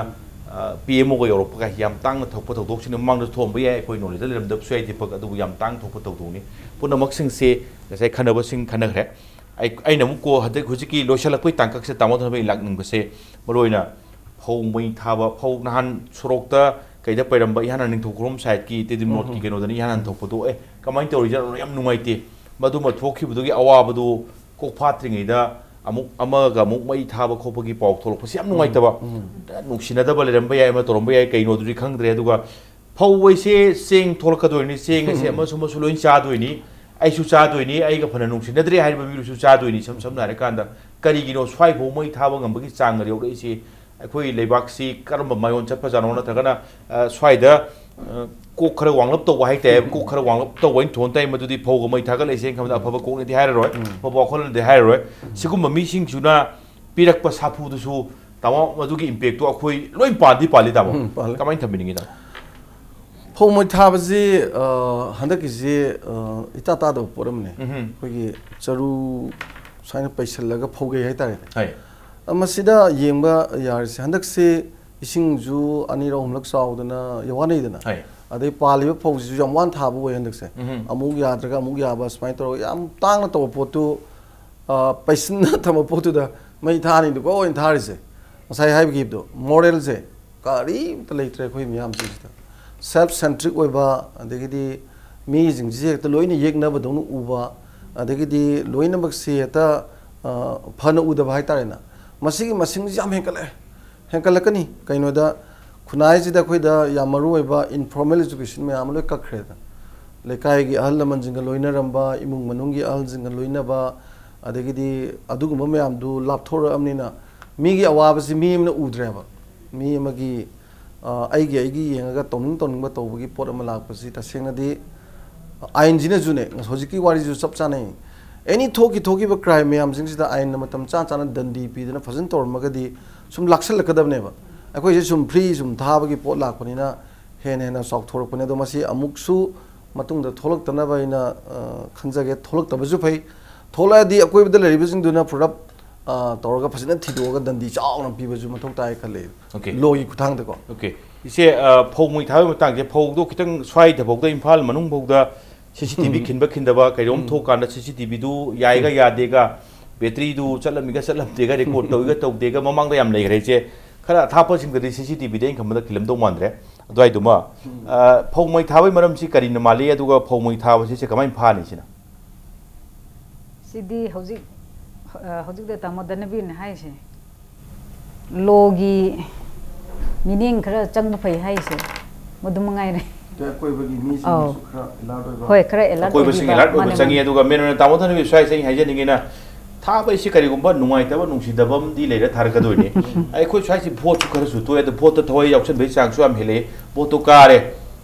ꯄꯤ ꯑꯦꯝ ꯑꯣꯒ ꯌꯧꯔꯛꯄꯒ ꯌꯥꯝ ꯇꯥꯡꯅ ꯊꯣꯛꯄ ꯊꯧꯗꯣꯛꯁꯤꯡ ꯃꯃꯥꯡꯗ ꯊꯣꯛꯑꯝꯕ ꯌꯥꯏ, ꯑꯩꯈꯣꯏ ꯅꯣꯂꯦꯖꯇ ꯂꯩꯔꯝꯗꯕꯁꯨ ꯌꯥꯏ ꯗꯤꯄꯛ, ꯑꯗꯨꯕꯨ ꯌꯥꯝ ꯇꯥꯡꯅ ꯊꯣꯛꯄ ꯊꯧꯗꯣꯛꯅꯤ꯫ ꯄꯨꯝꯅꯃꯛꯁꯤꯡꯁꯦ ꯉꯁꯥꯏ ꯈꯟꯅꯕꯁꯤꯡ ꯈꯟꯅꯈ꯭ꯔꯦ꯫ ꯑꯩ ꯑꯩꯅ ꯑꯃꯨꯛ ꯀꯣ ꯍꯟꯗꯛ ꯍꯧꯖꯤꯛꯀꯤ ꯂꯣꯏꯁꯤꯜꯂꯛꯄꯒꯤ ꯇꯥꯡꯀꯛꯁꯤꯗ ꯇꯥꯃꯣ ꯙꯅꯕꯤ ꯂꯥꯛꯅꯤꯡꯕꯁꯦ, ꯃꯔꯨꯑꯣꯏꯅ ꯐꯧ ꯃꯩ ꯊꯥꯕ, ꯐꯧ ꯅꯍꯥꯟ ꯁꯣꯔꯣꯛꯇ ꯀꯩꯗ ꯄꯩꯔꯝꯕ ꯏꯍꯥꯟ ꯍꯥꯟꯅ ꯅꯤꯡꯊꯧ ꯈꯨꯔꯣꯝ ꯁꯥꯏꯠꯀꯤ ꯇꯦꯗꯤꯝ ꯔꯣꯗꯀꯤ ꯀꯩꯅꯣꯗꯅꯤ ꯏꯍꯥꯟ ꯍꯥꯟꯅ ꯊꯣꯛꯄꯗꯣ, ꯑꯦ ꯀꯃꯥꯏꯅ ꯇꯧꯔꯤꯖꯥꯠꯅꯣ, ꯌꯥꯝ ꯅꯨꯡꯉꯥꯏꯇꯦ꯫ ꯃꯗꯨꯃ ꯊꯣꯛꯈꯤꯕꯗꯨꯒꯤ ꯑꯋꯥꯕꯗꯨ ꯀꯣꯛ ꯐꯥꯠꯇ꯭ꯔꯤꯉꯩꯗ ꯑꯃꯨꯛ ꯑꯃꯒ ꯑꯃꯨꯛ ꯃꯩ ꯊꯥꯕ ꯈꯣꯠꯄꯒꯤ ꯄꯥꯎ ꯊꯣꯛꯂꯛꯄꯁꯤ ꯌꯥꯝ ꯅꯨꯡꯉꯥꯏꯇꯕ꯫ ꯅꯨꯡꯁꯤꯅꯗꯕ ꯂꯩꯔꯝꯕ ꯌꯥꯏ, ꯑꯃ ꯇꯧꯔꯝꯕ ꯌꯥꯏ, ꯀꯩꯅꯣꯗꯨꯗꯤ ꯈꯪꯗ꯭ꯔꯦ꯫ ꯑꯗꯨꯒ ꯐꯧ ꯍꯥꯏꯁꯦ ꯆꯦꯡ ꯊꯣꯛꯂꯛꯀꯗꯣꯏꯅꯤ, ꯆꯦꯡ ꯑꯁꯦ ꯑꯃꯁꯨ ꯑꯃꯁꯨ ꯂꯣꯏ ꯆꯥꯗꯣꯏꯅꯤ, ꯑꯩꯁꯨ ꯆꯥꯗꯣꯏꯅꯤ, ꯑꯩꯒ ꯐꯅ ꯅꯨꯡꯁꯤꯅꯗ꯭ꯔꯦ ꯍꯥꯏꯔꯤꯕ ꯃꯤꯗꯨꯁꯨ ꯆꯥꯗꯣꯏꯅꯤ꯫ ꯏꯁꯝ ꯁꯝꯅ ꯍꯥꯏꯔꯀꯥꯟꯗ ꯀꯔꯤꯒꯤꯅꯣ ꯁ꯭ꯋꯥꯏꯐꯥꯎ ꯃꯩ ꯊꯥꯕ ꯉꯝꯕꯒꯤ ꯆꯥꯡ ꯌꯧꯔꯛꯏꯁꯦ? ꯑꯩꯈꯣꯏ ꯂꯩꯕꯥꯛꯁꯤ ꯀꯔꯝꯕ ꯃꯥꯏꯑꯣꯟ ꯆꯠꯄꯖꯥꯠꯅꯣ? ꯅꯠꯇ꯭ꯔꯒꯅ ꯑ, ꯁ꯭ꯋꯥꯏꯗ ꯑ, ꯀꯣꯛ ꯈꯔ ꯋꯥꯡꯂꯞ ꯇꯧꯕ ꯍꯥꯏꯇꯥꯔꯦ, ꯀꯣꯛ ꯈꯔ ꯋꯥꯡꯂꯞ ꯇꯧꯕ ꯑꯩꯅ ꯊꯣꯟ ꯇꯥꯏ, ꯃꯗꯨꯗꯤ ꯐꯧꯒ ꯃꯩ ꯊꯥꯒꯠꯂꯛꯏꯁꯦ ꯑꯩꯅ ꯈꯟꯕꯗ ꯑꯐꯕ ꯀꯣꯛꯅꯤꯗꯤ ꯍꯥꯏꯔꯔꯣꯏ, ꯑꯐꯕ ꯋꯥꯈꯜꯅꯗꯤ ꯍꯥꯏꯔꯔꯣꯏ꯫ ꯁꯤꯒꯨꯝꯕ ꯃꯤꯁꯤꯡꯁꯤꯅ ꯄꯤꯔꯛꯄ ꯁꯥꯐꯨꯗꯨꯁꯨ ꯇꯥꯃꯣ, ꯃꯗꯨꯒꯤ impactꯇꯣ ꯑꯩꯈꯣꯏ ꯂꯣꯏ ꯄꯥꯟꯗꯤ ꯄꯥꯜꯂꯤ ꯇꯥꯃꯣ꯫ ꯎꯝ, ꯄꯥꯜꯂꯦ꯫ ꯀꯃꯥꯏꯅ ꯊꯝꯕꯤꯅꯤꯡꯉꯤ ꯇꯥꯃꯣ? ꯐꯧ ꯃꯩ ꯊꯥꯕꯁꯤ ꯑ, ꯍꯟꯗꯛꯀꯤꯁꯤ ꯑ, ꯏꯇꯥ ꯇꯥꯗꯕ ꯄꯣꯠ ꯑꯃꯅꯦ꯫ ꯎꯝꯍꯨꯝ꯫ ꯑꯩꯈꯣꯏꯒꯤ ꯆꯔꯨ ꯁꯨꯃꯥꯏꯅ ꯄꯩꯁꯜꯂꯒ ꯐꯧꯒꯩ ꯍꯥꯏꯇꯥꯔꯦꯅꯦ꯫ ꯍꯣꯏ꯫ ꯑ, ꯃꯁꯤꯗ ꯌꯦꯡꯕ ꯌꯥꯔꯤꯁꯦ ꯍꯟꯗꯛꯁꯦ ꯏꯁꯤꯡꯁꯨ ꯑꯅꯤꯔꯛ ꯑꯍꯨꯝꯂꯛ ꯆꯥꯎꯗꯅ ꯋꯥꯅꯩꯗꯅ꯫ ꯍꯣꯏ꯫ ꯑꯗꯩ ꯄꯥꯜꯂꯤꯕ ꯐꯧꯁꯤꯁꯨ ꯌꯥꯝ ꯋꯥꯅ ꯊꯥꯕ ꯑꯣꯏ ꯍꯟꯗꯛꯁꯦ꯫ ꯎꯝꯍꯨꯝ꯫ ꯑꯃꯨꯛ ꯌꯥꯗ꯭ꯔꯒ ꯑꯃꯨꯛ ꯌꯥꯕ ꯁꯨꯃꯥꯏꯅ ꯇꯧꯔꯒ ꯌꯥꯝ ꯇꯥꯡꯅ ꯇꯧꯕ ꯄꯣꯠꯇꯨ, ꯑ, ꯄꯩꯁꯤꯟꯅ ꯊꯝꯕ ꯄꯣꯠꯇꯨꯗ ꯃꯩ ꯊꯥꯅꯤꯗꯨ ꯀꯣꯏꯅ ꯊꯥꯔꯤꯁꯦ꯫ ꯉꯁꯥꯏ ꯍꯥꯏꯕꯒꯤꯗꯣ moralꯁꯦ ꯀꯔꯤꯝꯇ ꯂꯩꯇ꯭ꯔꯦ ꯑꯩꯈꯣꯏ ꯃꯤꯌꯥꯝꯁꯤꯡꯁꯤꯗ꯫ Self centric ꯑꯣꯏꯕ, ꯑꯗꯒꯤꯗꯤ ꯃꯤꯁꯤꯡꯁꯤ ꯍꯦꯛꯇ ꯂꯣꯏꯅ ꯌꯦꯛꯅꯕꯗꯧꯅ ꯎꯕ, ꯑꯗꯒꯤꯗꯤ ꯂꯣꯏꯅꯃꯛꯁꯤ ꯍꯦꯛꯇ, ꯑ, ꯐꯅ ꯎꯗꯕ ꯍꯥꯏꯇꯥꯔꯦꯅꯦ꯫ ꯃꯁꯤꯒꯤ ꯃꯁꯤꯡꯁꯤ ꯌꯥꯝ ꯍꯦꯟꯒꯠꯂꯛꯑꯦ, ꯍꯦꯟꯒꯠꯂꯛꯀꯅꯤ꯫ ꯀꯩꯅꯣꯗ ꯈꯨꯟꯅꯥꯏꯁꯤꯗ ꯑꯩꯈꯣꯏꯗ ꯌꯥꯝ ꯃꯔꯨ ꯑꯣꯏꯕ informal education ꯃꯌꯥꯝ ꯑꯃ ꯂꯣꯏ ꯀꯛꯈ꯭ꯔꯦꯗꯅ꯫ ꯂꯩꯀꯥꯏꯒꯤ ꯑꯍꯜ ꯂꯃꯟꯁꯤꯡꯒ ꯂꯣꯏꯅꯔꯝꯕ, ꯏꯃꯨꯡ ꯃꯅꯨꯡꯒꯤ ꯑꯍꯜꯁꯤꯡꯒ ꯂꯣꯏꯅꯕ, ꯑꯗꯒꯤꯗꯤ ꯑꯗꯨꯒꯨꯝꯕ ꯃꯌꯥꯝꯗꯨ ꯂꯥꯞꯊꯣꯔꯛꯑꯕꯅꯤꯅ ꯃꯤꯒꯤ ꯑꯋꯥꯕꯁꯤ ꯃꯤ ꯑꯃꯅ ꯎꯗ꯭ꯔꯦꯕ꯫ ꯃꯤ ꯑꯃꯒꯤ, ꯑ, ꯑꯩꯒꯤ ꯑꯩꯒꯤ ꯌꯦꯡꯉꯒ ꯇꯧꯅꯤꯡ ꯇꯧꯅꯤꯡꯕ ꯇꯧꯕꯒꯤ ꯄꯣꯠ ꯑꯃ ꯂꯥꯛꯄꯁꯤ ꯇꯁꯦꯡꯅꯗꯤ, ꯑ, ꯑꯥꯏꯟꯁꯤꯅꯁꯨꯅꯦ, ꯉ-, ꯍꯧꯖꯤꯛꯀꯤ ꯋꯥꯔꯤꯁꯨ ꯆꯞ ꯆꯥꯅꯩ꯫ ꯑꯦꯅꯤ ꯊꯣꯛꯈꯤ ꯊꯣꯛꯈꯤꯕ ꯀ꯭ꯔꯥꯏꯝ ꯃꯌꯥꯝꯁꯤꯡꯁꯤꯗ ꯑꯥꯏꯟꯅ ꯃꯇꯝ ꯆꯥ ꯆꯥꯅ ꯗꯟꯗꯤ ꯄꯤꯗꯅ ꯐꯖꯅ ꯇꯧꯔꯝꯃꯒꯗꯤ ꯁꯨꯝ ꯂꯥꯛꯁꯜꯂꯛꯀꯗꯕꯅꯦꯕ꯫ ꯑꯩꯈꯣꯏꯁꯦ ꯁꯨꯝ ꯐ꯭ꯔꯤ ꯁꯨꯝ ꯊꯥꯕꯒꯤ ꯄꯣꯠ ꯂꯥꯛꯄꯅꯤꯅ ꯍꯦꯟꯅ ꯍꯦꯟꯅ ꯆꯥꯎꯊꯣꯔꯛꯄꯅꯦ꯫ ꯑꯗꯣ ꯃꯁꯤ ꯑꯃꯨꯛꯁꯨ ꯃꯇꯨꯡꯗ ꯊꯣꯛꯂꯛꯇꯅꯕ ꯑꯩꯅ, ꯑ, ꯈꯟꯖꯒꯦ꯫ ꯊꯣꯛꯂꯛꯇꯕꯁꯨ ꯐꯩ꯫ ꯊꯣꯛꯂꯛꯑꯗꯤ ꯑꯀꯣꯏꯕꯗ ꯂꯩꯔꯤꯕꯁꯤꯡꯗꯨꯅ ꯄꯨꯂꯞ, ꯑ, ꯇꯧꯔꯒ ꯐꯖꯅ ꯊꯤꯗꯣꯛꯑꯒ ꯗꯟꯗꯤ ꯆꯥꯎꯅ ꯄꯤꯕꯁꯨ ꯃꯊꯧ ꯇꯥꯏ ꯈꯜꯂꯦ꯫ Okay. ꯂꯣꯒꯤ ꯈꯨꯠꯊꯥꯡꯗꯀꯣ꯫ Okay. ꯏꯆꯦ, ꯑ, ꯐꯧ ꯃꯩ ꯊꯥꯕꯒꯤ ꯃꯇꯥꯡꯁꯦ, ꯐꯧꯗꯣ ꯈꯤꯇꯪ ꯁ꯭ꯋꯥꯏꯗꯐꯥꯎꯗ, ꯏꯝꯐꯥꯜ ꯃꯅꯨꯡꯐꯥꯎꯗ ꯁꯤ ꯁꯤ ꯇꯤ ꯚꯤ ꯎꯝ꯫ ꯈꯤꯟꯕ ꯈꯤꯟꯗꯕ ꯀꯩꯅꯣꯝ ꯎꯝ꯫ ꯊꯣꯛꯀꯥꯟꯗ ꯁꯤ ꯁꯤ ꯇꯤ ꯚꯤꯗꯨ ꯌꯥꯏꯒ ꯎꯝ꯫ ꯌꯥꯗꯦꯒ, ꯕꯦꯇ꯭ꯔꯤꯗꯨ ꯆꯠꯂꯝꯃꯤꯒ ꯆꯠꯂꯝꯗꯦꯒ, ꯔꯦꯀꯣꯔꯠ ꯇꯧꯏꯒ ꯇꯧꯗꯦꯒ ꯃꯃꯥꯡꯗ ꯌꯥꯝ ꯂꯩꯈ꯭ꯔꯦ ꯏꯆꯦ꯫ ꯈꯔ ꯑꯊꯥꯞꯄꯁꯤꯡꯗꯗꯤ ꯁꯤ ꯁꯤ ꯇꯤ ꯚꯤꯗ ꯑꯩꯅ ꯈꯟꯕꯗ ꯈꯤꯜꯂꯝꯗꯧ ꯃꯥꯟꯗ꯭ꯔꯦ꯫ ꯑꯗꯨꯋꯥꯏꯗꯨꯃ, ꯎꯝ꯫ ꯑ, ꯐꯧ ꯃꯩ ꯊꯥꯕꯒꯤ ꯃꯔꯝꯁꯤ ꯀꯔꯤꯅ ꯃꯥꯜꯂꯤ, ꯑꯗꯨꯒ ꯐꯧ ꯃꯩ ꯊꯥꯕꯁꯤ ꯏꯆꯦ ꯀꯃꯥꯏꯅ ꯐꯥꯅꯤ ꯁꯤꯅ? ꯁꯤꯗꯤ ꯍꯧꯖꯤꯛ, ꯑ, ꯍꯧꯖꯤꯛꯇ ꯇꯥꯃꯣ ꯙꯅꯕꯤꯔꯅ ꯍꯥꯏꯁꯦ, ꯂꯣꯒꯤ ꯃꯤꯠꯌꯦꯡ ꯈꯔ ꯆꯪꯕ ꯐꯩ ꯍꯥꯏꯁꯦ, ꯃꯗꯨ ꯃꯉꯥꯏꯔꯦ꯫ ꯑꯗꯩ ꯑꯀꯣꯏꯕꯒꯤ ꯃꯤꯁꯤꯡꯅꯁꯨ ꯑꯧ꯫ ꯈꯔ alert ꯑꯣꯏꯕ꯫ ꯍꯣꯏ, ꯈꯔ alert ꯑꯀꯣꯏꯕꯁꯤꯡ ꯑꯣꯏꯕꯤꯕ꯫ Alert ꯑꯣꯏꯕ ꯃꯥꯅꯦ, ꯆꯪꯉꯤ꯫ ꯃꯥꯅꯦ꯫ ꯑꯗꯨꯒ ꯃꯦꯟ ꯑꯣꯏꯅ ꯇꯥꯃꯣ ꯙꯅꯕꯤꯔ ꯁ꯭ꯋꯥꯏꯁꯦ ꯑꯩ ꯍꯥꯏꯖꯅꯤꯡꯉꯤꯅ, ꯊꯥꯕ ꯑꯁꯤ ꯀꯔꯤꯒꯨꯝꯕ ꯅꯨꯡꯉꯥꯏꯇꯕ, ꯅꯨꯡꯁꯤꯗꯕ ꯑꯃꯗꯤ ꯂꯩꯔ ꯊꯥꯔꯛꯀꯗꯣꯏꯅꯤ꯫ ꯑꯩꯈꯣꯏ ꯁ꯭ꯋꯥꯏꯁꯤ ꯚꯣꯠꯁꯨ ꯈꯔꯁꯨ ꯊꯣꯛꯑꯦ, ꯑꯗꯣ ꯚꯣꯠꯇ ꯊꯋꯥꯏ ꯌꯥꯎꯁꯟꯕꯒꯤ ꯆꯥꯡꯁꯨ ꯌꯥꯝ ꯍꯦꯜꯂꯛꯑꯦ꯫ ꯚꯣꯠꯇꯣ ꯀꯥꯔꯦ,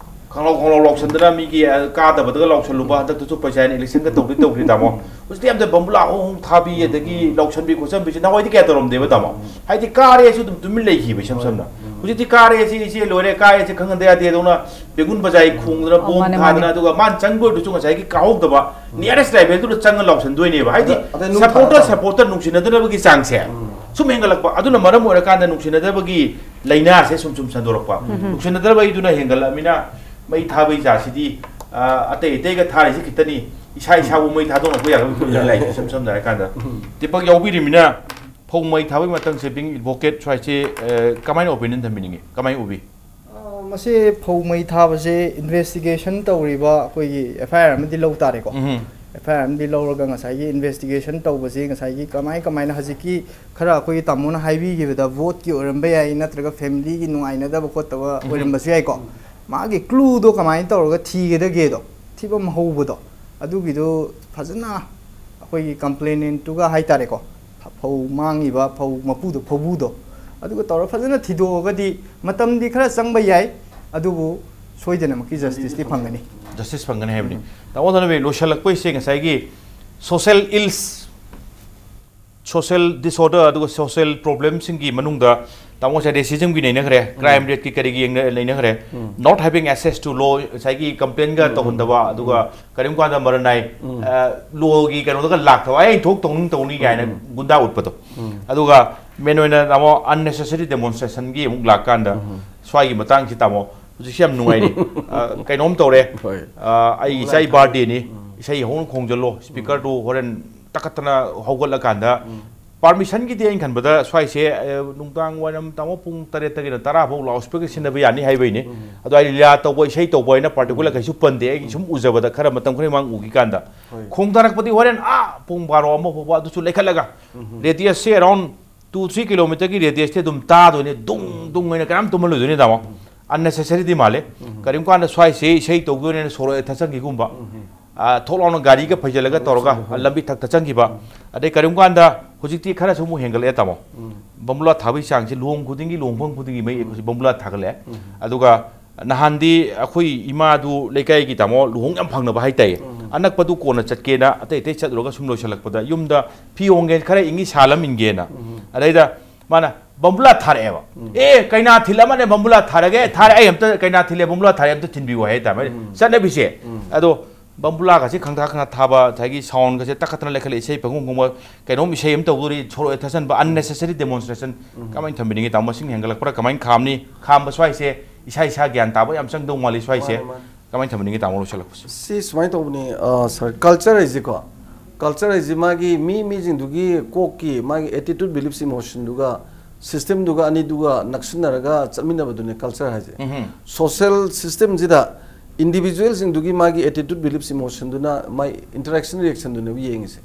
ꯈꯪꯂꯥꯎ ꯈꯪꯂꯥꯎ ꯂꯥꯎꯁꯟꯗꯅ ꯃꯤꯒꯤ, ꯑ, ꯀꯥꯗꯕꯗꯒ ꯂꯥꯎꯁꯜꯂꯨꯕ, ꯍꯟꯗꯛꯇꯁꯨ ꯄꯩꯁꯥ ꯍꯥꯏꯅ election ꯒ ꯇꯧꯗꯤ ꯇꯧꯈ꯭ꯔꯦ, ꯇꯥꯃꯣ꯫ ꯍꯧꯖꯤꯛꯇꯤ ꯌꯥꯝꯅ ꯕꯝꯕꯨꯂꯥ ꯍꯣꯡ ꯍꯣꯡ ꯊꯥꯕꯤ, ꯑꯗꯒꯤ ꯂꯥꯎꯁꯟꯕꯤ ꯈꯣꯠꯆꯟꯕꯤꯁꯦ ꯅꯍꯥꯟꯋꯥꯏꯗꯤ ꯀꯌꯥ ꯇꯧꯔꯝꯗꯦꯕ, ꯇꯥꯃꯣ꯫ ꯍꯥꯏꯗꯤ ꯀꯥꯔꯦꯁꯨ ꯑꯗꯨꯝ ꯇꯨꯃꯤꯟ ꯂꯩꯈꯤꯕ ꯏꯁꯝ ꯁꯝꯅ꯫ ꯍꯧꯖꯤꯛꯇꯤ ꯀꯥꯔꯦꯁꯤ ꯏꯆꯦ ꯂꯣꯏꯔꯦ, ꯀꯥꯔꯦꯁꯤ ꯈꯪꯍꯟꯗ ꯌꯥꯗꯦ, ꯑꯗꯨꯅ ꯕꯦꯒꯨꯟ ꯕꯖꯥꯏ ꯈꯣꯡꯗꯅ, ꯑꯧ, ꯕꯣꯝ ꯃꯥꯅꯦ, ꯊꯥꯗꯅ, ꯃꯥꯅꯦ꯫ ꯑꯗꯨꯒ ꯃꯥꯅ ꯆꯪꯕ ꯑꯣꯏꯔꯁꯨ ꯉꯁꯥꯏꯒꯤ ꯀꯥꯍꯧꯗꯕ, nearest rival ꯗꯨꯗ ꯆꯪꯉ ꯂꯥꯎꯁꯟꯗꯣꯏꯅꯦꯕ꯫ ꯍꯥꯏꯗꯤ ꯑꯗ, ꯑꯗ ꯅꯨꯡ supporter, ꯊꯥꯗꯅ꯫ Supporter ꯅꯨꯡꯁꯤꯅꯗꯅꯕꯒꯤ ꯆꯥꯡꯁꯦ ꯎꯝ꯫ ꯁꯨꯝ ꯍꯦꯟꯒꯠꯂꯛꯄ꯫ ꯑꯗꯨꯅ ꯃꯔꯝ ꯑꯣꯏꯔꯀꯥꯟꯗ ꯅꯨꯡꯁꯤꯅꯗꯕꯒꯤ ꯂꯥꯏꯅꯥꯁꯦ ꯁꯨꯝ ꯁꯨꯝ ꯁꯟꯗꯣꯔꯛꯄ꯫ ꯎꯝ꯫ ꯅꯨꯡꯁꯤꯅꯗꯕꯒꯤꯗꯨꯅ ꯍꯦꯟꯒꯠꯂꯛꯑꯃꯤꯅ ꯃꯩ ꯊꯥꯕꯒꯤ ꯖꯥꯠꯁꯤꯗꯤ, ꯑ, ꯑꯇꯩ ꯑꯇꯩꯒ ꯊꯥꯔꯤꯁꯤ ꯈꯤꯇꯅꯤ, ꯏꯁꯥ ꯏꯁꯥꯕꯨ ꯃꯩ ꯊꯥꯗꯣꯛꯅꯕ ꯌꯥꯔꯣꯏ ꯈꯣꯠꯂꯣꯏ ꯂꯥꯏꯔꯤꯛꯁꯦ ꯏꯁꯝ ꯁꯝꯅ ꯍꯥꯏꯔꯀꯥꯟꯗ꯫ ꯎꯝ꯫ ꯗꯤꯄꯛ ꯌꯥꯎꯕꯤꯔꯤꯃꯤꯅ ꯐꯧ ꯃꯩ ꯊꯥꯕꯒꯤ ꯃꯇꯝꯁꯦ, being advocate ꯁ꯭ꯋꯥꯏꯁꯦ, ꯑ, ꯀꯃꯥꯏꯅ opinion ꯊꯝꯕꯤꯅꯤꯡꯉꯤ? ꯀꯃꯥꯏꯅ ꯎꯕꯤ? ꯑ, ꯃꯁꯤ ꯐꯧ ꯃꯩ ꯊꯥꯕꯁꯦ investigation ꯇꯧꯔꯤꯕ ꯑꯩꯈꯣꯏꯒꯤ F I R ꯑꯃꯗꯤ ꯂꯧ ꯇꯥꯔꯦꯀꯣ꯫ ꯎꯝ꯫ F I R ꯑꯃꯗꯤ ꯂꯧꯔꯒ ꯉꯁꯥꯏꯒꯤ investigation ꯇꯧꯕꯁꯤ ꯉꯁꯥꯏꯒꯤ ꯀꯃꯥꯏ ꯀꯃꯥꯏꯅ ꯍꯧꯖꯤꯛꯀꯤ ꯈꯔ ꯑꯩꯈꯣꯏꯒꯤ ꯇꯥꯃꯣꯅ ꯍꯥꯏꯕꯤꯈꯤꯕꯗ vote ꯀꯤ ꯑꯣꯏꯔꯝꯕ ꯌꯥꯏ, ꯅꯠꯇ꯭ꯔꯒ family ꯒꯤ ꯅꯨꯡꯉꯥꯏꯅꯗꯕ ꯈꯣꯠꯇꯕ ꯎꯝ꯫ ꯑꯣꯏꯔꯝꯕꯁꯨ ꯌꯥꯏꯀꯣ꯫ ꯃꯥꯒꯤ clue ꯗꯣ ꯀꯃꯥꯏꯅ ꯇꯧꯔꯒ ꯊꯤꯒꯗꯒꯦꯗꯣ, ꯊꯤꯐꯝ ꯍꯧꯕꯗꯣ, ꯑꯗꯨꯒꯤꯗꯣ ꯐꯖꯅ ꯑꯩꯈꯣꯏꯒꯤ complainant ꯇꯨꯒ ꯍꯥꯏꯇꯥꯔꯦꯀꯣ, ꯐꯧ ꯃꯥꯡꯉꯤꯕ ꯐꯧ ꯃꯄꯨꯗꯣ, ꯐꯧꯕꯨꯗꯣ, ꯑꯗꯨꯒ ꯇꯧꯔ ꯐꯖꯅ ꯊꯤꯗꯣꯛꯑꯒꯗꯤ ꯃꯇꯝꯗꯤ ꯈꯔ ꯆꯪꯕ ꯌꯥꯏ, ꯑꯗꯨꯕꯨ ꯁꯣꯏꯗꯅꯃꯛꯀꯤ ꯖꯁꯇꯤꯁꯇꯤ ꯐꯪꯒꯅꯤ꯫ ꯖꯁꯇꯤꯁ ꯐꯪꯒꯅꯤ ꯍꯥꯏꯕꯅꯤ꯫ ꯇꯥꯃꯣ ꯊꯅꯕꯤ, ꯂꯣꯏꯁꯤꯜꯂꯛꯄꯩꯁꯦ ꯉꯁꯥꯏꯒꯤ social ills, social disorder ꯑꯗꯨꯒ social problemꯁꯤꯡꯒꯤ ꯃꯅꯨꯡꯗ ꯇꯥꯃꯣ ꯉꯁꯥꯏ racismꯒꯤ ꯅꯩꯅꯈ꯭ꯔꯦ, crime rateꯀꯤ ꯀꯔꯤꯒꯤ ꯌꯦꯡꯅ- ꯅꯩꯅꯈ꯭ꯔꯦ, not having access to law, ꯉꯁꯥꯏꯒꯤ complainꯒ ꯇꯧꯍꯟꯗꯕ, ꯑꯗꯨꯒ ꯀꯔꯤꯒꯨꯝꯕ ꯀꯥꯟꯗ ꯃꯔꯟ ꯅꯥꯏ, ꯑ, lawꯒꯤ ꯀꯩꯅꯣꯗꯒ ꯂꯥꯛꯇꯕ, "ꯑꯩ ꯊꯣꯛ ꯇꯧꯅꯤꯡ ꯇꯧꯅꯤ" ꯀꯥꯏꯅ ꯒꯨꯟꯗꯥ ꯎꯠꯄꯗꯣ꯫ ꯑꯗꯨꯒ main ꯑꯣꯏꯅ ꯇꯥꯃꯣ unnecessary demonstrationꯒꯤ ꯑꯃꯨꯛ ꯂꯥꯛꯀꯥꯟꯗ ꯁ꯭ꯋꯥꯏꯒꯤ ꯃꯇꯥꯡꯁꯤ ꯇꯥꯃꯣ ꯍꯧꯖꯤꯛꯁꯤ ꯌꯥꯝ ꯅꯨꯡꯉꯥꯏꯔꯤ꯫ ꯑ, ꯀꯩꯅꯣꯝ ꯇꯧꯔꯦ, ꯍꯣꯏ꯫ ꯑ, ꯑꯩ ꯏꯆꯥ birthdayꯅꯤ, ꯏꯁꯩ ꯍꯧꯅ ꯈꯣꯡꯖꯜꯂꯣ, speakerꯗꯨ ꯍꯣꯔꯦꯟ ꯇꯛꯈꯠꯇꯅ ꯍꯧꯒꯠꯂꯀꯥꯟꯗ꯫ Permissionꯒꯤꯗꯤ ꯑꯩꯅ ꯈꯟꯕꯗ ꯁ꯭ꯋꯥꯏꯁꯦ, ꯑ, ꯅꯨꯡꯗꯥꯡ ꯋꯥꯏꯔꯝ ꯇꯥꯃꯣ ꯄꯨꯡ ꯇꯔꯦꯠꯇꯒꯤꯅ ꯇꯔꯥ ꯐꯥꯎ loudspeaker ꯁꯤꯖꯤꯟꯅꯕ ꯌꯥꯅꯤ ꯍꯥꯏꯕꯩꯅꯤ꯫ ꯑꯗꯣ ꯑꯩ ꯂꯤꯂꯥ ꯇꯧꯕ, ꯏꯁꯩ ꯇꯧꯕ ꯍꯥꯏꯅ particular ꯀꯩꯁꯨ ꯄꯟꯗꯦ꯫ ꯑꯩꯒꯤ ꯁꯨꯝ ꯎꯖꯕꯗ ꯈꯔ ꯃꯇꯝ ꯈꯔ ꯃꯃꯥꯡ ꯎꯈꯤ ꯀꯥꯟꯗ ꯈꯣꯡꯗꯥꯔꯛꯄꯗꯤ ꯍꯣꯔꯦꯟ ꯑꯥ ꯄꯨꯡ ꯕꯥꯔꯣ ꯑꯃ ꯐꯥꯎꯕ ꯑꯗꯨꯁꯨ ꯂꯩꯈꯠꯂꯒ radiusꯁꯦ around two three kilometerꯒꯤ radiusꯇꯤ ꯑꯗꯨꯝ ꯇꯥꯗꯣꯏꯅꯦ꯫ ꯗꯨꯡ ꯗꯨꯡ ꯍꯥꯏꯅ ꯀꯅꯥꯝ ꯇꯨꯝꯍꯜꯂꯣꯏꯗꯣꯏꯅꯦ ꯇꯥꯃꯣ꯫ Unnecessaryꯗꯤ ꯃꯥꯜꯂꯦ꯫ ꯀꯔꯤꯒꯨꯝꯕ ꯀꯥꯟꯗ ꯁ꯭ꯋꯥꯏꯁꯦ ꯏꯁꯩ ꯇꯧꯗꯣꯏꯅꯦꯅ ꯁꯣꯔꯣꯛ ꯊꯠꯆꯟꯈꯤꯒꯨꯝꯕ꯫ ꯑ, ꯊꯣꯛ ꯂꯥꯎꯅ ꯒꯥꯔꯤꯒ ꯐꯩꯖꯜꯂꯒ ꯇꯧꯔꯒ ꯂꯝꯕꯤ ꯊꯛꯇ ꯆꯪꯈꯤꯕ꯫ ꯑꯗꯩ ꯀꯔꯤꯒꯨꯝꯕ ꯀꯥꯟꯗ ꯍꯧꯖꯤꯛꯇꯤ ꯈꯔꯁꯨ ꯑꯃꯨꯛ ꯍꯦꯟꯒꯠꯂꯛꯑꯦ ꯇꯥꯃꯣ꯫ ꯕꯝꯕꯨꯂꯥ ꯊꯥꯕꯒꯤ ꯆꯥꯡꯁꯤ ꯂꯨꯍꯣꯡ ꯈꯨꯗꯤꯡꯒꯤ, ꯂꯨꯍꯣꯡꯐꯝ ꯈꯨꯗꯤꯡꯒꯤ ꯃꯩ ꯍꯧꯖꯤꯛ ꯕꯝꯕꯨꯂꯥ ꯊꯥꯒꯠꯂꯛꯑꯦ꯫ ꯑꯗꯨꯒ ꯅꯍꯥꯟꯗꯤ ꯑꯩꯈꯣꯏ ꯏꯃꯥꯗꯨ ꯂꯩꯀꯥꯏꯒꯤ ꯇꯥꯃꯣ ꯂꯨꯍꯣꯡ ꯌꯥꯝ ꯐꯪꯅꯕ ꯍꯥꯏꯇꯥꯏꯌꯦ꯫ ꯑꯅꯛꯄꯗꯨ ꯀꯣꯟꯅ ꯆꯠꯀꯦꯅ ꯑꯇꯩ ꯑꯇꯩ ꯆꯠꯂꯨꯔꯒ ꯁꯨꯝ ꯂꯣꯏꯁꯤꯜꯂꯛꯄꯗ ꯌꯨꯝꯗ ꯐꯤ ꯍꯣꯡꯒꯦ ꯈꯔ ꯏꯪꯉꯤ ꯁꯥ ꯂꯝ ꯏꯟꯒꯦꯅ꯫ ꯑꯗꯩꯗ ꯃꯥꯅ ꯕꯝꯕꯨꯂꯥ ꯊꯥꯔꯛꯑꯦꯕ꯫ "ꯑꯦ, ꯀꯩꯅꯥ ꯊꯤꯜ ꯑꯃꯅꯦ ꯕꯝꯕꯨꯂꯥ ꯊꯥꯔꯒꯦ, ꯊꯥꯔꯦ, ꯑꯩ ꯑꯝꯇ ꯀꯩꯅꯥ ꯊꯤꯜꯂꯦ, ꯕꯝꯕꯨꯂꯥ ꯊꯥꯔꯦ, ꯑꯝꯇ ꯊꯤꯟꯕꯤꯌꯨ" ꯍꯥꯏ ꯇꯥꯃꯣ꯫ ꯆꯠꯅꯕꯤꯁꯦ꯫ ꯑꯗꯣ ꯕꯝꯕꯨꯂꯥꯒꯁꯦ ꯈꯪꯊꯥ ꯈꯪꯊꯥ ꯊꯥꯕ, ꯉꯁꯥꯏꯒꯤ soundꯒꯁꯦ ꯇꯛꯈꯠꯇꯅ ꯂꯩꯈꯠꯂꯦ, ꯏꯁꯩ ꯄꯪꯈꯣꯡ ꯈꯣꯡꯕ, ꯀꯩꯅꯣꯝ ꯏꯁꯩ ꯑꯃ ꯇꯧꯗꯣꯔꯤ, ꯁꯣꯔꯣꯛ ꯊꯠꯆꯟꯕ, unnecessary demonstration꯫ ꯀꯃꯥꯏꯅ ꯊꯝꯕꯤꯅꯤꯡꯉꯤ ꯇꯥꯃꯣ? ꯃꯁꯤꯡ ꯍꯦꯟꯒꯠꯂꯛꯄ꯭ꯔꯥ ꯀꯃꯥꯏꯅ ꯈꯥꯝꯅꯤ? ꯈꯥꯝꯕ ꯁ꯭ꯋꯥꯏꯁꯦ ꯏꯁꯥ ꯏꯁꯥ ꯒ꯭ꯌꯥꯟ ꯇꯥꯕ ꯌꯥꯝ ꯆꯪꯗꯧ ꯃꯥꯜꯂꯤ ꯁ꯭ꯋꯥꯏꯁꯦ꯫ ꯃꯥꯅꯦ, ꯃꯥꯅꯦ꯫ ꯀꯃꯥꯏꯅ ꯊꯝꯕꯤꯅꯤꯡꯉꯤ ꯇꯥꯃꯣ ꯂꯣꯏꯁꯤꯜꯂꯛꯄꯁꯦ? ꯁꯤ ꯁꯨꯃꯥꯏꯅ ꯇꯧꯕꯅꯤ, ꯑ, ꯁꯥꯔ, culture ꯍꯥꯏꯁꯦꯀꯣ, culture ꯍꯥꯏꯁꯦ ꯃꯥꯒꯤ ꯃꯤ ꯃꯤꯁꯤꯡꯗꯨꯒꯤ ꯀꯣꯛꯀꯤ ꯃꯥꯒꯤ attitude, beliefs, emotionꯗꯨꯒ systemꯗꯨꯒ ꯑꯅꯤꯗꯨꯒ ꯅꯛꯁꯤꯟꯅꯔꯒ ꯆꯠꯃꯤꯟꯅꯕꯗꯨꯅꯦ culture ꯍꯥꯏꯁꯦ꯫ Social systemꯁꯤꯗ individualꯁꯤꯡꯗꯨꯒꯤ ꯃꯥꯒꯤ attitude, beliefs, emotionꯗꯨꯅ ꯃꯥꯏ interaction, reactionꯗꯨꯅꯦꯕ ꯌꯦꯡꯉꯤꯁꯦ꯫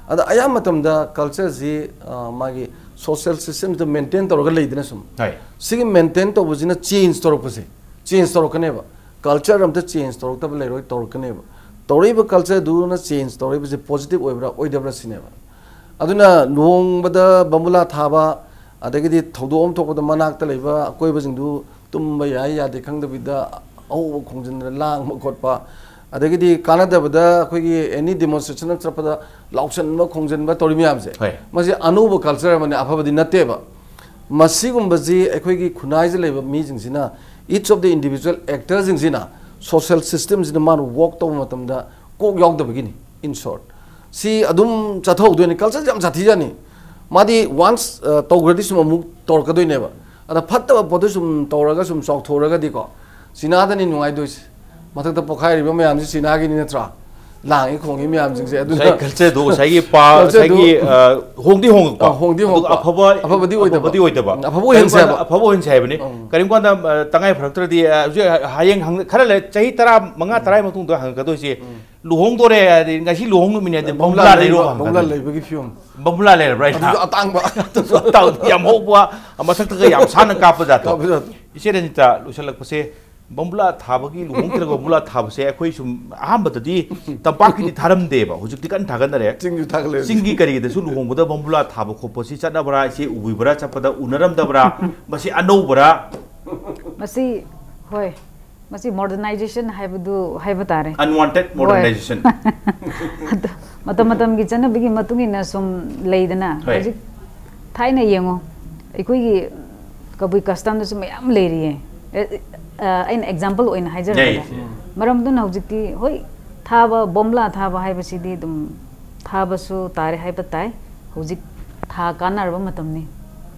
ꯑꯗ ꯑꯌꯥꯝꯕ ꯃꯇꯝꯗ cultureꯁꯤ, ꯑ, ꯃꯥꯒꯤ social systemꯗ maintain ꯇꯧꯔꯒ ꯂꯩꯗꯅ ꯁꯨꯝ꯫ ꯍꯣꯏ꯫ ꯁꯤꯒꯤ maintain ꯇꯧꯕꯁꯤꯅ change ꯇꯧꯔꯛꯄꯁꯦ, change ꯇꯧꯔꯛꯀꯅꯦꯕ꯫ Culture ꯑꯝꯇ change ꯇꯧꯔꯛꯇꯕ ꯂꯩꯔꯣꯏ, ꯇꯧꯔꯛꯀꯅꯦꯕ꯫ ꯇꯧꯔꯛꯏꯕ cultureꯗꯨꯅ change ꯇꯧꯔꯛꯏꯕꯁꯦ positive ꯑꯣꯏꯕ꯭ꯔꯥ ꯑꯣꯏꯗꯕ꯭ꯔꯥ ꯁꯤꯅꯦꯕ꯫ ꯑꯗꯨꯅ ꯂꯨꯍꯣꯡꯕꯗ ꯕꯝꯕꯨꯂꯥ ꯊꯥꯕ, ꯑꯗꯒꯤꯗꯤ ꯊꯧꯗꯣꯛ ꯑꯃ ꯊꯣꯛꯄꯗ ꯃꯅꯥꯛꯇ ꯂꯩꯕ ꯑꯀꯣꯏꯕꯁꯤꯡꯗꯨ ꯇꯨꯝꯕ ꯌꯥꯏ ꯌꯥꯗꯦ ꯈꯪꯗꯕꯤꯗ ꯑꯍꯧꯕ ꯈꯣꯡꯖꯤꯟꯗꯅ ꯂꯥꯡꯕ ꯈꯣꯠꯄ, ꯑꯗꯒꯤꯗꯤ ꯀꯥꯟꯅꯗꯕꯗ ꯑꯩꯈꯣꯏꯒꯤ any demonstration ꯑꯃ ꯆꯠꯄꯗ ꯂꯥꯎꯁꯟꯕ ꯈꯣꯡꯖꯟꯕ ꯇꯧꯔꯤ ꯃꯌꯥꯝꯁꯦ, ꯍꯣꯏ꯫ ꯃꯁꯤ ꯑꯅꯧꯕ culture ꯑꯃꯅꯤ, ꯑꯐꯕꯗꯤ ꯅꯠꯇꯦꯕ꯫ ꯃꯁꯤꯒꯨꯝꯕꯁꯤ ꯑꯩꯈꯣꯏꯒꯤ ꯈꯨꯟꯅꯥꯏꯁꯤꯗ ꯂꯩꯕ ꯃꯤꯁꯤꯡꯁꯤꯅ, each of the individual actorꯁꯤꯡꯁꯤꯅ social systemꯁꯤꯗ ꯃꯥꯅ work ꯇꯧꯕ ꯃꯇꯝꯗ ꯀꯣꯛ ꯌꯥꯎꯗꯕꯒꯤꯅꯤ, in short꯫ ꯁꯤ ꯑꯗꯨꯝ ꯆꯠꯊꯍꯧꯗꯣꯏꯅꯤ, cultureꯁꯦ ꯌꯥꯝ ꯁꯥꯊꯤꯖꯥꯠꯅꯤ꯫ ꯃꯥꯗꯤ once, ꯑ, ꯇꯧꯈ꯭ꯔꯗꯤ ꯁꯨꯝ ꯑꯃꯨꯛ ꯇꯧꯔꯛꯀꯗꯣꯏꯅꯦꯕ꯫ ꯑꯗ ꯐꯠꯇꯕ ꯄꯣꯠꯇꯨ ꯁꯨꯝ ꯇꯧꯔꯒ ꯁꯨꯝ ꯆꯥꯎꯊꯣꯔꯒꯗꯤꯀꯣ, ꯆꯤꯅꯥꯗꯅꯤ ꯅꯨꯡꯉꯥꯏꯗꯣꯏꯁꯦ꯫ ꯃꯊꯛꯇ ꯄꯣꯈꯥꯏꯔꯤꯕ ꯃꯌꯥꯝꯁꯤ ꯆꯤꯅꯥꯒꯤꯅꯤ ꯅꯠꯇ꯭ꯔꯥ? ꯂꯥꯡꯉꯤ ꯈꯣꯡꯉꯤ ꯃꯌꯥꯝꯁꯤꯡꯁꯦ ꯑꯗꯨꯅ ꯉꯁꯥꯏ cultureꯗꯨ ꯉꯁꯥꯏꯒꯤ ꯄꯥ-, cultureꯗꯨ ꯉꯁꯥꯏꯒꯤ, ꯑ, ꯍꯣꯡꯗꯤ ꯍꯣꯡꯉꯛꯄ꯫ ꯑ, ꯍꯣꯡꯗꯤ ꯍꯣꯡꯉꯛꯄ꯫ ꯑꯗꯨꯒ ꯑꯐꯕ, ꯑꯐꯕꯗꯤ ꯑꯣꯏꯗꯕ꯫ ꯑꯐꯕꯗꯤ ꯑꯣꯏꯗꯕ꯫ ꯎꯝ, ꯑꯐꯕ ꯑꯣꯏꯍꯟꯁꯦ ꯀꯔꯤꯒꯨꯝꯕ ꯍꯥꯏꯕ꯫ ꯑꯐꯕ ꯑꯣꯏꯍꯟꯁꯦ ꯍꯥꯏꯕꯅꯤ꯫ ꯎꯝ꯫ ꯀꯔꯤꯒꯨꯝꯕ ꯀꯥꯟꯗ, ꯑ, ꯇꯉꯥꯏ ꯐꯔꯛꯇ꯭ꯔꯗꯤ, ꯑ, ꯍꯧꯖꯤꯛ ꯍꯌꯦꯡ ꯍꯪ-, ꯈꯔ ꯂꯩ, ꯆꯍꯤ ꯇꯔꯥ ꯃꯉꯥ ꯇꯔꯥ ꯃꯇꯨꯡꯗ ꯍꯪꯉꯛꯀꯗꯣꯏꯁꯦ, ꯂꯨꯍꯣꯡꯗꯣꯔꯦ ꯍꯥꯏꯗꯤ ꯉꯁꯤ ꯂꯨꯍꯣꯡ ꯅꯨꯃꯤꯠꯅꯦ ꯍꯥꯏꯗꯤ ꯕꯝꯕꯨꯂꯥ ꯂꯩꯔꯣ ꯂꯩꯕ, ꯕꯝꯕꯨꯂꯥ ꯍꯪꯉꯛꯀꯗꯣꯏꯅꯤ꯫ ꯂꯩꯕꯒꯤ ꯐꯤꯕꯝ꯫ ꯕꯝꯕꯨꯂꯥ ꯂꯩꯔꯕ꯭ꯔꯥ ꯍꯥꯏꯅ? ꯑꯗꯨꯁꯨ ꯑꯇꯥꯡꯕ꯫ ꯑꯗꯨꯁꯨ ꯑꯇꯥꯡꯕ, ꯌꯥꯝ ꯍꯧꯕ, ꯃꯊꯛꯇꯒ ꯌꯥꯝ ꯁꯥꯟꯅ ꯀꯥꯞꯄ ꯖꯥꯠꯇꯣ꯫ ꯀꯥꯞꯄ ꯖꯥꯠꯇꯣ꯫ ꯏꯆꯦ ꯔꯟꯖꯤꯇꯥ, ꯂꯣꯏꯁꯤꯜꯂꯛꯄꯁꯦ, ꯕꯝꯕꯨꯂꯥ ꯊꯥꯕꯒꯤ, ꯂꯨꯍꯣꯡ ꯊꯤꯜꯂꯛꯄ ꯕꯝꯕꯨꯂꯥ ꯊꯥꯕꯁꯦ ꯑꯩꯈꯣꯏ ꯁꯨꯝ ꯑꯍꯥꯟꯕꯗꯗꯤ ꯇꯝꯄꯥꯛꯀꯤꯗꯤ ꯊꯥꯔꯝꯗꯦꯕ, ꯍꯧꯖꯤꯛꯇꯤ ꯀꯟꯅ ꯊꯥꯒꯠꯅꯔꯦ꯫ ꯆꯤꯡꯁꯨ ꯊꯥꯒꯠꯂꯦ ꯍꯧꯖꯤꯛ꯫ ꯆꯤꯡꯒꯤ ꯀꯔꯤꯒꯤꯗꯁꯨ ꯂꯨꯍꯣꯡꯕꯗ ꯕꯝꯕꯨꯂꯥ ꯊꯥꯕ ꯈꯣꯠꯄꯁꯤ ꯆꯠꯅꯕ꯭ꯔꯥ? ꯏꯆꯦ ꯎꯕꯤꯕ꯭ꯔꯥ? ꯆꯠꯄꯗ ꯎꯅꯔꯝꯗꯕ꯭ꯔꯥ? ꯃꯁꯤ ꯑꯅꯧꯕꯔꯥ? ꯃꯁꯤ, ꯍꯣꯏ, ꯃꯁꯤ modernization ꯍꯥꯏꯕꯗꯨ ꯍꯥꯏꯕ ꯇꯥꯔꯦ꯫ Unwanted ꯍꯣꯏ꯫ Modernization꯫ ꯑꯗꯣ ꯃꯇꯝ ꯃꯇꯝꯒꯤ ꯆꯠꯅꯕꯤꯒꯤ ꯃꯇꯨꯡ ꯏꯟꯅ ꯁꯨꯝ ꯂꯩꯗꯅ, ꯍꯣꯏ꯫ ꯍꯧꯖꯤꯛ ꯊꯥꯏꯅ ꯌꯦꯡꯉꯣ, ꯑꯩꯈꯣꯏꯒꯤ ꯀꯕꯨꯏ customꯗꯁꯨ ꯃꯌꯥꯝ ꯂꯩꯔꯤꯌꯦ꯫ ꯑꯦ, ꯑ, ꯑꯩꯅ example ꯑꯣꯏꯅ ꯍꯥꯏꯖꯔꯕꯗ, ꯌꯥꯏ, ꯌꯥꯏ꯫ ꯃꯔꯝꯗꯨꯅ ꯍꯧꯖꯤꯛꯇꯤ, ꯍꯣꯏ, ꯊꯥꯕ, ꯕꯣꯝꯂꯥ ꯊꯥꯕ ꯍꯥꯏꯕꯁꯤꯗꯤ ꯑꯗꯨꯝ ꯊꯥꯕꯁꯨ ꯇꯥꯔꯦ ꯍꯥꯏꯕ ꯇꯥꯏ꯫ ꯍꯧꯖꯤꯛ ꯊꯥ ꯀꯥꯟꯅꯔꯕ ꯃꯇꯝꯅꯤ꯫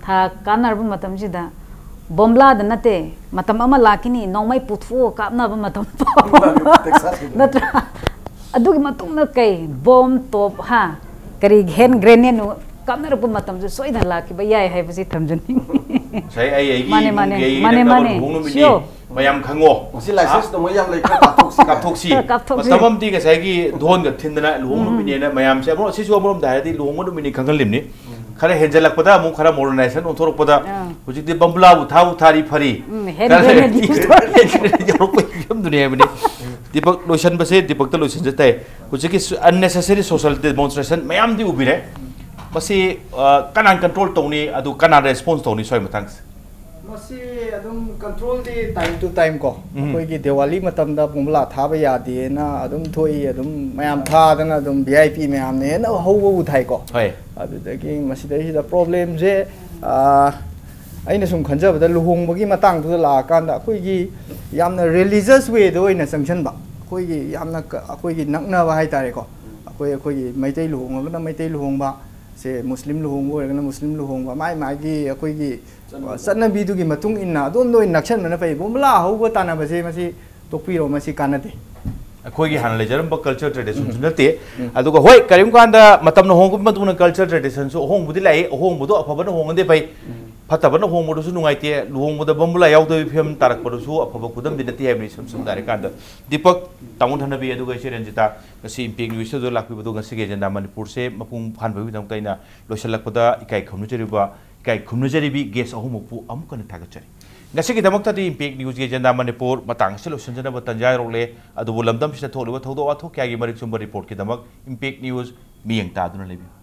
ꯊꯥ ꯀꯥꯟꯅꯔꯕ ꯃꯇꯝꯁꯤꯗ ꯕꯣꯝꯂꯥꯗ ꯅꯠꯇꯦ, ꯃꯇꯝ ꯑꯃ ꯂꯥꯛꯈꯤꯅꯤ, ꯅꯣꯡꯃꯩ ꯄꯨꯊꯣꯛꯑ ꯀꯥꯞꯅꯕ ꯃꯇꯝ ꯐꯥꯎ꯫ ꯅꯠꯇ꯭ꯔꯥ? ꯑꯗꯨꯒꯤ ꯃꯇꯨꯡꯗ ꯀꯩ, ꯕꯣꯝ, ꯇꯣꯞ, ꯍꯥ, ꯀꯔꯤ, hand grenade ꯀꯥꯞꯅꯔꯛꯄ ꯃꯇꯝꯁꯨ ꯁꯣꯏꯗꯅ ꯂꯥꯛꯈꯤꯕ ꯌꯥꯏ ꯍꯥꯏꯕꯁꯤ ꯊꯝꯖꯅꯤꯡꯉꯤ꯫ ꯉꯁꯥꯏ ꯑꯩ ꯑꯩꯒꯤ ꯃꯥꯅꯦ, ꯏꯃꯨꯡꯒꯤ ꯃꯥꯅꯦ꯫ ꯑꯩ ꯃꯥꯅꯦ, ꯅꯛꯅꯕ ꯃꯥꯅꯦ꯫ ꯂꯨꯍꯣꯡ ꯅꯨꯃꯤꯠꯅꯤ꯫ Sure꯫ ꯃꯌꯥꯝ ꯈꯪꯉꯣ꯫ ꯉꯁꯤ license ꯇꯧꯕ ꯌꯥꯝ ꯂꯩ, ꯈꯔ ꯀꯥꯞꯊꯣꯛꯁꯤ꯫ ꯀꯥꯞꯊꯣꯛꯁꯤ꯫ ꯈꯔ ꯀꯥꯞꯊꯣꯛꯁꯤ꯫ ꯃꯇꯝ ꯑꯃꯗꯤ ꯉꯁꯥꯏꯒꯤ ꯙꯣꯟꯒ ꯊꯤꯟꯗꯅ ꯂꯨꯍꯣꯡ ꯎꯝ꯫ ꯅꯨꯃꯤꯠꯅꯦꯅ ꯃꯌꯥꯝꯁꯦ ꯑꯃꯨꯛ, ꯁꯤꯁꯨ ꯑꯃꯔꯣꯝꯗ ꯍꯥꯏꯔꯗꯤ ꯂꯨꯍꯣꯡꯕ ꯅꯨꯃꯤꯠꯅꯤ ꯈꯪꯍꯜꯂꯤꯕꯅꯤ꯫ ꯎꯝ꯫ ꯈꯔ ꯍꯦꯟꯖꯜꯂꯛꯄꯗ ꯑꯃꯨꯛ ꯈꯔ modernization ꯑꯣꯟꯊꯣꯔꯛꯄꯗ ꯑꯥ꯫ ꯍꯧꯖꯤꯛꯇꯤ ꯕꯝꯕꯨꯂꯥꯕꯨ ꯊꯥꯕꯨ ꯊꯥꯔꯤ ꯐꯔꯤ꯫ ꯎꯝ, hand ꯈꯔ grenade ꯂꯩꯔꯗꯤ use ꯇꯧꯔꯦ꯫ Hand grenade ꯌꯧꯔꯛꯄꯒꯤ ꯐꯤꯕꯝꯗꯨꯅꯤ ꯍꯥꯏꯕꯅꯤ꯫ ꯗꯤꯄꯛ, ꯂꯣꯏꯁꯟꯕꯁꯦ ꯗꯤꯄꯛꯇ ꯂꯣꯏꯁꯟꯖ ꯇꯥꯏ꯫ ꯍꯧꯖꯤꯛꯀꯤ ꯁꯨ-, unnecessary social demonstration ꯃꯌꯥꯝꯗꯤ ꯎꯕꯤꯔꯦ꯫ ꯃꯁꯤ ꯑ, ꯀꯅꯥꯅ ꯀꯟꯇ꯭ꯔꯣꯜ ꯇꯧꯅꯤ, ꯑꯗꯨ ꯀꯅꯥꯅ ꯔꯦꯁꯄꯣꯟꯁ ꯇꯧꯅꯤ ꯁ꯭ꯋꯥꯏ ꯃꯇꯥꯡꯁꯦ? ꯃꯁꯤ ꯑꯗꯨꯝ ꯀꯟꯇ꯭ꯔꯣꯜꯗꯤ ꯇꯥꯏꯝ ꯇꯨ ꯇꯥꯏꯝ ꯀꯣ, ꯑꯩꯈꯣꯏꯒꯤ ꯗꯤꯋꯥꯂꯤ ꯃꯇꯝꯗ ꯕꯣꯝꯕꯨꯂꯥ ꯊꯥꯕ ꯌꯥꯗꯦꯅ ꯑꯗꯨꯝ ꯊꯣꯛꯏ, ꯑꯗꯨꯝ ꯃꯌꯥꯝ ꯊꯥꯗꯅ ꯑꯗꯨꯝ ꯚꯤ ꯑꯥꯏ ꯄꯤ ꯃꯌꯥꯝꯅ ꯍꯦꯟꯅ ꯍꯧꯕꯕꯨ ꯊꯥꯏꯀꯣ꯫ ꯍꯣꯏ꯫ ꯑꯗꯨꯗꯒꯤ ꯃꯁꯤꯗꯩꯁꯤꯗ ꯄ꯭ꯔꯣꯕ꯭ꯂꯦꯝꯁꯦ, ꯑꯩꯅ ꯁꯨꯝ ꯈꯟꯖꯕꯗ ꯂꯨꯍꯣꯡꯕꯒꯤ ꯃꯇꯥꯡꯗꯨꯗ ꯂꯥꯛꯑꯀꯥꯟꯗ ꯑꯩꯈꯣꯏꯒꯤ ꯌꯥꯝꯅ ꯔꯤꯂꯤꯖꯁ ꯋꯦꯗ ꯑꯣꯏꯅ ꯆꯪꯁꯤꯟꯕ, ꯑꯩꯈꯣꯏꯒꯤ ꯌꯥꯝꯅ ꯀ- ꯑꯩꯈꯣꯏꯒꯤ ꯅꯛꯅꯕ ꯍꯥꯏꯇꯥꯔꯦꯀꯣ꯫ ꯑꯩꯈꯣꯏ ꯑꯩꯈꯣꯏꯒꯤ ꯃꯩꯇꯩ ꯂꯨꯍꯣꯡꯉꯒꯅ ꯃꯩꯇꯩ ꯂꯨꯍꯣꯡꯕ, ꯁꯦ ꯃꯨꯁꯂꯤꯝ ꯂꯨꯍꯣꯡꯕ ꯑꯣꯏꯔꯒꯅ ꯃꯨꯁꯂꯤꯝ ꯂꯨꯍꯣꯡꯕ, ꯃꯥꯏ ꯃꯥꯒꯤ ꯑꯩꯈꯣꯏꯒꯤ ꯆꯠꯅꯕꯤꯗꯨꯒꯤ ꯃꯇꯨꯡ ꯏꯟꯅ ꯑꯗꯣꯝꯗ ꯑꯣꯏꯅ ꯅꯛꯁꯟꯕꯅ ꯐꯩ꯫ ꯕꯣꯝꯕꯨꯂꯥ ꯍꯧꯕ ꯇꯥꯟꯅꯕꯁꯦ ꯃꯁꯤ ꯇꯣꯛꯄꯤꯔꯣ, ꯃꯁꯤ ꯀꯥꯟꯅꯗꯦ꯫ ꯑꯩꯈꯣꯏꯒꯤ ꯍꯥꯟꯅ ꯂꯩꯖꯔꯝꯕ ꯀꯜꯆꯔ ꯇ꯭ꯔꯦꯗꯤꯁꯟꯁꯨ ꯅꯠꯇꯦ꯫ ꯑꯗꯨꯒ ꯍꯣꯏ, ꯀꯔꯤꯒꯨꯝꯕ ꯀꯥꯟꯗ ꯃꯇꯝꯅ ꯍꯣꯡꯉꯛꯄꯒꯤ ꯃꯇꯨꯡ ꯏꯟꯅ ꯀꯜꯆꯔ ꯇ꯭ꯔꯦꯗꯤꯁꯟꯁꯨ ꯑꯍꯣꯡꯕꯗꯤ ꯂꯥꯛꯏ꯫ ꯑꯍꯣꯡꯕꯗꯣ ꯑꯐꯕꯅ ꯍꯣꯡꯉꯗꯤ ꯐꯩ, ꯐꯠꯇꯕꯅ ꯍꯣꯡꯕꯗꯨꯁꯨ ꯅꯨꯡꯉꯥꯏꯇꯦ꯫ ꯂꯨꯍꯣꯡꯕꯗ ꯕꯣꯝꯕꯨꯂꯥ ꯌꯥꯎꯗꯕꯒꯤ ꯐꯤꯕꯝ ꯇꯥꯔꯛꯄꯗꯨꯁꯨ ꯑꯐꯕ ꯈꯨꯗꯝꯗꯤ ꯅꯠꯇꯦ ꯍꯥꯏꯕꯅꯤ꯫ ꯏꯁꯝ ꯁꯝꯅ ꯍꯥꯏꯔꯀꯥꯟꯗ ꯗꯤꯄꯛ, ꯇꯥꯃꯣ ꯊꯅꯕꯤ, ꯑꯗꯨꯒ ꯏꯆꯦ ꯔꯟꯖꯤꯇꯥ, ꯉꯁꯤ ꯏꯝꯄꯦꯛ ꯅ꯭ꯌꯨꯁꯇ ꯂꯥꯛꯄꯤꯕꯗꯣ ꯉꯁꯤꯒꯤ ꯑꯦꯖꯦꯟꯗꯥ ꯃꯅꯤꯄꯨꯔꯁꯦ ꯃꯄꯨꯡ ꯐꯥꯍꯟꯕꯒꯤꯗꯃꯛꯇ ꯑꯩꯅ ꯂꯣꯏꯁꯤꯜꯂꯛꯄꯗ ꯏꯀꯥꯏ ꯈꯨꯝꯅꯖꯔꯤꯕ, ꯏꯀꯥꯏ ꯈꯨꯝꯅꯖꯔꯤꯕꯤ ꯒꯦꯁ ꯑꯍꯨꯝꯃꯛꯄꯨ ꯑꯃꯨꯛ ꯍꯟꯅ ꯊꯥꯒꯠꯆꯔꯤ꯫ ꯉꯁꯤꯒꯤꯗꯃꯛꯇꯗꯤ ꯏꯝꯄꯦꯛ ꯅ꯭ꯌꯨꯁꯀꯤ ꯑꯦꯖꯦꯟꯗꯥ ꯃꯅꯤꯄꯨꯔ ꯃꯇꯥꯡ ꯑꯁꯤ ꯂꯣꯏꯁꯤꯟꯖꯅꯕ ꯇꯥꯟꯖꯥ ꯌꯧꯔꯛꯂꯦ꯫ ꯑꯗꯨꯕꯨ ꯂꯝꯗꯝꯁꯤꯗ ꯊꯣꯛꯂꯤꯕ ꯊꯧꯗꯣꯛ ꯋꯥꯊꯣꯛ ꯀꯌꯥꯒꯤ ꯃꯔꯤꯛ ꯆꯨꯝꯕ ꯔꯤꯄꯣꯔꯠꯀꯤꯗꯃꯛ ꯏꯝꯄꯦꯛ ꯅ꯭ꯌꯨꯁ ꯃꯤꯠꯌꯦꯡ ꯇꯥꯗꯨꯅ ꯂꯩꯕꯤꯌꯨ꯫